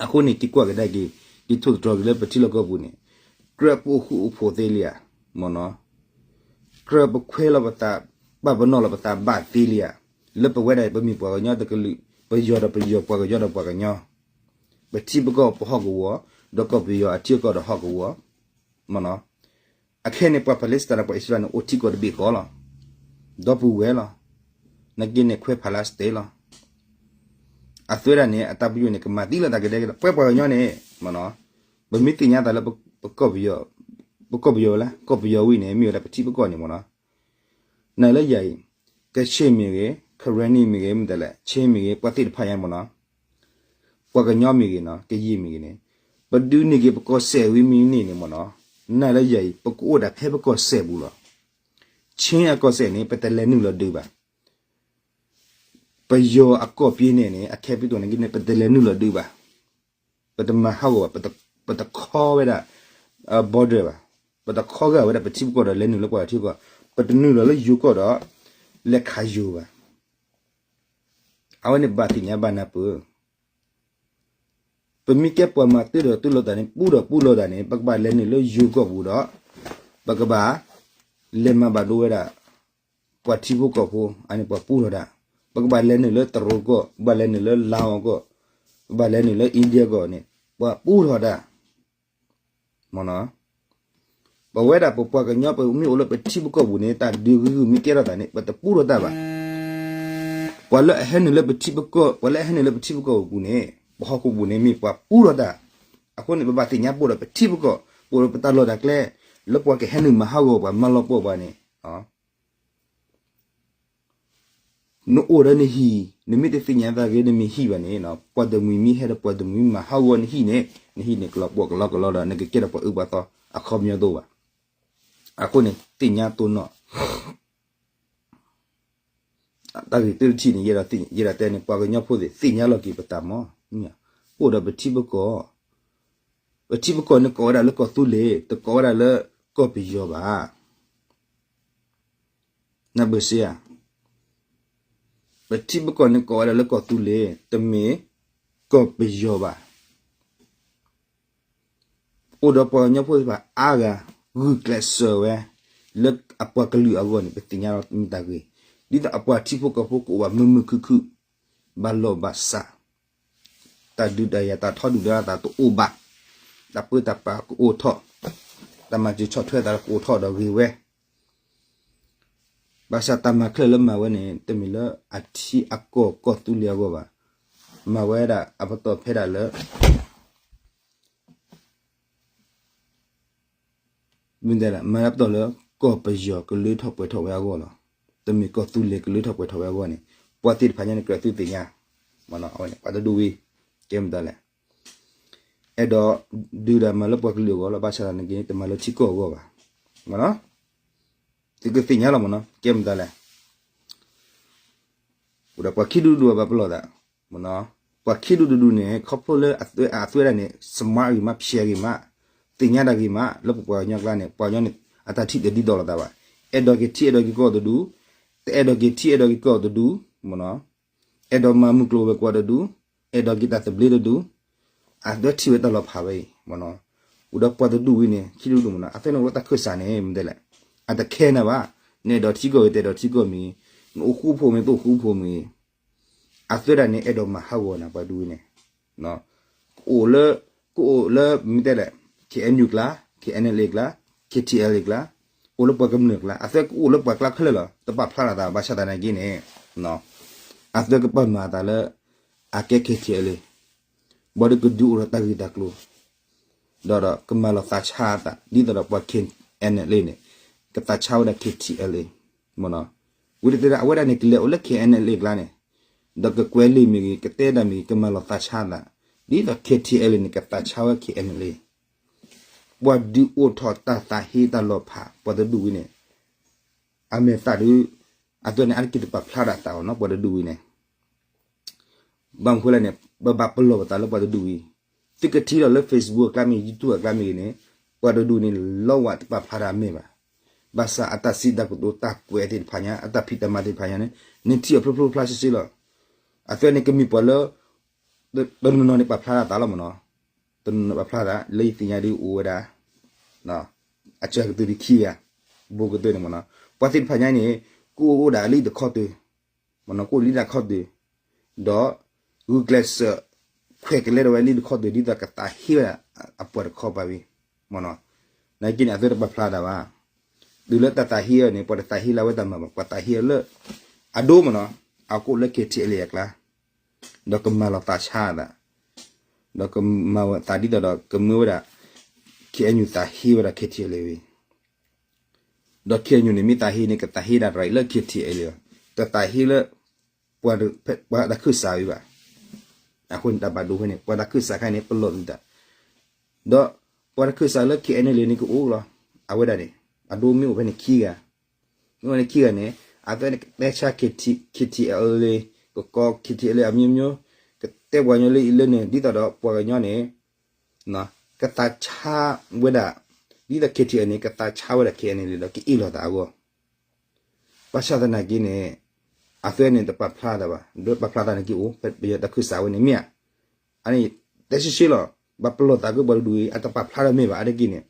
အဃိန့ၣ် က့ၤကွၢ်ကဒါက့ၤ က့ၤထိၣ်သတြီၤက့ၤလၢပထံလီၢ်ကီၢ်ပူၤန့ၣ် ကြၢးပအိၣ်ဃူအိၣ်ဖိးသ့လံဧါ မ့ၢ်နီၤ ကြၢးပခွဲးလီၤပသး ပာ်ပနီၣ်လီၤပသးဘၣ်သ့လံဧါ. လၢပဝဲဒၣ်အံၤ ပမ့ၢ်ပှၤကညီတကလုာ် ပယီၤဒီးပယီၤ ပှၤကညီဒီးပှၤကညီ ပထံပကီၢ်ပဟီၣ်ကဝီၤ ဒီးကီၢ်ပယီၤအထံအကီၢ်ဒီးဟီၣ်ကဝီၤ မ့ၢ်နီၤ အခဲန့ၣ် ပှၤ Palestine ဒီးပှၤအံၣ်စရ့လးန့ၣ် အိၣ်ထံကီၢ်တဘ့ၣ်ဃီလီၤ. ဒီပုၢ်ဝဲၢ်လီၤ. နက့န့ၣ်ခွဲးဖးလါ state လီၤ. အသုဝဲဒၣ်န့ၣ် အတၢ်ပညိၣ်န့ၣ် ကမၤသံလိာ်သးကဒဲကဒဲ ပှၤပှၤကညီန့ၣ် မ့ၢ်နီၤ ပမ့ၢ်သ့ၣ်ညါသးလၢ ပကီၢ်ပယီၤ ပကီၢ်ပယီၤဝဲလၢ ကီၢ်ပယီၤဝံၤန့ၣ် မ့ၢ်ဝဲဒၣ်ပထံပကီၢ်န့ၣ်မ့ၢ်နီၤ နလၢယၤအံၤ ကဆ့ၣ်မ့ၢ်ဂ့ၤ Karenni မ့ၢ်ဂ့ၤ မ့ၢ်တလဲၣ် ခ့မ့ၢ်ဂ့ၤ ပှၤသ့ၣ်တဖၣ်ညါမ့ၢ်နီၤ ပှၤကညီမ့ၢ်ဂ့ၤနီၤ ကယံာ်မ့ၢ်ဂ့ၤန့ၣ် ပဒုးန့ၢ်က့ၤပကီၢ်စဲၣ်ဝံၤမ့ၢ်န့ၣ်မ့ၢ်နီၤ နလၢယၤအံၤ ပကအိၣ်ဒၣ်ဖဲပကီၢ်စဲၣ်ပူၤလီၤ. ခ့အကီၢ်စဲၣ်န့ၣ် ပတလဲၤနုာ်လီၤဒုးဘၣ်. ပယီၤအကီၢ်ပူၤန့ၣ်န့ၣ် အခဲပံၤသိးန့ၣ်က့န့ၣ် ပတလဲၤနုာ်လီၤဒုးဘၣ်. ပတမၤဟးဂီၤဘၣ် ပတခီဝဲဒၣ် border ဘၣ်. ပတခီဂာ်ဝဲဒၣ်ပထံပကီၢ်ဒီးလဲၤနုာ်လၢပှၤထံကီၢ် ပတနုာ်လီၤလၢယိၤကီၢ်ဒီး လဲၤခးယိၤဘၣ်. အဝဲန့ၣ်ဘၣ်သ့ၣ်ညါဘၣ်နၢ်ပၢၢ် ပမ့ၢ်ကဲပှၤမၤတၢ်ဒီးတၢ်လိာ်သးန့ၣ် ပူထီၣ်ပူလီၤသးန့ၣ် ပကဘၣ်လဲၤနုာ်လၢယိၤကီၢ်ပူၤဒီး ပကဘၣ် လဲၤမၤဘၣ်ဒိဝဲဒၣ် ပှၤထံဖိကီၢ်ဖိ အန့ၣ်ပှၤပူထီၣ်တၢ် ပကဘၣ်လဲၤနုာ်လၢတရူးကီၢ် ပဘၣ်လဲၤနုာ်လၢလါအီၤကီၢ် ပဘၣ်လဲၤနုာ်လၢ India ကီၢ်န့ၣ် ပှၤပူထီၣ်တၢ် မ့ၢ်နီၤ ပဝဲဒၣ်ပပှၤကညီ ပမ့ၢ်အိၣ်လၢပထံပကီၢ်ပူၤန့ၣ် တၢ်ဒုးဂုၤဂုၤမ့ၢ်ကဲထီၣ်သးန့ၣ် ပတပူထီၣ်တၢ်ဘၣ်. ပှၤလၢအဟဲနုာ်လၢပထံပကီၢ် ပှၤလၢအဟဲနုာ်လၢပထံပကီၢ်ပူၤန့ၣ် ပဟီၣ်ခိၣ်ပူၤန့ၣ် မ့ၢ်ပှၤပူထီၣ်တၢ်. အဃိန့ၣ် ပဘၣ်သ့ၣ်ညါပိၢ်ဒီးပထံပကီၢ် ပအိၣ်ဒီးပတၢ်လီၢ်တၢ်ကျဲ လၢပှၤကဟဲနုာ်မၤဟးဂီၤပှၤ မၤလီၤပှီၢ်ပှၤန့ၣ် နအိၣ်ဒီးနဟံၣ် နမ့ၢ်တသ့ၣ်ညါသးဂ့ၤ နမ့ၢ်ဟံၣ်ဘၣ်န့ၣ် ပှၤတမှံၤမ့ၢ်ဟဲဒီးပှၤတမှံၤမ့ၢ်မၤဟးဂီၤနဟံၣ်န့ၣ် နဟံၣ်န့ၣ်ကလီၤပှီၢ်ကလီကလီဒီး နကကဲထီၣ်ပှၤအၢပှၤသီအခီပညီတအိၣ်ဘၣ်. အဃိန့ၣ် သ့ၣ်ညါတိၢ်နီၣ် တၢ်ဂ့ၢ်တထံၣ်န့ၣ် ယဲဒၣ်တဲန့ၣ် ပှၤကညီဖိသ့ၣ် သ့ၣ်ညါလီၤက့ၤပတၢ်မီၢ်, အိၣ်ဒီးပထံပကီၢ်, ပထံပကီၢ်န့ၣ်ကိးဝဲဒၣ်လၢကီၢ်သူလ့ၤ တကိးဝဲဒၣ်လၢကီၢ်ပယီၤဘၣ်. နဘၢၣ်စ့ဧါ, ပထံပကီၢ်န့ၣ်ကိးဝဲဒၣ်လၢကီၢ်သူလ့ၤ တမ့ၢ်ကီၢ်ပယီၤဘၣ်. အိၣ်ဒီးပှၤကညီဖိသ့ၣ်တဖၣ်အါဂၤ ဂုာ်ကျဲးစၢးဝဲ လၢအပှၤကလုာ်အဂီၢ်န့ၣ် ပသ့ၣ်ညါလီၤမ့ၢ်တၢ်ဂ့ၤ, ဒ်သိးအပှၤထံဖိကီၢ်ဖိကအိၣ်ဘၣ်မုာ်မုာ်ခုၣ်ခုၣ် ဘၣ်လီၢ်ဘၣ်စး, တၢ်ဒုးတၢ်ယၤတၢ်ထီဒုၣ်ဒါတၢ်တအိၣ်ဘၣ်, တၢ်ပၢတၢ်ပြးကအိၣ်ထီၣ်, တၢ်မၤစၢၤဆီၣ်ထွဲသးကအိၣ်ထီၣ်ဒီးဂ့ၤဝဲ ဘၣ်ဆၣ်တၢ်မၤချၢၣ်လၢမၤဝဲန့ၣ် တမ့ၢ်လၢအထံအကီၢ်ကီၢ်သူလ့ၤအဂီၢ်ဘၣ်. မၤဝဲဒၣ်အပတီၢ်ဖဲဒၣ်လၢ မ့ၢ်တဲဒၣ် မၤဒၣ်ပတီၢ်လၢ ကီၢ်ပယီၤကလၢထီၣ်ပှဲၤထီၣ်ဝဲအဂီၢ်လီၤ. တမ့ၢ်ကီၢ်သူလ့ၤကလၢထီၣ်ပှဲၤထီၣ်ဝဲအဂီၢ်န့ၣ် ပှၤသ့ၣ်တဖၣ်ညါန့ၣ် ကြၢးသုသ့ၣ်ညါ, အဝဲန့ၣ် ပှၤတဒူဝံၤ ကဲမတၤလဲၣ် အဲၣ်ဒိးဒုးဒၣ်မၤလၢပှၤကလုာ်အဂီၢ်လီၤ. ဘၣ်ဆၣ်သနာ်က့န့ၣ် တမၤလၢထံကီၢ်အဂီၢ်ဘၣ်. သုကသ့ၣ်ညါလီၤမ့ၢ်နီၤ ကဲမတၤလဲၣ် အိၣ်ဒီးပှၤခံဒူၣ်ဒူၣ်ဘၣ်ပလီၢ်သး, ပှၤခံဒူၣ်တဒူၣ်န့ၣ် ခီဖျိလၢအသွဲဒၣ်န့ၣ် smart ဂ့ၤမး ဖျဲးဂ့ၤမး, သ့ၣ်ညါတၢ်ဂ့ၤမး လၢပပှၤကညီကျါန့ၣ် ပှၤကညီန့ၣ် အတၢ်ထံၣ်တဒ်သိးလိာ်သးဘၣ်. အဲၣ်ဒိးက့ၤထံၣ်အဲၣ်ဒိးက့ၤကီၢ်တဒူၣ်, တအဲၣ်ဒိးက့ၤထံၣ်အဲၣ်ဒိးက့ၤကီၢ်တဒူၣ်, အဲၣ်ဒိးမၤမုၢ်ကျိၤဝဲၤကွာ်တဒူၣ်, အဲၣ်ဒိးက့ၤတၢ်သဘျ့တဒူၣ်, အသွဲထံၣ်ဝဲတၢ်လီၤဖးဝဲအံၤ, အိၣ်ဒီးပှၤတဒူၣ်ဝံၤန့ၣ် ခံဒူၣ်ဒူၣ်မ့ၢ်နီၤ အသွဲန့ၣ်အိၣ်လၢတၢ်ခၢၣ်စးန့ၣ် မ့ၢ်တဲလဲၣ်, အတခဲနၤဘၣ်, နအဲၣ်ဒိးထံကီၢ်ဂ့ၤ တအဲၣ်ဒိးထံကီၢ်မ့ၢ်ဂ့ၤ, နအိၣ်ဃူဖိးမ့ၢ် တအိၣ်ဃူဖိးမ့ၢ်ဂ့ၤ, အသွဲဒၣ်န့ၣ် အဲၣ်ဒိးမၤဟးဂီၤနၤ ပှၤတဒူၣ်ဝံၤန့ၣ်, ကအိၣ်လၢ ကအိၣ်လၢ မ့ၢ်တဲလဲၣ် ခ့ၣ်အဲၣ်ယူၣ်ကျါ, ခ့ၣ်အဲၣ်နလ့ကျါ, ခ့ၣ်ထံၣ်အဲလ့ကျါ, အိၣ်လၢပှၤကမျၢၢ်ကျါ အသွဲကအိၣ်လၢပှၤကျါခဲလၢာ်လီၤ. တပာ်ဖျါလီၤသး ဘၣ်ဆၣ်သနာ်က့န့ၣ် အသွဲကပာ်မၤအသးလၢ အကဲ ခ့ၣ်ထံၣ်အဲလ့ ဘၣ်ဒီးကဒုးအိၣ်ဒီးတၢ်ဂ့ၢ်တၢ်ကျိၤ ဒီးကမၤလီၤသးဆါအသး ဒ်သိးဒီးပှၤ ခ့ၣ်အဲၣ်နလ့န့ၣ် ကသးဆါဝဲဒၣ် ခ့ၣ်ထံၣ်အဲလ့ မ့ၢ်နီၤ, ဝံၤတသ့ဒၣ် အဝဲဒၣ်န့ၣ် ကလဲၤအိၣ်လၢ ခ့ၣ်အဲၣ်နလ့ကျါန့ၣ်, ဒီးကကွဲးလံာ်မ့ၢ်ဂ့ၤ ကတဲဒၣ်မ့ၢ်ဂ့ၤ ကမၤလီၤသးဆါအသး ဒ်သိး ခ့ၣ်ထံၣ်အဲလ့န့ၣ် ကသးဆါဝဲ ခ့ၣ်အဲၣ်နလ့, ပှၤဒုးအိၣ်ထီၣ်တၢ်သးဟ့တၢ်လီၤဖး ပှၤတဒူၣ်ဝံၤန့ၣ် အမဲာ်သးဒုး အသွဲန့ၣ် အါတက့ၢ်တပာ်ဖျါဒၣ်သးအီၤနီၤ ပှၤတဒူၣ်ဝံၤန့ၣ် ဘၣ်မနုၤဃိလဲၣ်န့ၣ် ပဘၣ်ပလီၢ်ပသးလၢပှၤတဒူၣ်ဝံၤ, သုကထံၣ်လီၤလၢ Facebook အကျါမ့ၢ်ဂ့ၤ YouTube အကျါမ့ၢ်ဂ့ၤန့ၣ် ပှၤတဒူၣ်န့ၣ် လီဝးတပာ်ဖျါဒၣ်အမဲာ်ဘၣ်. ဘၣ်ဆၣ်အတၢ်စံးတၢ်ကတိၤတၢ်ကွဲးသ့ၣ်တဖၣ်ညါ အတၢ်ဖံးတၢ်မၤသ့ၣ်တဖၣ်ညါန့ၣ် နထံၣ်အီၤဖျိဖျိဖျါဆှဲဆှဲလီၤ. အသွဲန့ၣ်ကမ့ၢ်ပှၤလၢ တနီၤနီၤန့ၣ်ပာ်ဖျါဒၣ်သးလီၤမ့ၢ်နီၤ, တနီၤနီၤပာ်ဖျါသး လၢယသ့ၣ်ညါဒုးအိၣ်ဝဲဒၣ် အစၢၤကတၢၢ်ဒုးခံဂၤ ဘိကတၢၢ်န့ၣ်မ့ၢ်နီၤ, ပှၤသ့ၣ်တဖၣ်ညါန့ၣ် ကအိၣ်အိၣ်ဒၣ်လၢတခီတၢၤ မ့ၢ်နီၤ ကအိၣ်လၢတခီတၢၤ ဒီး ဂုာ်ကျဲးစၢး ခွဲးကလဲဒၣ်ဝဲလၢတခီတၢၤ ဒ်သိးကသးဟ့ဝဲဒၣ်အပှၤတခီပၤဝံၤ မ့ၢ်နီၤ, နာ်က့န့ၣ် အသွဲတပာ်ဖျါတၢ်ဘၣ်. တုၤလၢတၢ်သးဟ့အီၤန့ၣ် ပှၤတသးဟ့လၢအဝဲတၢ်မၤဘၣ် ပှၤသးဟ့အီၤလၢ အဒိမ့ၢ်နီၤ အကအိၣ်လၢ ခ့ၣ်ထံၣ်အဲလ့ အကျါ ဒီးကမၤလီၤသးဆါအသး ဒီးကမၤဝဲသးဒ်သိးဒီးကမၢဝဲဒၣ် ခ့ၣ်အဲၣ်ယူၣ် သးဟ့ဝဲဒၣ် ခ့ၣ်ထံၣ်အဲလ့ ဝံၤ ဒီး ခ့ၣ်အဲၣ်ယူၣ် န့ၣ် မ့ၢ်သးဟ့န့ၣ် ကသးဟ့ဒၣ် right လၢ ခ့ၣ်ထံၣ်အဲလ့ လီၤ, တသးဟ့လၢ ပှၤတၢ်ခၢၣ်စးဝံၤဘၣ်. အဃိန့ၣ် တၢ်ဘၣ်ဒိဖဲန့ၣ် ပှၤတၢ်ခၢၣ်စးခါန့ၣ် ပလီၢ်သုသး ဒီးပှၤတၢ်ခၢၣ်စးလၢ ခ့ၣ်အဲၣ်နလ့ န့ၣ်ကအိၣ်လီၤ. အဝဲဒၣ်န့ၣ် အဒိမ့ၢ်အိၣ်ဖဲန့ၣ်ခံဂၤ, မ့ၢ်အိၣ်ဖဲန့ၣ်ခံဂၤန့ၣ် အသးန့ၣ်ကတဲဆါ ခ့ၣ်ထံၣ်အဲလ့ ကကိး ခ့ၣ်ထံၣ်အဲလ့ အမျိုးမျိုး ကတဲပှၤကညီလၢအံၤလၢန့ၣ် ဒ်သိးဒီးပှၤကညီန့ၣ် ကသးဆါဝဲဒၣ် ဒ်သိး ခ့ၣ်ထံၣ်အဲလ့ န့ၣ် ကသးဆါဝဲဒၣ် ခ့ၣ်အဲၣ်နလ့ ဒီးကအ့ၣ်လိာ်သးအဂီၢ် ဘၣ်ဆၣ်သနာ်က့န့ၣ် အသွဲန့ၣ်တပာ်ဖျါတၢ်ဘၣ်, ဒီးပာ်ဖျါတၢ်န့ၣ်က့အိၣ် ဖဲပယီၤတၢ်ခၢၣ်စးဝဲန့ၣ်မ့ၢ်ဧါ. အန့ၣ် တဲရှဲရှဲလီၤ, ဘၣ်ပလီၢ်သးက့ၤပှၤတဒူၣ်အံၤ အတပာ်ဖျါတၢ်မ့ၢ်ဘၣ် အါတက့ၢ်န့ၣ်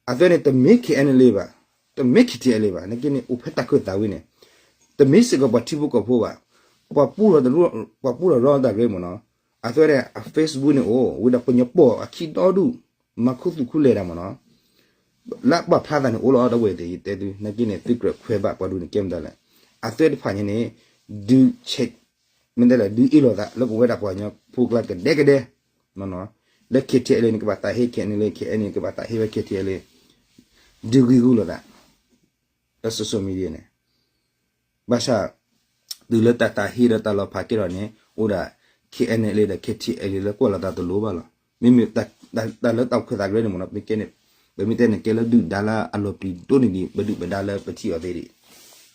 အသွဲန့ၣ် တမ့ၢ် ခ့ၣ်အဲၣ်နလ့ ဘၣ်, တမ့ၢ် ခ့ၣ်ထံၣ်အဲလ့ ဘၣ်, နာ်က့န့ၣ် အိၣ်ဖဲတၢ်ခၢၣ်သးဝံၤန့ၣ် တမ့ၢ်စ့ၢ်ကီးပှၤထံဖိကီၢ်ဖိဘၣ်, ပှၤပူထီၣ် ပှၤပူထီၣ်ရီတၢ်ဂ့ၢ်မ့ၢ်နီၤ, အသွဲန့ၣ် အ Facebook န့ၣ်အိၣ် ဝံၤဒီးပှၤကညီပိာ်အခံဒီဒူၣ် မၤခူသူၣ်ခူလဲၢ်တၢ်မ့ၢ်နီၤ, လၢပာ်ဖျါသးန့ၣ်အိၣ်လီၤ ဒီပုၢ်ဝဲၢ်သ့ၣ် ယတဲသု နာ်က့န့ၣ် သုကြၢးခွဲးဘၣ်ပှၤဒူၣ်န့ၣ် ကဲမတၤလဲၣ်, အသွဲတဖၣ်ညါန့ၣ် ဒုးဆဲး မ့ၢ်တဲလဲၣ် ဒုးအ့ၣ်လိာ်သး လၢပဝဲဒၣ်ပှၤကညီဖိကျါကဒဲကဒဲ မ့ၢ်နီၤ, လၢ K T L A န့ၣ် ကဘၣ်သးဟ့ K N L A, K N L A န့ၣ် ကဘၣ်သးဟ့ဝဲ K T L A, ဒုးဂံၢ်ဂူာ်လိာ်သး လၢ social media န့ၣ်, ဘၣ်ဆၣ် တုၤလၢတၢ်သးဟ့ဒီးတၢ်လီၤဖးကဲထီၣ်န့ၣ် အိၣ်ဒၣ် K N L A ဒီး K T L A လၢကွၢ်လိာ်သးတလိၤဘၣ်လီၤ. မ့မ့ၢ်တၢ်လၢတၢ်ခွဲးသးကရၢန့ၣ်မ့ၢ်နီၤ, ပမ့ၢ်တဲန့ၣ် ပမ့ၢ်တဲန့ၣ်ကဲလၢဒုၣ်ဒါလၢအလီၤပျံၤဒိၣ်န့ၢ်ဒံး ပဒုၣ်ပဒါလၢပထံၣ်အီၤသ့ဒံး,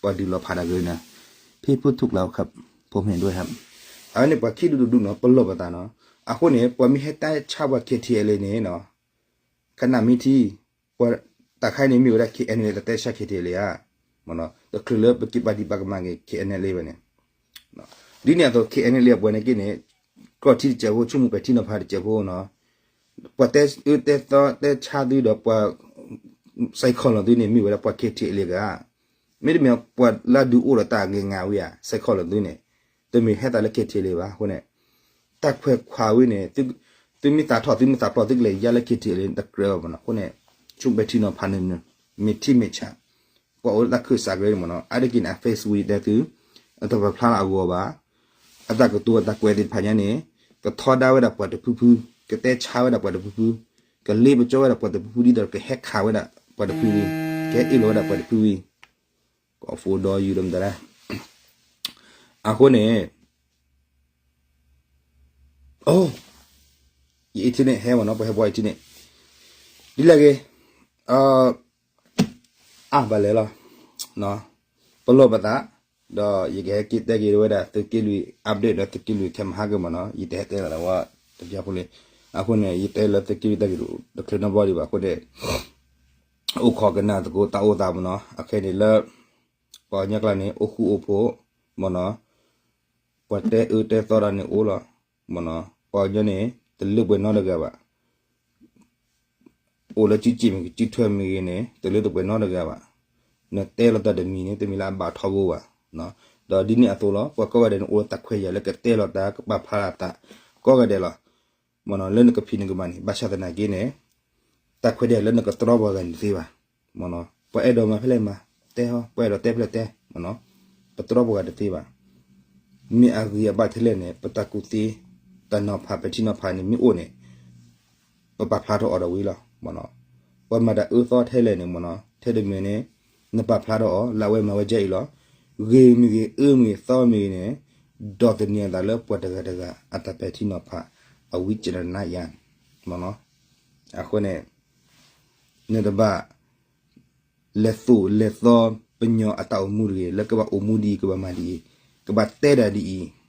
ပှၤဒုးလီၤဖးတၢ်ကရၢန့ၣ်, ဖ့ဖုထူၣ်ကျါခါ ဖိမ့ၢ်ဒွဲၣ်ဟဲ, အဝဲန့ၣ်ပှၤခံဒူဒူဒူနီၤ ပလီၢ်ပသးနီၤ, အဃိန့ၣ် ပှၤမ့ၢ်ဟဲတဲဆါပှၤ K T L A န့ၣ်နီၤ ခနၣ်မ့ၢ်ထံ, ပှၤတၢ်ခါအံၤန့ၣ်မ့ၢ်ဝဲဒၣ် K N L A တတဲဆါ K T L A ဧါ, မ့ၢ်နီၤ တချုးလၢပက့ၤပာ်ဒံးပာ်ကမၣ်က့ၤ K N L A ဘၣ်န့ၣ်, ဒ်န့ၣ်အသိး K N L A အပှၤန့ၣ်က့န့ၣ်, ကီၢ်ထံတစဲးဖိ ဆိကမိၣ်ပဲာ်ထံနီၤဖးတစဲးဖိနီၤ, ပှၤတဲအၢတဲသီတဲဆါသုဒီးပှၤ စဲးခီၣ်လီၤသုန့ၣ် မ့ၢ်ဝဲဒၣ်ပှၤ K T L A ဂၤ, မ့တမ့ၢ်ပှၤလၢဒုးအိၣ်ဒီးတၢ်ဂ့ၤငါဝံၤဧါ စဲးခီၣ်လီၤသုန့ၣ်, တမ့ၢ်ဟဲသးလၢ K T L A ဘၣ်အဃိန့ၣ် တၢ်ခွဲးခွါဝံၤန့ၣ်, သုမ့ၢ်သးထီၣ်သုမ့ၢ်သးပျီၢ်သုကလဲၤယါလၢ K T L A န့ၣ် တကြၢးဘၣ်မ့ၢ်နီၤ, အဃိန့ၣ် ဆိကမိၣ်ပဲာ်ထံနီၤဖးန့ၣ် မ့ၢ်ထံမ့ၢ်ဆး, ပှၤအိၣ်လၢတၢ်ခၢၣ်စးကရၢန့ၣ်မ့ၢ်နီၤ, အါတက့ၢ်န့ၣ် အ Facebook တဲသု, အတပာ်ဖျါလၢအဂီၢ်ဘၣ်, အတၢ်ကတိၤအတၢ်ကွဲးသ့ၣ်တဖၣ်ညါန့ၣ်, ကထီဒါဝဲဒၣ်ပှၤတဖုဖု, ကတဲဆါဝဲဒၣ်ပှၤတဖုဖု, ကလ့ပစီဝဲဒၣ်ပှၤတဖုဖု ဒ်သိးကဟဲခးဝဲဒၣ်ပှၤတဖုဖု, ကဟဲအ့ၣ်လိာ်ဝဲဒၣ်ပှၤတဖုဖု, ကီၢ်ဖိဒီယူၤဒီးမတၤလဲၣ်, အဃိန့ၣ် အိ, ယ internet ဟဲမ့ၢ်နီၤ, ပှၤဟဲဘှီ internet, ဒ်လဲၣ်ဂ့ၤ, အါဘၣ်လဲၣ်လီၤ, ပလီၢ်ပသး, ဒီးယကဟဲက့ၤတဲက့ၤဝဲဒၣ်သုးက့လွံၢ် update ဒီးသုးက့လွံၢ်ခဲမဟါက့ၤမ့ၢ်နီၤ, ယတဟဲတဲလီၤလၢဝဲတပျၢ်ဖိလံ, အဃိန့ၣ် ယတဲလၢသုးက့လွံၢ်တၢ်ဂ့ၢ်တချုးနီတဘျီဒံးဘၣ်အဃိန့ၣ် အိၣ်ခိးကနၣ်သကိးတၢ်အိၣ်သးမ့ၢ်နီၤ, အခဲန့ၣ်လၢ ပှၤကညီကျါန့ၣ် အိၣ်ဃူအိၣ်ဖိး, မ့ၢ်နီၤ, ပှၤတဲအၢတဲသီတၢ်န့ၣ်အိၣ်လီၤ, မ့ၢ်နီၤ, ပှၤကညီန့ၣ် တလၢပှဲၤနီတဂၤဘၣ်, အိၣ်လၢစုစ့ၣ်မ့ၢ်ဂ့ၤ စုထွဲမ့ၢ်ဂ့ၤန့ၣ် တလၢတပှဲၤနီတဂၤဘၣ်, နတဲလီၤတၢ်တမံၤန့ၣ် တမ့ၢ်လၢအဘၣ်ထီဘိဘၣ်, ဒီးဒ်န့ၣ်အသိးလီၤ ပှၤကိးဂၤဒဲးန့ၣ် အိၣ်လၢတၢ်ခွဲးယာ်လၢကတဲလီၤတၢ် ကပာ်ဖျါလီၤတၢ် ကိးဂၤဒဲးလီၤ. မ့ၢ်နီၤ လၢနကဖံးနကမၤန့ၣ် ဘၣ်ဆၣ်သနာ်က့န့ၣ် တၢ်ခွဲးတၢ်ယာ်လၢနကတြီပှၤဂၤန့ၣ်တသ့ဘၣ်. မ့ၢ်နီၤ ပှၤအဲၣ်ဒိးမၤဖဲလဲၣ်မၤ, တဲဟီ, ပှၤအဲၣ်ဒိးတဲဖဲလဲၣ်တဲ, မ့ၢ်နီၤ, ပတြီပှၤဂၤတသ့ဘၣ်. မ့ၢ်အဂ့ၤအဘၣ်ထဲလဲၣ်န့ၣ် ပတၢ်ကူၣ်သ့, တၢ်နီၤဖးပဲာ်ထံနီၤဖးန့ၣ် မ့ၢ်အိၣ်န့ၣ် ပပာ်ဖျါထီၣ်အီၤဒီးဝံၤလီၤ. မ့ၢ်နီၤ ပှၤမၤတၢ်အၢသီထဲလဲၣ်န့ၣ် မ့ၢ်နီၤ ထဲတမံၤန့ၣ် နပာ်ဖျါထီၣ်အီၤ လၢအဝဲမၤဝဲဒ်အံၤလီၤ. ဂ့ၤမ့ၢ်ဂ့ၤ အၢမ့ၢ်ဂ့ၤ သီမ့ၢ်ဂ့ၤန့ၣ် ဒိးသန့ၤအသးလၢပှၤတဂၤတဂၤ အတၢ်ပဲာ်ထံနီၤဖး အဝံကၠရနယါ, မ့ၢ်နီၤ. အဃိန့ၣ် နတဘၣ် လဲၤသိၣ်လဲၤသီ ပညီအတၢ်အိၣ်မူတဂ့ၤ လၢကဘၣ်အိၣ်မူဒ်အံၤ ကဘၣ်မၤဒ်အံၤ ကဘၣ်တဲဒၣ်ဒ်အံၤ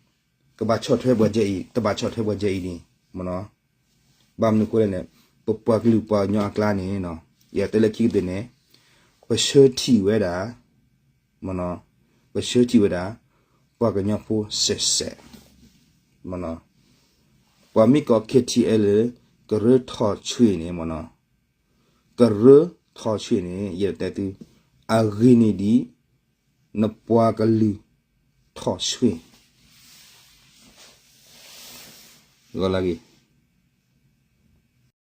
ကဘၣ်ဆီၣ်ထွဲပှၤဒ်အံၤ တဘၣ်ဆီၣ်ထွဲပှၤဒ်အံၤန့ၣ် မ့ၢ်နီၤ. ဘၣ်မနုၤအဃိလဲၣ်န့ၣ် ပပှၤကလုာ်ပှၤကညီအကျါန့ၣ် ယတဲလၢခံကတၢၢ်န့ၣ် ပဆၢထံၣ်ဝဲဒၣ် မ့ၢ်နီၤ ပဆၢထံၣ်ဝဲဒၣ် ပှၤကညီဖိစဲးစဲး, မ့ၢ်နီၤ. ပှၤမ့ၢ်ကိး KTLA ကရၢထီၣ်ဆွံၣ်န့ၣ် မ့ၢ်နီၤ ကရၢထီၣ်ဆွံၣ်န့ၣ် ယတဲသု အဂ့ၤန့ၢ်ဒံး နပှၤကလုာ်ထီၣ်ဆွံၣ် ဂီၤလၢဂ့ၤ.